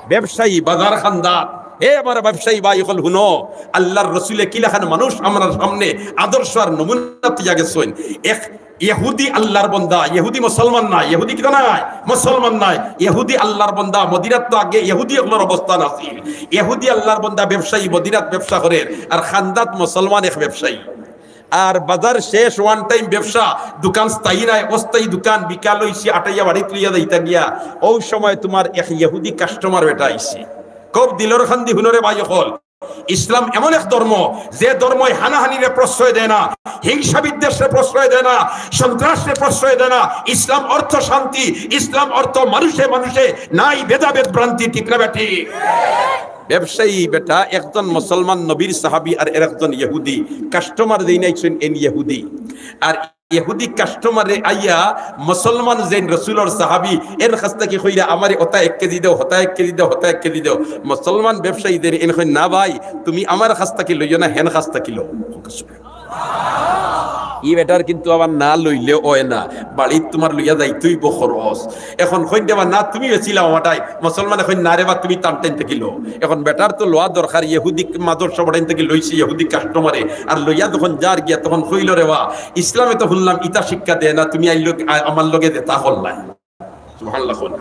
ব্যবসায়ী, বাজার খান্দাত, এ আমার ব্যবসায়ী ভাই অকল, হুনো, আল্লাহর রসুলে কিলাখান মানুষ আমরার সামনে আদর্শ আর নমুনা তুইয়া গেছইন। এক ইহুদি আল্লাহর বন্দা, ইহুদি মুসলমান নায়, ইহুদি কিতা নায়? মুসলমান নায়। ইহুদি আল্লাহর বন্দা, মদিনাত তো আগে ইহুদি অকলর অবস্থান আছিল। ইহুদি আল্লাহর বন্দা ব্যবসায়ী, মদিনাত ব্যবসা করের, আর খান্দাত মুসলমান এক ব্যবসায়ী। আর বাজার শেষ, one time ব্যবসা, দোকান স্থায়ী নায়, অস্থায়ী দোকান, বিকাল অইছে, আটাইয়া বাড়িত লইয়া যাইতা গিয়া, অউ সময় তুমার এক ইহুদি customer বেটা আইছে। খুব দিলর খান্দি হুনো রে ভাই অকল, ইসলাম এমন এক ধর্ম, যে ধর্মই হানাহানিরে প্রশ্রয় দেয় না, হিংসা বিদ্বেষরে প্রশ্রয় দেয় না, সন্ত্রাসরে প্রশ্রয় দেয় না। ইসলাম অর্থ শান্তি, ইসলাম অর্থ মানুষে মানুষে নাই ভেদাভেদ ভ্রান্তি। ঠিক না বেঠিক? ব্যবসায়ী বেটা, একজন মুসলমান নবীর সাহাবী আর এর একজন ইহুদি। Customer যেইন আইছইন, এইন ইহুদি। আর ইহুদি customer এ আইয়া মুসলমান যেইন রসুলর সাহাবী, এর কাছ থাকি কইরা, "আমারে অতা এক কেজি দেও, হতা এক কেজি দেও, হতা এক কেজি দেও।" মুসলমান ব্যবসায়ী যেইন, এইন কইন, "না ভাই, তুমি আমার কাছ থাকি লইও না, হেন কাছ থাকি লও।" ই বেটার কিন্তু আবার না লইলে অয় না, বাড়িত তুমার লইয়া যাইতে অইবো খরচ। এখন কইন দেবা, "না, তুমি বেচিলাও আমাটাই।" মুসলমানে কইন, "না রে বা, তুমি তানটাইন থাকি লও।" এখন বেটার তো লওয়া দরকার, ইহুদি মাদ্রাসা বাড়াইন থাকি লইছে ইহুদি customer এ, আর লইয়া যখন যার গিয়া তখন কইল, "রে বা, ইসলামে তো হুনলাম ইতা শিক্ষা দেয় না, তুমি আইল আ-, আমার লগে যেতা করলায়।" সুবহানাল্লাহ কইন।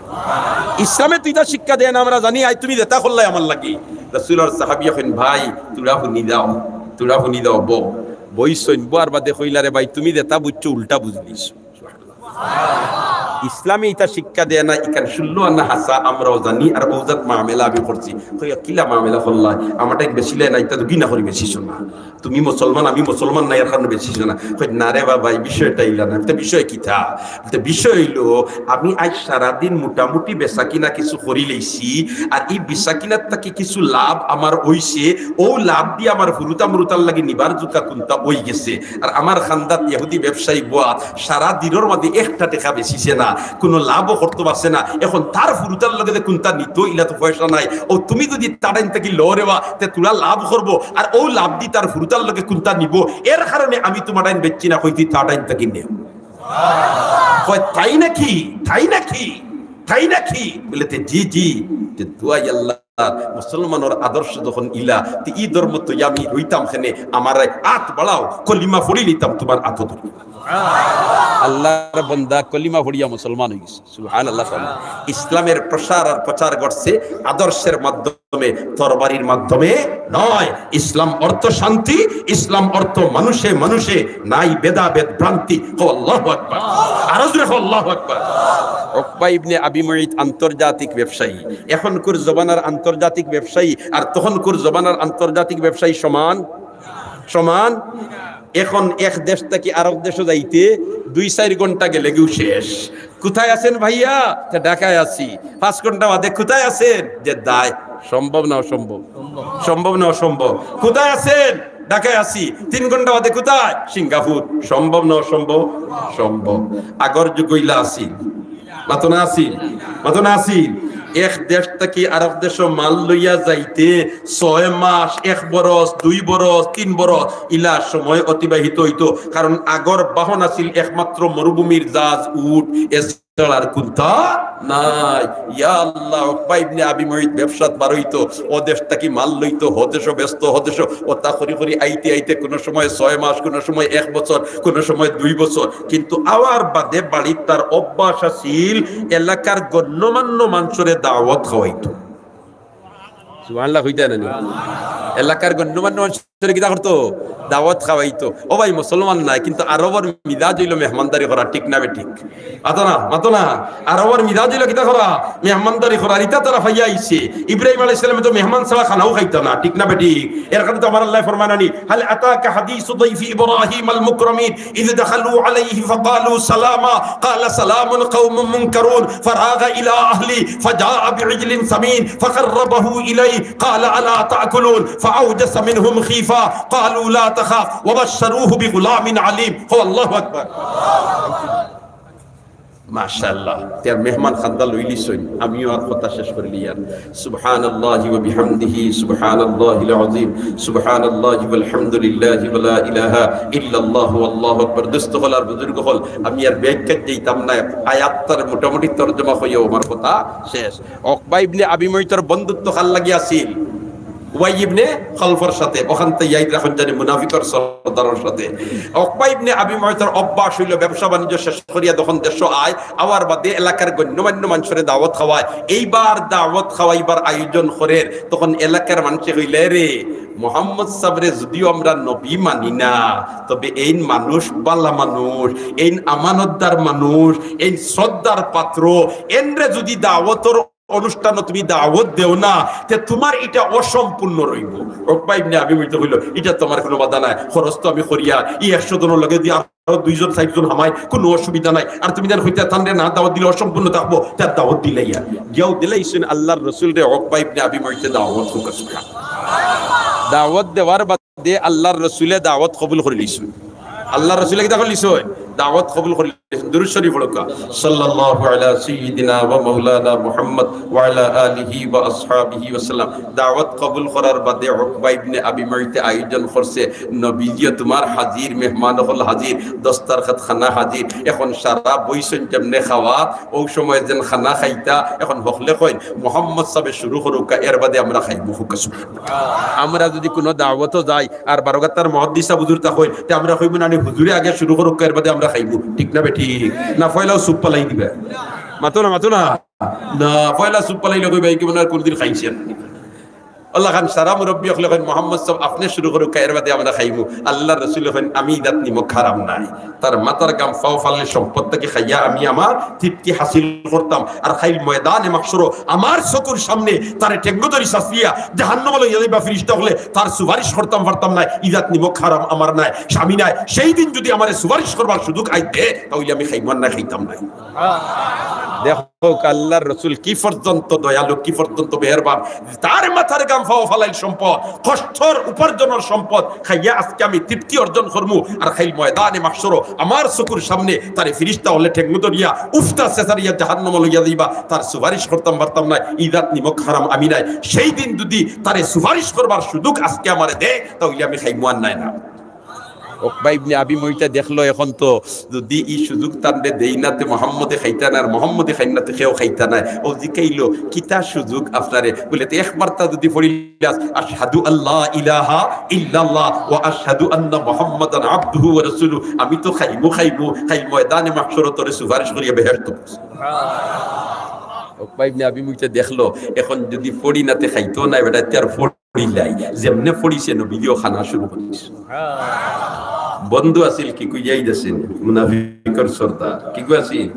ইসলামে তো ইতা শিক্ষা দেয় না, আমরা জানি, আই তুমি যেতা করলায় আমার লাগি। রাসূলর সাহাবী কইন, "ভাই, তুরা হুনি যাও, তুরা হুনি যাও, বও।" বইছইন, বওয়ার বাদে কইলা, "রে ভাই, তুমি যেতা বুঝছো উল্টা বুঝলিছো।" ইসলামে ইতা শিক্ষা দেয় না, ইখান ষোলো আনা হাছা আমরাও জানি, আর অউ জাত মামেলা আমি করছি। কইয়া, "কিলা মামেলা করলায়? আমাটাইন বেচিলায় না, ইতা তো ঘিনা করি বেচিছো না। তুমি মুসলমান, আমি মুসলমান না, এর কারণে বেচিছো না।" কই, "না রে বাবা, ই বিষয়টা ইলা না।" তো বিষয় কিতা? তো বিষয় অইলো, আমি আইজ সারাদিন মোটামুটি বেচা কিনা কিছু করি লইছি, আর ই বেচা কিনার থাকি কিছু লাভ আমার অইছে, অউ লাভ দি আমার হুরুতা মুরুতার লাগি নিবার জুকা কুন্তা অইগেছে। আর আমার খান্দাত ইহুদি ব্যবসায়ী বওয়া, সারা দিনর মাঝে একটা টেকা বেচিছে না, কুনু লাভও করতো পারছে না। এখন তার হুরুতার লগে যে কুন্তা নিতো, ইলা তো পয়সা নাই। অউ তুমি যুদি তারাইন থাকি লও রে বা, তে তুরা লাভ করবো, আর অউ লাভ দি তার হুরুতার লগে কুন্তা নিবো, এর কারণে আমি তুমাটাইন বেচছি না, কইছি তারাইন থাকি নেও। কয়, "তাই নাকি? তাই নাকি? তাই নাকি?" বলে, "তে জি, জি।" তে দোয়াই আল্লাহ, মুসলমানর আদর্শ যখন ইলা, তে ই ধর্ম তো আমি রইতাম কেনে, আমার আত বাড়াও, কলিমা পড়ি নিতাম তুমার আতো ধরি। আল্লাহর বন্দা কলিমা পড়িয়া মুসলমান অই গেছে। সুবহানাল্লাহ। ইসলামের প্রসার আর প্রচার ঘটছে আদর্শের মাধ্যমে, তরবারির মাধ্যমে নয়। ইসলাম অর্থ শান্তি, ইসলাম অর্থ মানুষে মানুষে নাই ভেদাভেদ ভ্রান্তি। কও আল্লাহু আকবার। আরো জোরে কও আল্লাহু আকবার। উকবা ইবনে আবি মুইত আন্তর্জাতিক ব্যবসায়ী। এখনকুর জমানার আন্তর্জাতিক ব্যবসায়ী আর তখনকুর জমানার আন্তর্জাতিক ব্যবসায়ী সমান? সমান? এখন এক দেশ থাকি আরক দেশো যাইতে দুই চাইর ঘন্টা গেলেগিউ শেষ। কোথায় আছেন ভাইয়া? তে ঢাকায় আছি। পাঁচ ঘন্টা বাদে কোথায় আছেন? জেদ্দায়। সম্ভব না অসম্ভব? সম্ভব না অসম্ভব? কোথায় আছেন? ঢাকায় আছি। তিন ঘন্টা বাদে কোথায়? সিঙ্গাপুর। সম্ভব না অসম্ভব? সম্ভব। আগর যুগ অইলা আছিল। মাতো না আছিল? মাতো না আছিল? এক দেশ থাকি আরক দেশো মাল লইয়া যাইতে ছয় মাস, এক বরস, দুই বরস, তিন বরস, ইলা সময় অতিবাহিত অইতো। কারণ আগর বাহন আছিল একমাত্র মরুভূমির জাহাজ, উট, এছাড়া আর কুন্তা নাই। ইয়া আল্লাহ, উকবা ইবনে আবি মুইত ব্যবসাত বার অইতো, অ দেশ থাকি মাল লইতো, হ দেশো বেচতো, হ দেশো, অতা করি করি আইতে আইতে কুনু সময় ছয় মাস, কুনু সময় এক বছর, কুনু সময় দুই বছর। কিন্তু আওয়ার বাদে বাড়িত তার অভ্যাস আছিল এলাকার গণ্যমান্য মানষরে দাওয়াত খাওয়াইতো। সুবহানাল্লাহ কইতা না নি? এলাকার গণ্যমান্য মানষরে কিতা করতো? দাওয়াত খাওয়াইতো। ও ভাই, মুসলমান নায়, কিন্তু আরবর মিজাজ অইলো মেহমানদারি করা, ঠিক না বেঠিক? মাতো না, মাতো না। আরবর মিজাজ অইলো কিতা করা? মেহমানদারি করা। ইতা তারা পাইয়া আইছে। ইব্রাহিম আলাইহিস সালামে তো মেহমান ছাড়া খানাও খাইতা না, ঠিক না বেঠিক? এর কারণে তো আমার আল্লায় ফরমাইন না নি, هل أتاك حديث ضيف إبراهيم المكرمين إذ دخلوا عليه فقالوا سلاما قال سلام قوم منكرون فراغ إلى أهله فجاء بعجل سمين فقربه إليه قال ألا تأكلون فأوجس منهم خيفة قالوا لا تخف وبشروه بغلام عليم. কও আল্লাহু আকবার। মাশাআল্লাহ। তে আর মেহমান খান্দা লইলিছইন, আমিও আর কথা শেষ করিলিয়ার। সুবহানাল্লাহি ওয়া বিহামদিহি, সুবহানাল্লাহিল আযীম, সুবহানাল্লাহি ওয়াল হামদুলিল্লাহি ওয়া লা ইলাহা ইল্লাল্লাহু আল্লাহু আকবার। দোস্ত অকল আর বুজুর্গ অকল, আমি আর ব্যাখ্যাত যাইতাম না, আয়াতটার মোটামুটি তর্জমা কইয়াউ আমার কথা শেষ। উকবা ইবনে আবি মুইতর বন্ধুত্ব কার লাগি আছিল? উবাই ইবনে খলফর সাথে, অখান থাকি ইয়াদ রাখইন জানি মুনাফিকর সর্দারর সাথে। উকবা ইবনে আবি মুইতর অভ্যাস অইলো ব্যবসা বাণিজ্য শেষ করিয়া যখন দেশো আয়, আওয়ার বাদে এলাকার গণ্যমান্য মানষরে দাওয়াত খাওয়ায়। এইবার দাওয়াত খাওয়াইবার আয়োজন করের, তখন এলাকার মানষে কইলা, "রে, মোহাম্মদ সাবরে যুদিও আমরা নবী মানি না, তবে এইন মানুষ, ভালা মানুষ, এইন আমানতদার মানুষ, এইন শ্রদ্ধার পাত্র, এনরে যুদি দাওয়াতর অনুষ্ঠানো তুমি দাওয়াত দেও না, তে তুমার ইটা অসম্পূর্ণ রইবো।" উকবা ইবনে আবি মুইতে কইলো, "ইটা তো আমার কুনু বাধা নাই, খরচ তো আমি করিয়ার, ই একশো জনর লগে দি আরো দুইজন চাইরজন হামাই, কুনু অসুবিধা নাই। আর তুমি যেন কইতা তানরে না দাওয়াত দিলে অসম্পূর্ণ থাকবো, তার দাওয়াত দিলাইয়া।" গিয়াউ দিলাইছইন আল্লাহর রসুলরে উকবা ইবনে আবি মুইতে দাওয়াত। দাওয়াত দেওয়ার বাদে আল্লাহর রসুলে দাওয়াত কবুল করিলিছইন। আল্লাহর রসুলে কিতা করিলিছইন? দাওয়াত কবুল করিলিছইন। দুরূদ শরীফ পড়উক্কা। সাল্লাল্লাহু আলা সাইয়্যিদিনা ওয়া মাওলানা মুহাম্মদ ওয়া আলা আলিহি ওয়া আসহাবিহি ওয়া সাল্লাম। দাওয়াত কবুল করার বাদে উকবা ইবনে আবি মুইতে আয়োজন করছে, নবীজিও তুমার হাজির, মেহমান অকল হাজির, দস্তরখাত খানা হাজির। এখন সারা বইছইন যেমনে খাওয়াত, অউ সময় যেন খানা খাইতা, এখন হকলে কইন, "মোহাম্মদ সাবে শুরু করউক্কা, এর বাদে আমরা খাইমু।" কউক্কা সুবহানাল্লাহ। আমরা যুদি কুনু দাওয়াতো যাই, আর বারোগাতার মুহাদ্দিস সাব হুজুর থাকইন, তে আমরা কইমু না নি, "হুজুরে আগে শুরু করউক্কা, এর বাদে আমরা খাইমু।" ঠিক না বেঠিক? না পয়লাউ সুপ ফালাই দিবা? মাতো না, মাতো না। না, পয়লা সুপ ফালাইলে কইবা, "ই কি মনে অয় কুনুদিন খাইছে না।" আল্লাহ খান সারা মুরব্বি অকলে কইন, "মোহাম্মদ সাব আপনে শুরু করউক্কা, এর বাদে আমরা খাইমু।" আল্লাহর রসুলে কইন, "আমি ইদাত নিমক হারাম নায়।" তার মাথার ঘাম পাও ফালাইল সম্পদ থাকি খাইয়া আমি আমার তৃপ্তি হাসিল করতাম। আর কাইল ময়দানে মাহশরো আমার চকুর সামনে তারে ঠেঙ্গো ধরি চাচিয়া জাহান্নামো লইয়া যাইবা ফিরিস্তা অকলে, তার সুপারিশ করতাম পারতাম নায়। ইজাত নিমক হারাম আমার নায়, স্বামী নায়। সেই দিন যুদি আমারে সুপারিশ করবার সুযোগ আইতে, তা অইলে আমি খাইমু আর নায় খাইতাম নায়। দেখউক্কা আল্লাহর রসুল কি পর্যন্ত দয়ালু, কি পর্যন্ত মেহেরবান। তার মাথার ঘাম পাও ফালাইল সম্পদ, কষ্টর উপার্জনর সম্পদ খাইয়া আজকে আমি তৃপ্তি অর্জন করমু, আর কাইল ময়দানে মাহশরো আমার চকুর সামনে তারে ফিরিস্তা অকলে ঠেঙ্গো ধরিয়া উফতা ছেছাড়িয়া জাহান্নামো লইয়া যাইবা, তার সুপারিশ করতাম পারতাম নায়, ইজাত নিমক হারাম আমি নায়। সেই দিন যুদি তারে সুপারিশ করবার সুযোগ আজকে আমারে দে, তা অইলে আমি খাইমু আর নায় না। উকবা ইবনে আবি মুইতা দেখলো, এখন তো যদি ই সুযোগ তানরে দেই না, তে মোহাম্মদে খাইতা না, আর মোহাম্মদে খাইন না, তে কেউ খাইতা না। ও জিকাইলো, "কিতা সুযোগ আপনারে?" বলে, "তে একবার তা যদি পড়িলাস, আশহাদু আল্লা ইলাহা ইল্লাল্লাহ ওয়া আশহাদু আন্না মুহাম্মাদান আবদুহু ওয়া রাসূলুহু, আমি তো খাইমু, খাইমু, খাইমু, ময়দানে মাহশরো তোরে সুপারিশ করিয়া বেহেশত।" উকবা ইবনে আবি মুইতা দেখলো, এখন যদি পড়ি না, তে খাইতো না, বেটা, তে আর পড়ি পড়িলাই, যেমনে পড়িছে নবীজিও খানা শুরু করিস। বন্ধু আছিল কি কইয়াই দেছেন, মুনাফিকর সর্দার। কি কই আছিল?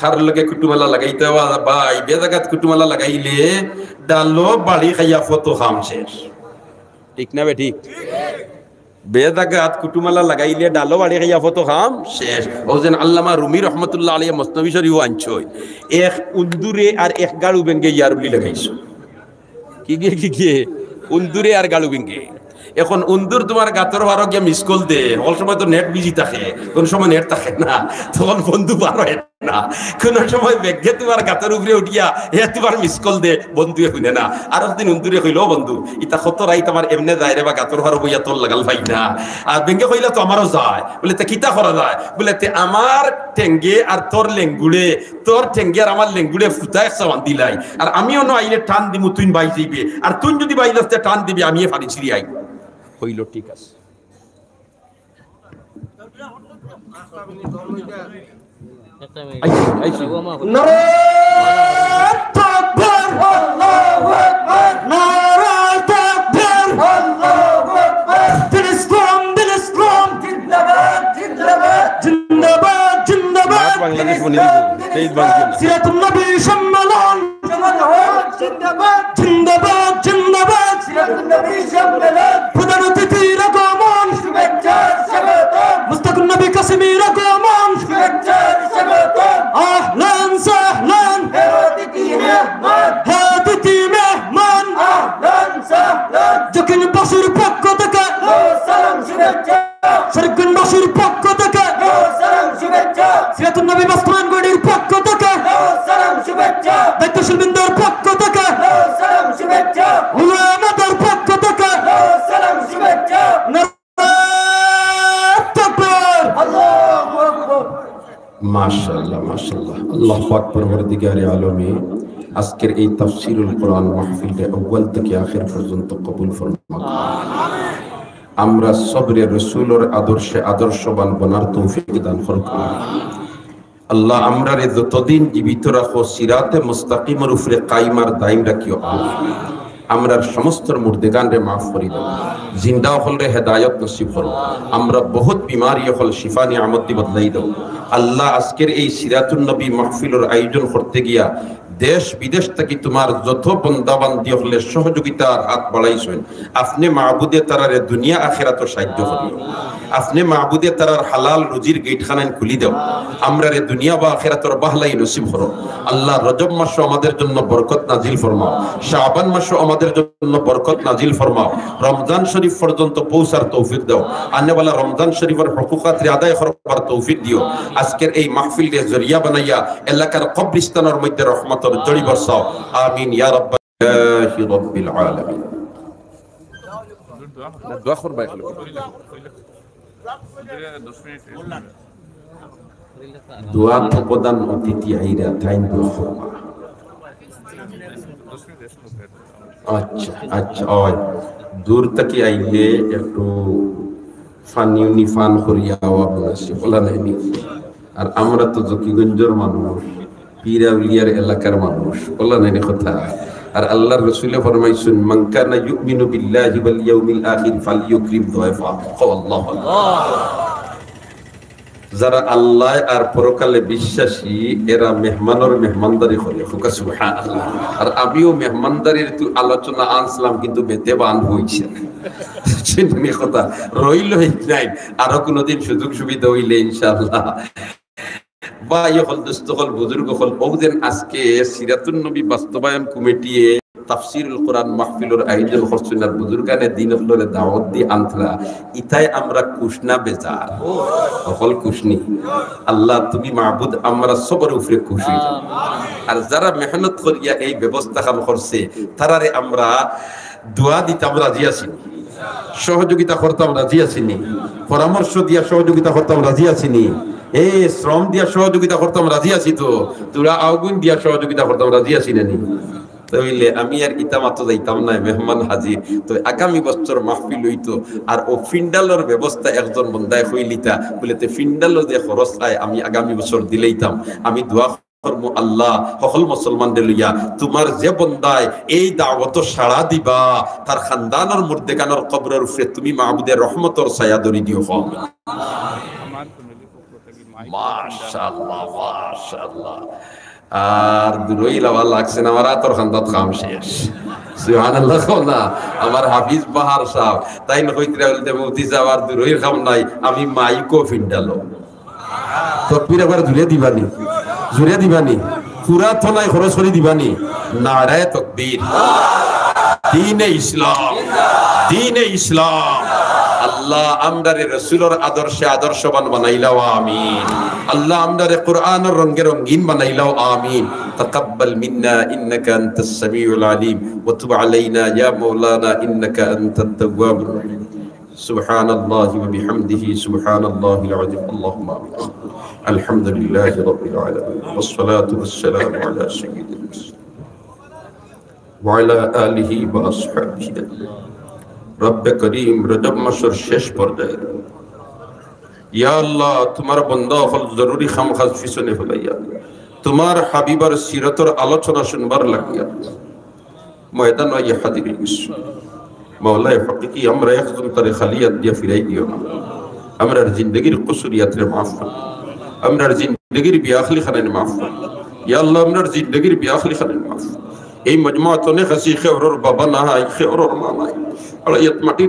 কার লগে কুটুমালা লাগাইতে বা-, ভাই, বেজাগাত কুটুমালা লাগাইলে ডালো বাড়ি খাইয়া ফতো খাম শেষ। ঠিক না বে ঠিক? বেজাগাত কুটুমালা লাগাইলে ডালো বাড়ি খাইয়া ফতো খাম শেষ। ও যেন আল্লামা রুমি রহমতুল্লাহ আলাইহি মসনবী শরীফও আনছইন, এক উন্দুরে আর এক গাড়ু বেঙ্গে ইয়ার বুলি লাগাইছো। কি গিয়ে, কি গিয়ে? উন্দুরে আর গাড়ু বেঙ্গে। এখন উন্দুর তোমার গাতর বারো গিয়া মিস কল দে, হকল সময় তো নেট বিজি থাকে, কোন সময় নেট থাকে না, তখন বন্ধু বার হয় না। কোন সময় বেগে তোমার গাতর উপরে উঠিয়া হে তোমার মিস কল দে, বন্ধুয়ে হুনে না। আর একদিন উন্দুরে কইল, "ও বন্ধু, ইতা কত রাইত আমার এমনে যায় রে বা, গাতর বারো বইয়া তোর লাগাল পাই না।" আর বেঙ্গে কইলা, "তো আমারও যায়।" বলে, "তে কিতা করা যায়?" বলে, "তে আমার টেঙ্গে আর তোর লেঙ্গুড়ে, তোর টেঙ্গে আর আমার লেঙ্গুড়ে ফুতা এক চাবান দিলাই, আর আমি অনো আইলে টান দিমু, তুই বাই যাইবে, আর তুই যদি বাই যাস, তে টান দিবি, আমি এ ফাড়ি ছিড়ি আই।" কইল, "ঠিক আছে।" আইছি, আইছি। নারায়ে তাকবীর, আল্লাহু আকবার। নারায়ে তাকবীর, আল্লাহু আকবার। দ্বীন ইসলাম, দ্বীন ইসলাম। জিন্দাবাদ, জিন্দাবাদ। জিন্দাবাদ, জিন্দাবাদ। বাংলাদেশ বনি দিবো। শহীদ বাংলাদেশ। সিরাতুন নবী সম্মেলন। জিন্দাবাদ, জিন্দাবাদ, জিন্দাবাদ। সিরাতুন নবী সম্মেলন। প্রধান অতিথির আগমন। শুভেচ্ছা, স্বাগতম। মুস্তাকুন নবী কাসেমীর আগমন। শুভেচ্ছা, স্বাগতম। আহলান সাহলান। হে অতিথি মেহমান। হে অতিথি মেহমান। আহলান সাহলান। দক্ষিণবাসীর পক্ষ থেকে। সালাম শুভেচ্ছা। শরীফগঞ্জবাসীর পক্ষ থেকে। সালাম শুভেচ্ছা। সিরাতুন নবী বাস্তবায়ন কমিটির পক্ষ থেকে। সালাম শুভেচ্ছা। দায়িত্বশীল বৃন্দর পক্ষ থেকে। সালাম শুভেচ্ছা। উলামাদের পক্ষ থেকে। সালাম শুভেচ্ছা। নারায়ে তাকবীর। আল্লাহু আকবার। মাশাআল্লাহ, মাশাআল্লাহ। আল্লাহ পাক পরওয়ারদিগারে আলমে আজকের এই তাফসীরুল কোরআন মাহফিলরে আউয়াল থেকে আখের পর্যন্ত কবুল ফরমাক। আমরা সবরে রসুলর আদর্শে আদর্শবান বনার তৌফিক দান করুক। আল্লাহ আমরারে যতদিন জীবিত রাখো, সিরাতে মুস্তাকিমর উপরে কায়েম আর দায়েম রাখিও। আমরার সমস্ত মুর্দেগানরে মাফ করি দাও, জিন্দা অকলরে হেদায়ত নসিব করো। আমরা বহুত বিমারি অকল শিফা নিয়ামত দি বদলাই দাও। আল্লাহ আজকের এই সিরাতুন নবী মাহফিলর আয়োজন করতে গিয়া দেশ বিদেশ থাকি তোমার যত বন্দাবান্দি অকলে সহযোগিতার হাত বাড়াইছইন, আপনে মাবুদে তারারে দুনিয়া আখেরাতো সাহায্য করিও। আপনে মাবুদে তারার হালাল রুজির গেটখানাইন খুলি দেও। আমরারে দুনিয়া বা আখেরাতর বাহলাই নসিব করো। আল্লাহ, রজব মাসও আমাদের জন্য বরকত নাজিল ফরমাও, শাবান মাসও আমাদের জন্য বরকত নাজিল ফরমাও, রমজান শরীফ পর্যন্ত পৌঁছার তৌফিক দাও, আনেওয়ালা রমজান শরীফর হকুকাতরে আদায় করবার তৌফিক দিও। আজকের এই মাহফিলরে জরিয়া বানাইয়া এলাকার কবরিস্তানর মধ্যে রহমতর জড়ি বরসাও। আমিন ইয়া রাব্বাল রাব্বিল আলামিন। না, দোয়া করবা এখন। দোয়া তো প্রধান অতিথি আইরা, তাইন দোয়া করবা। আচ্ছা, আচ্ছা, ওই দূর থাকি আইলে একটু পানি উনি পান করিয়া আওয়া বলেছে, বলা নাইনি। আর আমরা তো জকিগঞ্জর মানুষ, পীর আউলিয়ার এলাকার মানুষ, বলা নাইনি কথা। আর আল্লাহর রসুলে ফরমাইছইন, "মান কানা ইউমিনু বিল্লাহি ওয়াল ইয়াউমিল আখির ফালইউকরিম দাইফা।" কও, "আল্লাহু আকবার।" যারা আল্লাহ আর পরকালে বিশ্বাসী, এরা মেহমানর মেহমানদারি করে। কউক্কা সুবহানাল্লাহ। আর আমিও মেহমানদারির তু আলোচনা আনছিলাম, কিন্তু বেতে বান হইছে। চিনি কথা রইল হইত নাই। আরো কোনোদিন সুযোগ সুবিধা হইলে ইনশাআল্লাহ। ভাই অকল, দোস্ত অকল, বুজুর্গ অকল, অউ যেন আজকে সিরাতুন নবী বাস্তবায়ন কমিটিয়ে তাফসিরুল কোরআন মাহফিলর আয়োজন করছইন আর বুজুর্গানে দিন অকলরে দাওয়াত দি আনতরা, ইতায় আমরা খুশ না বেজার? অকল খুশ নি? আল্লাহ তুমি মাবুদ আমরা সবর উপরে খুশ অই যাও। আর যারা মেহনত করিয়া এই ব্যবস্থা খান করছে, তারারে আমরা দোয়া দিতাম রাজি আছি। সহযোগিতা করতাম রাজি আছি নি? পরামর্শ দিয়া সহযোগিতা করতাম রাজি আছি নি? এ, শ্রম দিয়া সহযোগিতা করতাম রাজি আছি তো? তুরা আগুন দিয়া সহযোগিতা করতাম রাজি আছি না নি? তাইলে আমি আর ইতা মাতো যাইতাম না, মেহমান হাজির। তো আগামী বছর মাহফিল অইতো, আর ও ফিন্ডালর ব্যবস্থা একজন বন্দায় কইলিতা, বলে, "তে ফিন্ডালর যে খরচ আয়, আমি আগামী বছর দিলাইতাম।" আমি দোয়া করমু, আল্লাহ, হকল মুসলমানরে লইয়া তুমার যে বন্দায় এই দাওয়াতো সাড়া দিবা, তার খানদানর মুর্দেগানর কবরর উপরে তুমি মাবুদে রহমতর ছায়া ধরি দিও। মাশাআল্লাহ, মাশাআল্লাহ। আর দুরইল আবার লাগছে না, আমার আতর খান্দাত কাম শেষ। সুবহানাল্লাহ কও না। আমার হাফিজ বাহার সাহেব, তাইন কইতরা বলতে, "মুফতি সাহেব, আর দুরইল কাম নাই, আমি মাইকও ফিন্ডালো।" তকবীর একবার জুরে দিবানি, জুরে দিবানি, পুরা থনায় খরচ করি দিবানি। নারায়ে তকবীর। দ্বীনে ইসলাম, দ্বীনে ইসলাম। আল্লাহ, আমরারে রসুলর আদর্শে আদর্শবান বানাইলাও, আমিন। আল্লাহ, আমরারে কোরআনর রঙে রঙিন বানাইলাও, আমিন। تقبل منا إنك أنت السميع العليم وتب علينا يا مولانا إنك أنت التواب الرحيم. سبحان الله وبحمده، سبحان الله العظيم. اللهم آمين. الحمد لله رب العالمين، والصلاة والسلام على سيد المرسلين وعلى آله وأصحابه أجمعين. রব্বে করিম, রজব মাসর শেষ পর্যায়ে, ইয়া আল্লাহ, তুমার বন্দা অকল জরুরি কাম কাজ পিছনে ফেলাইয়া তুমার হাবিবর সিরতর আলোচনা শুনবার লাগিয়া ময়দানো আইয়া হাজির অইগেছি। মাওলায়ে হকিকি, আমরা একজন তারে খালি আত দিয়া ফিরাই দিও না। আমরার জিন্দেগির কসুরিয়াতরে মাফ কর। আমরার জিন্দেগির বেআখলি খানাইন মাফ কর। ইয়া আল্লাহ, আমরার জিন্দেগির বেআখলি খানাইন মাফ কর। এই মজমাত অনেক আছি, কেউরর বাবা নাই, কেউরর মা নাই। আড়াইয়াত মাটির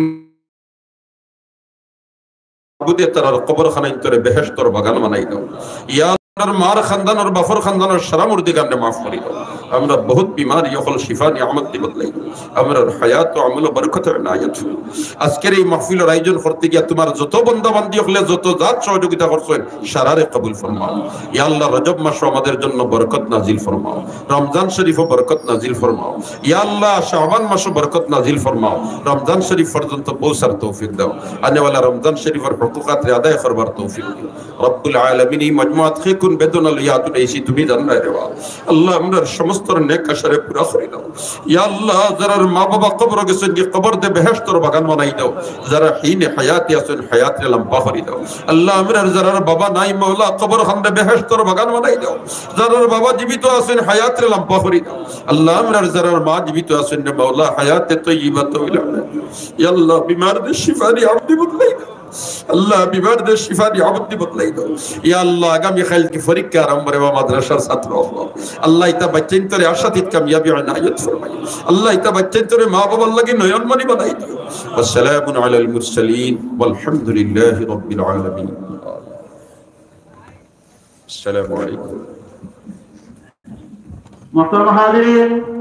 মাবুদে, তারার কবর খানাইন্তরে বেহেশতর বাগান বানাই দাও। ইয়া আল্লাহ, আমরার মার খানদানর, বাফর খানদানর সারা মুর্দেগানরে মাফ করি দাও। আমরা বহুত বিমারি অকল শিফা নিয়ামত দি বদলাই দাও। আমরার হায়াত ও আমল ও বরকত এনায়েত করো। আজকের এই মাহফিলর আয়োজন করতে গিয়া তুমার যত বন্দা বান্দি অকলে যত জাত সহযোগিতা করছইন, সারারে কবুল ফরমাও। ইয়া আল্লাহ, রজব মাসো আমাদের জন্য বরকত নাজিল ফরমাও, রমজান শরীফো বরকত নাজিল ফরমাও। ইয়া আল্লাহ, শাবান মাসো বরকত নাজিল ফরমাও, রমজান শরীফ পর্যন্ত পৌঁছার তৌফিক দাও। আনেওয়ালা রমজান শরীফর হকুকাতরে আদায় করবার তৌফিক দিও। রব্বুল আলামিন, এই মজমাত কে কুন বেদনা লইয়া আতুন আইছি তুমি জানরায় রে বা। আল্লাহ, আমরার সমস্ত নেক আশারে পুরা করি দাও। ইয়া আল্লাহ, যারার মা বাবা কবরো গেছইন, কবররে বেহেশতর বাগান বানাই দাও। যারা হিনে হায়াতে আছইন, হায়াতরে লম্বা করি দাও। আল্লাহ, আমরার যারার বাবা নাই, মাওলা, কবর খানরে বেহেশতর বাগান বানাই দাও। যারার বাবা জীবিত আছইন, হায়াতরে লম্বা করি দাও। আল্লাহ, আমরার যারার মা জীবিত আছইন রে মাওলা, হায়াতে তৈয়বা তৌইলা। ইয়া আল্লাহ, বিমাররে শিফা নিয়ামত দি বদলাই দাও। আল্লাহ, বিমাররে শিফা নিয়ামত দি বদলাই দাও। ইয়া আল্লাহ, আগামী কাইলকে পরীক্ষা আরম্ভ রে বা মাদ্রাসার ছাত্র অকল। আল্লাহ, ইতা বাচ্চাইন্তরে আশাতীত কামিয়াবি এনায়েত ফরমাই। আল্লাহ, ইতা বাচ্চাইন্তরে মা বাবার লাগি নয়নমণি বানাই দিও। ওয়াসসালামুন আলাল মুরসালিন ওয়ালহামদুলিল্লাহি রাব্বিল আলামিন। আসসালামু আলাইকুম। মোহতরম হাজিরিন,